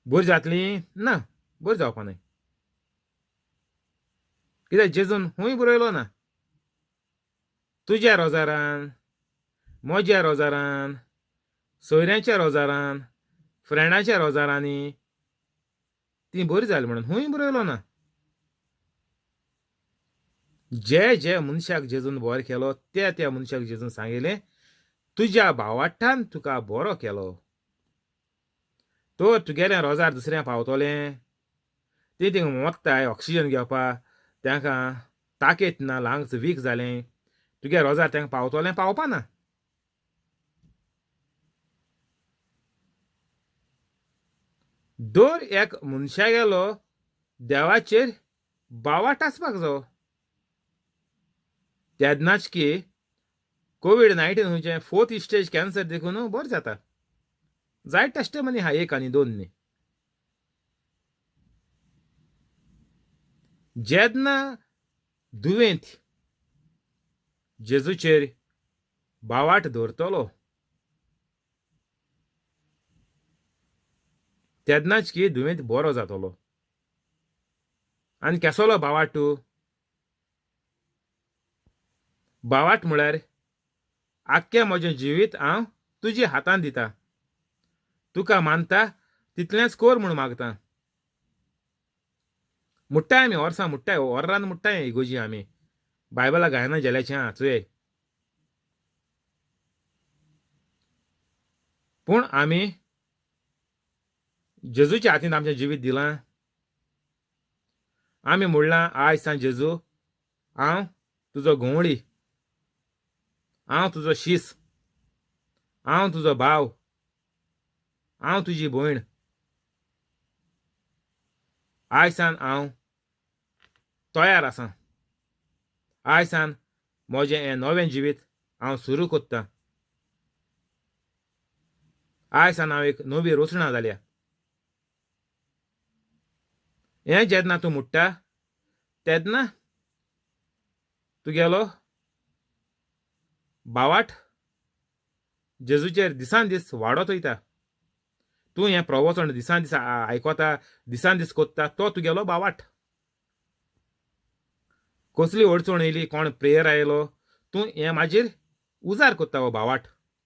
बरी जातली ना, बरी जावपा न्हय, कित्याक जेजून खूंय बरयलो ना. तुज्या रोजारान, म्हज्या रोजारान, सोयऱ्यांच्या रोजारान, फ्रेंडाच्या रोजारांनी ती बरी जाली म्हणून खूंय बरयलो ना. जे जे मनशाक जेजून बरो केलो त्या त्या मनशाक जेजून सांगिलें तुज्या भावाटान तुका बरो केलो. तर तुगेलें रोजार दुसऱ्यां पावतलें, ती थिंगा मोत्ताय ऑक्सिजन घेवपाक, तांकां ताकयत ना, लंग्स वीक जालें, तुगे रोजार तांकां पावतलें पावपा ना. दर एक मनशागेलो देवाचेर बावाट आसपाक जायो. तेन्नाच की कोवीड-19 खंयचें 4th stage cancer देखून बरें जाता. जायत टेस्टिमनी आहा, 1 आनी 2 न्ही. जेन्ना दुयेंत जेजूचेर बावाट दवरतलो तेन्नाच की दुयेंत बरो जातलो. आनी केसलो बावाट? बावाट म्हळ्यार आख्खें म्हजें जिवीत हांव तुज्या हातान दिता, तुका मानता तितलेंच कर म्हूण मागता. मुट्टाय आमी वर्सां मुट्टाय, ओर्रान मुट्टाय इगोजी आमी बायबला गायना जेल्याचें आहा चोय. पूण आमी जेजूच्या हातीन आमचें जिवीत दिलां. आमी म्हणलां आयज सान जेजू हांव तुजो घोवळी, हांव तुजो शीस, हांव तुजो भाव, हांव तुजी भयण. आयज सान हांव तयार आसा, आयज सान म्हजें हें नवें जिवीत हांव सुरू करतां. आयज सान हांव एक नवी रचणा जाल्या. हें जेन्ना तूं म्हणटा तेन्ना तुगेलो बावाट जेजूचेर दिसान दीस वाडत वयता. तूं हें प्रवचन दिसान दीस आयकता, दिसान दीस कोत्ता, तो तुगेलो बावाट. कसली अडचण येयली, कोण प्रेयर आयलो, तूं हें मागीर उजार कोत्ता हो बावाट.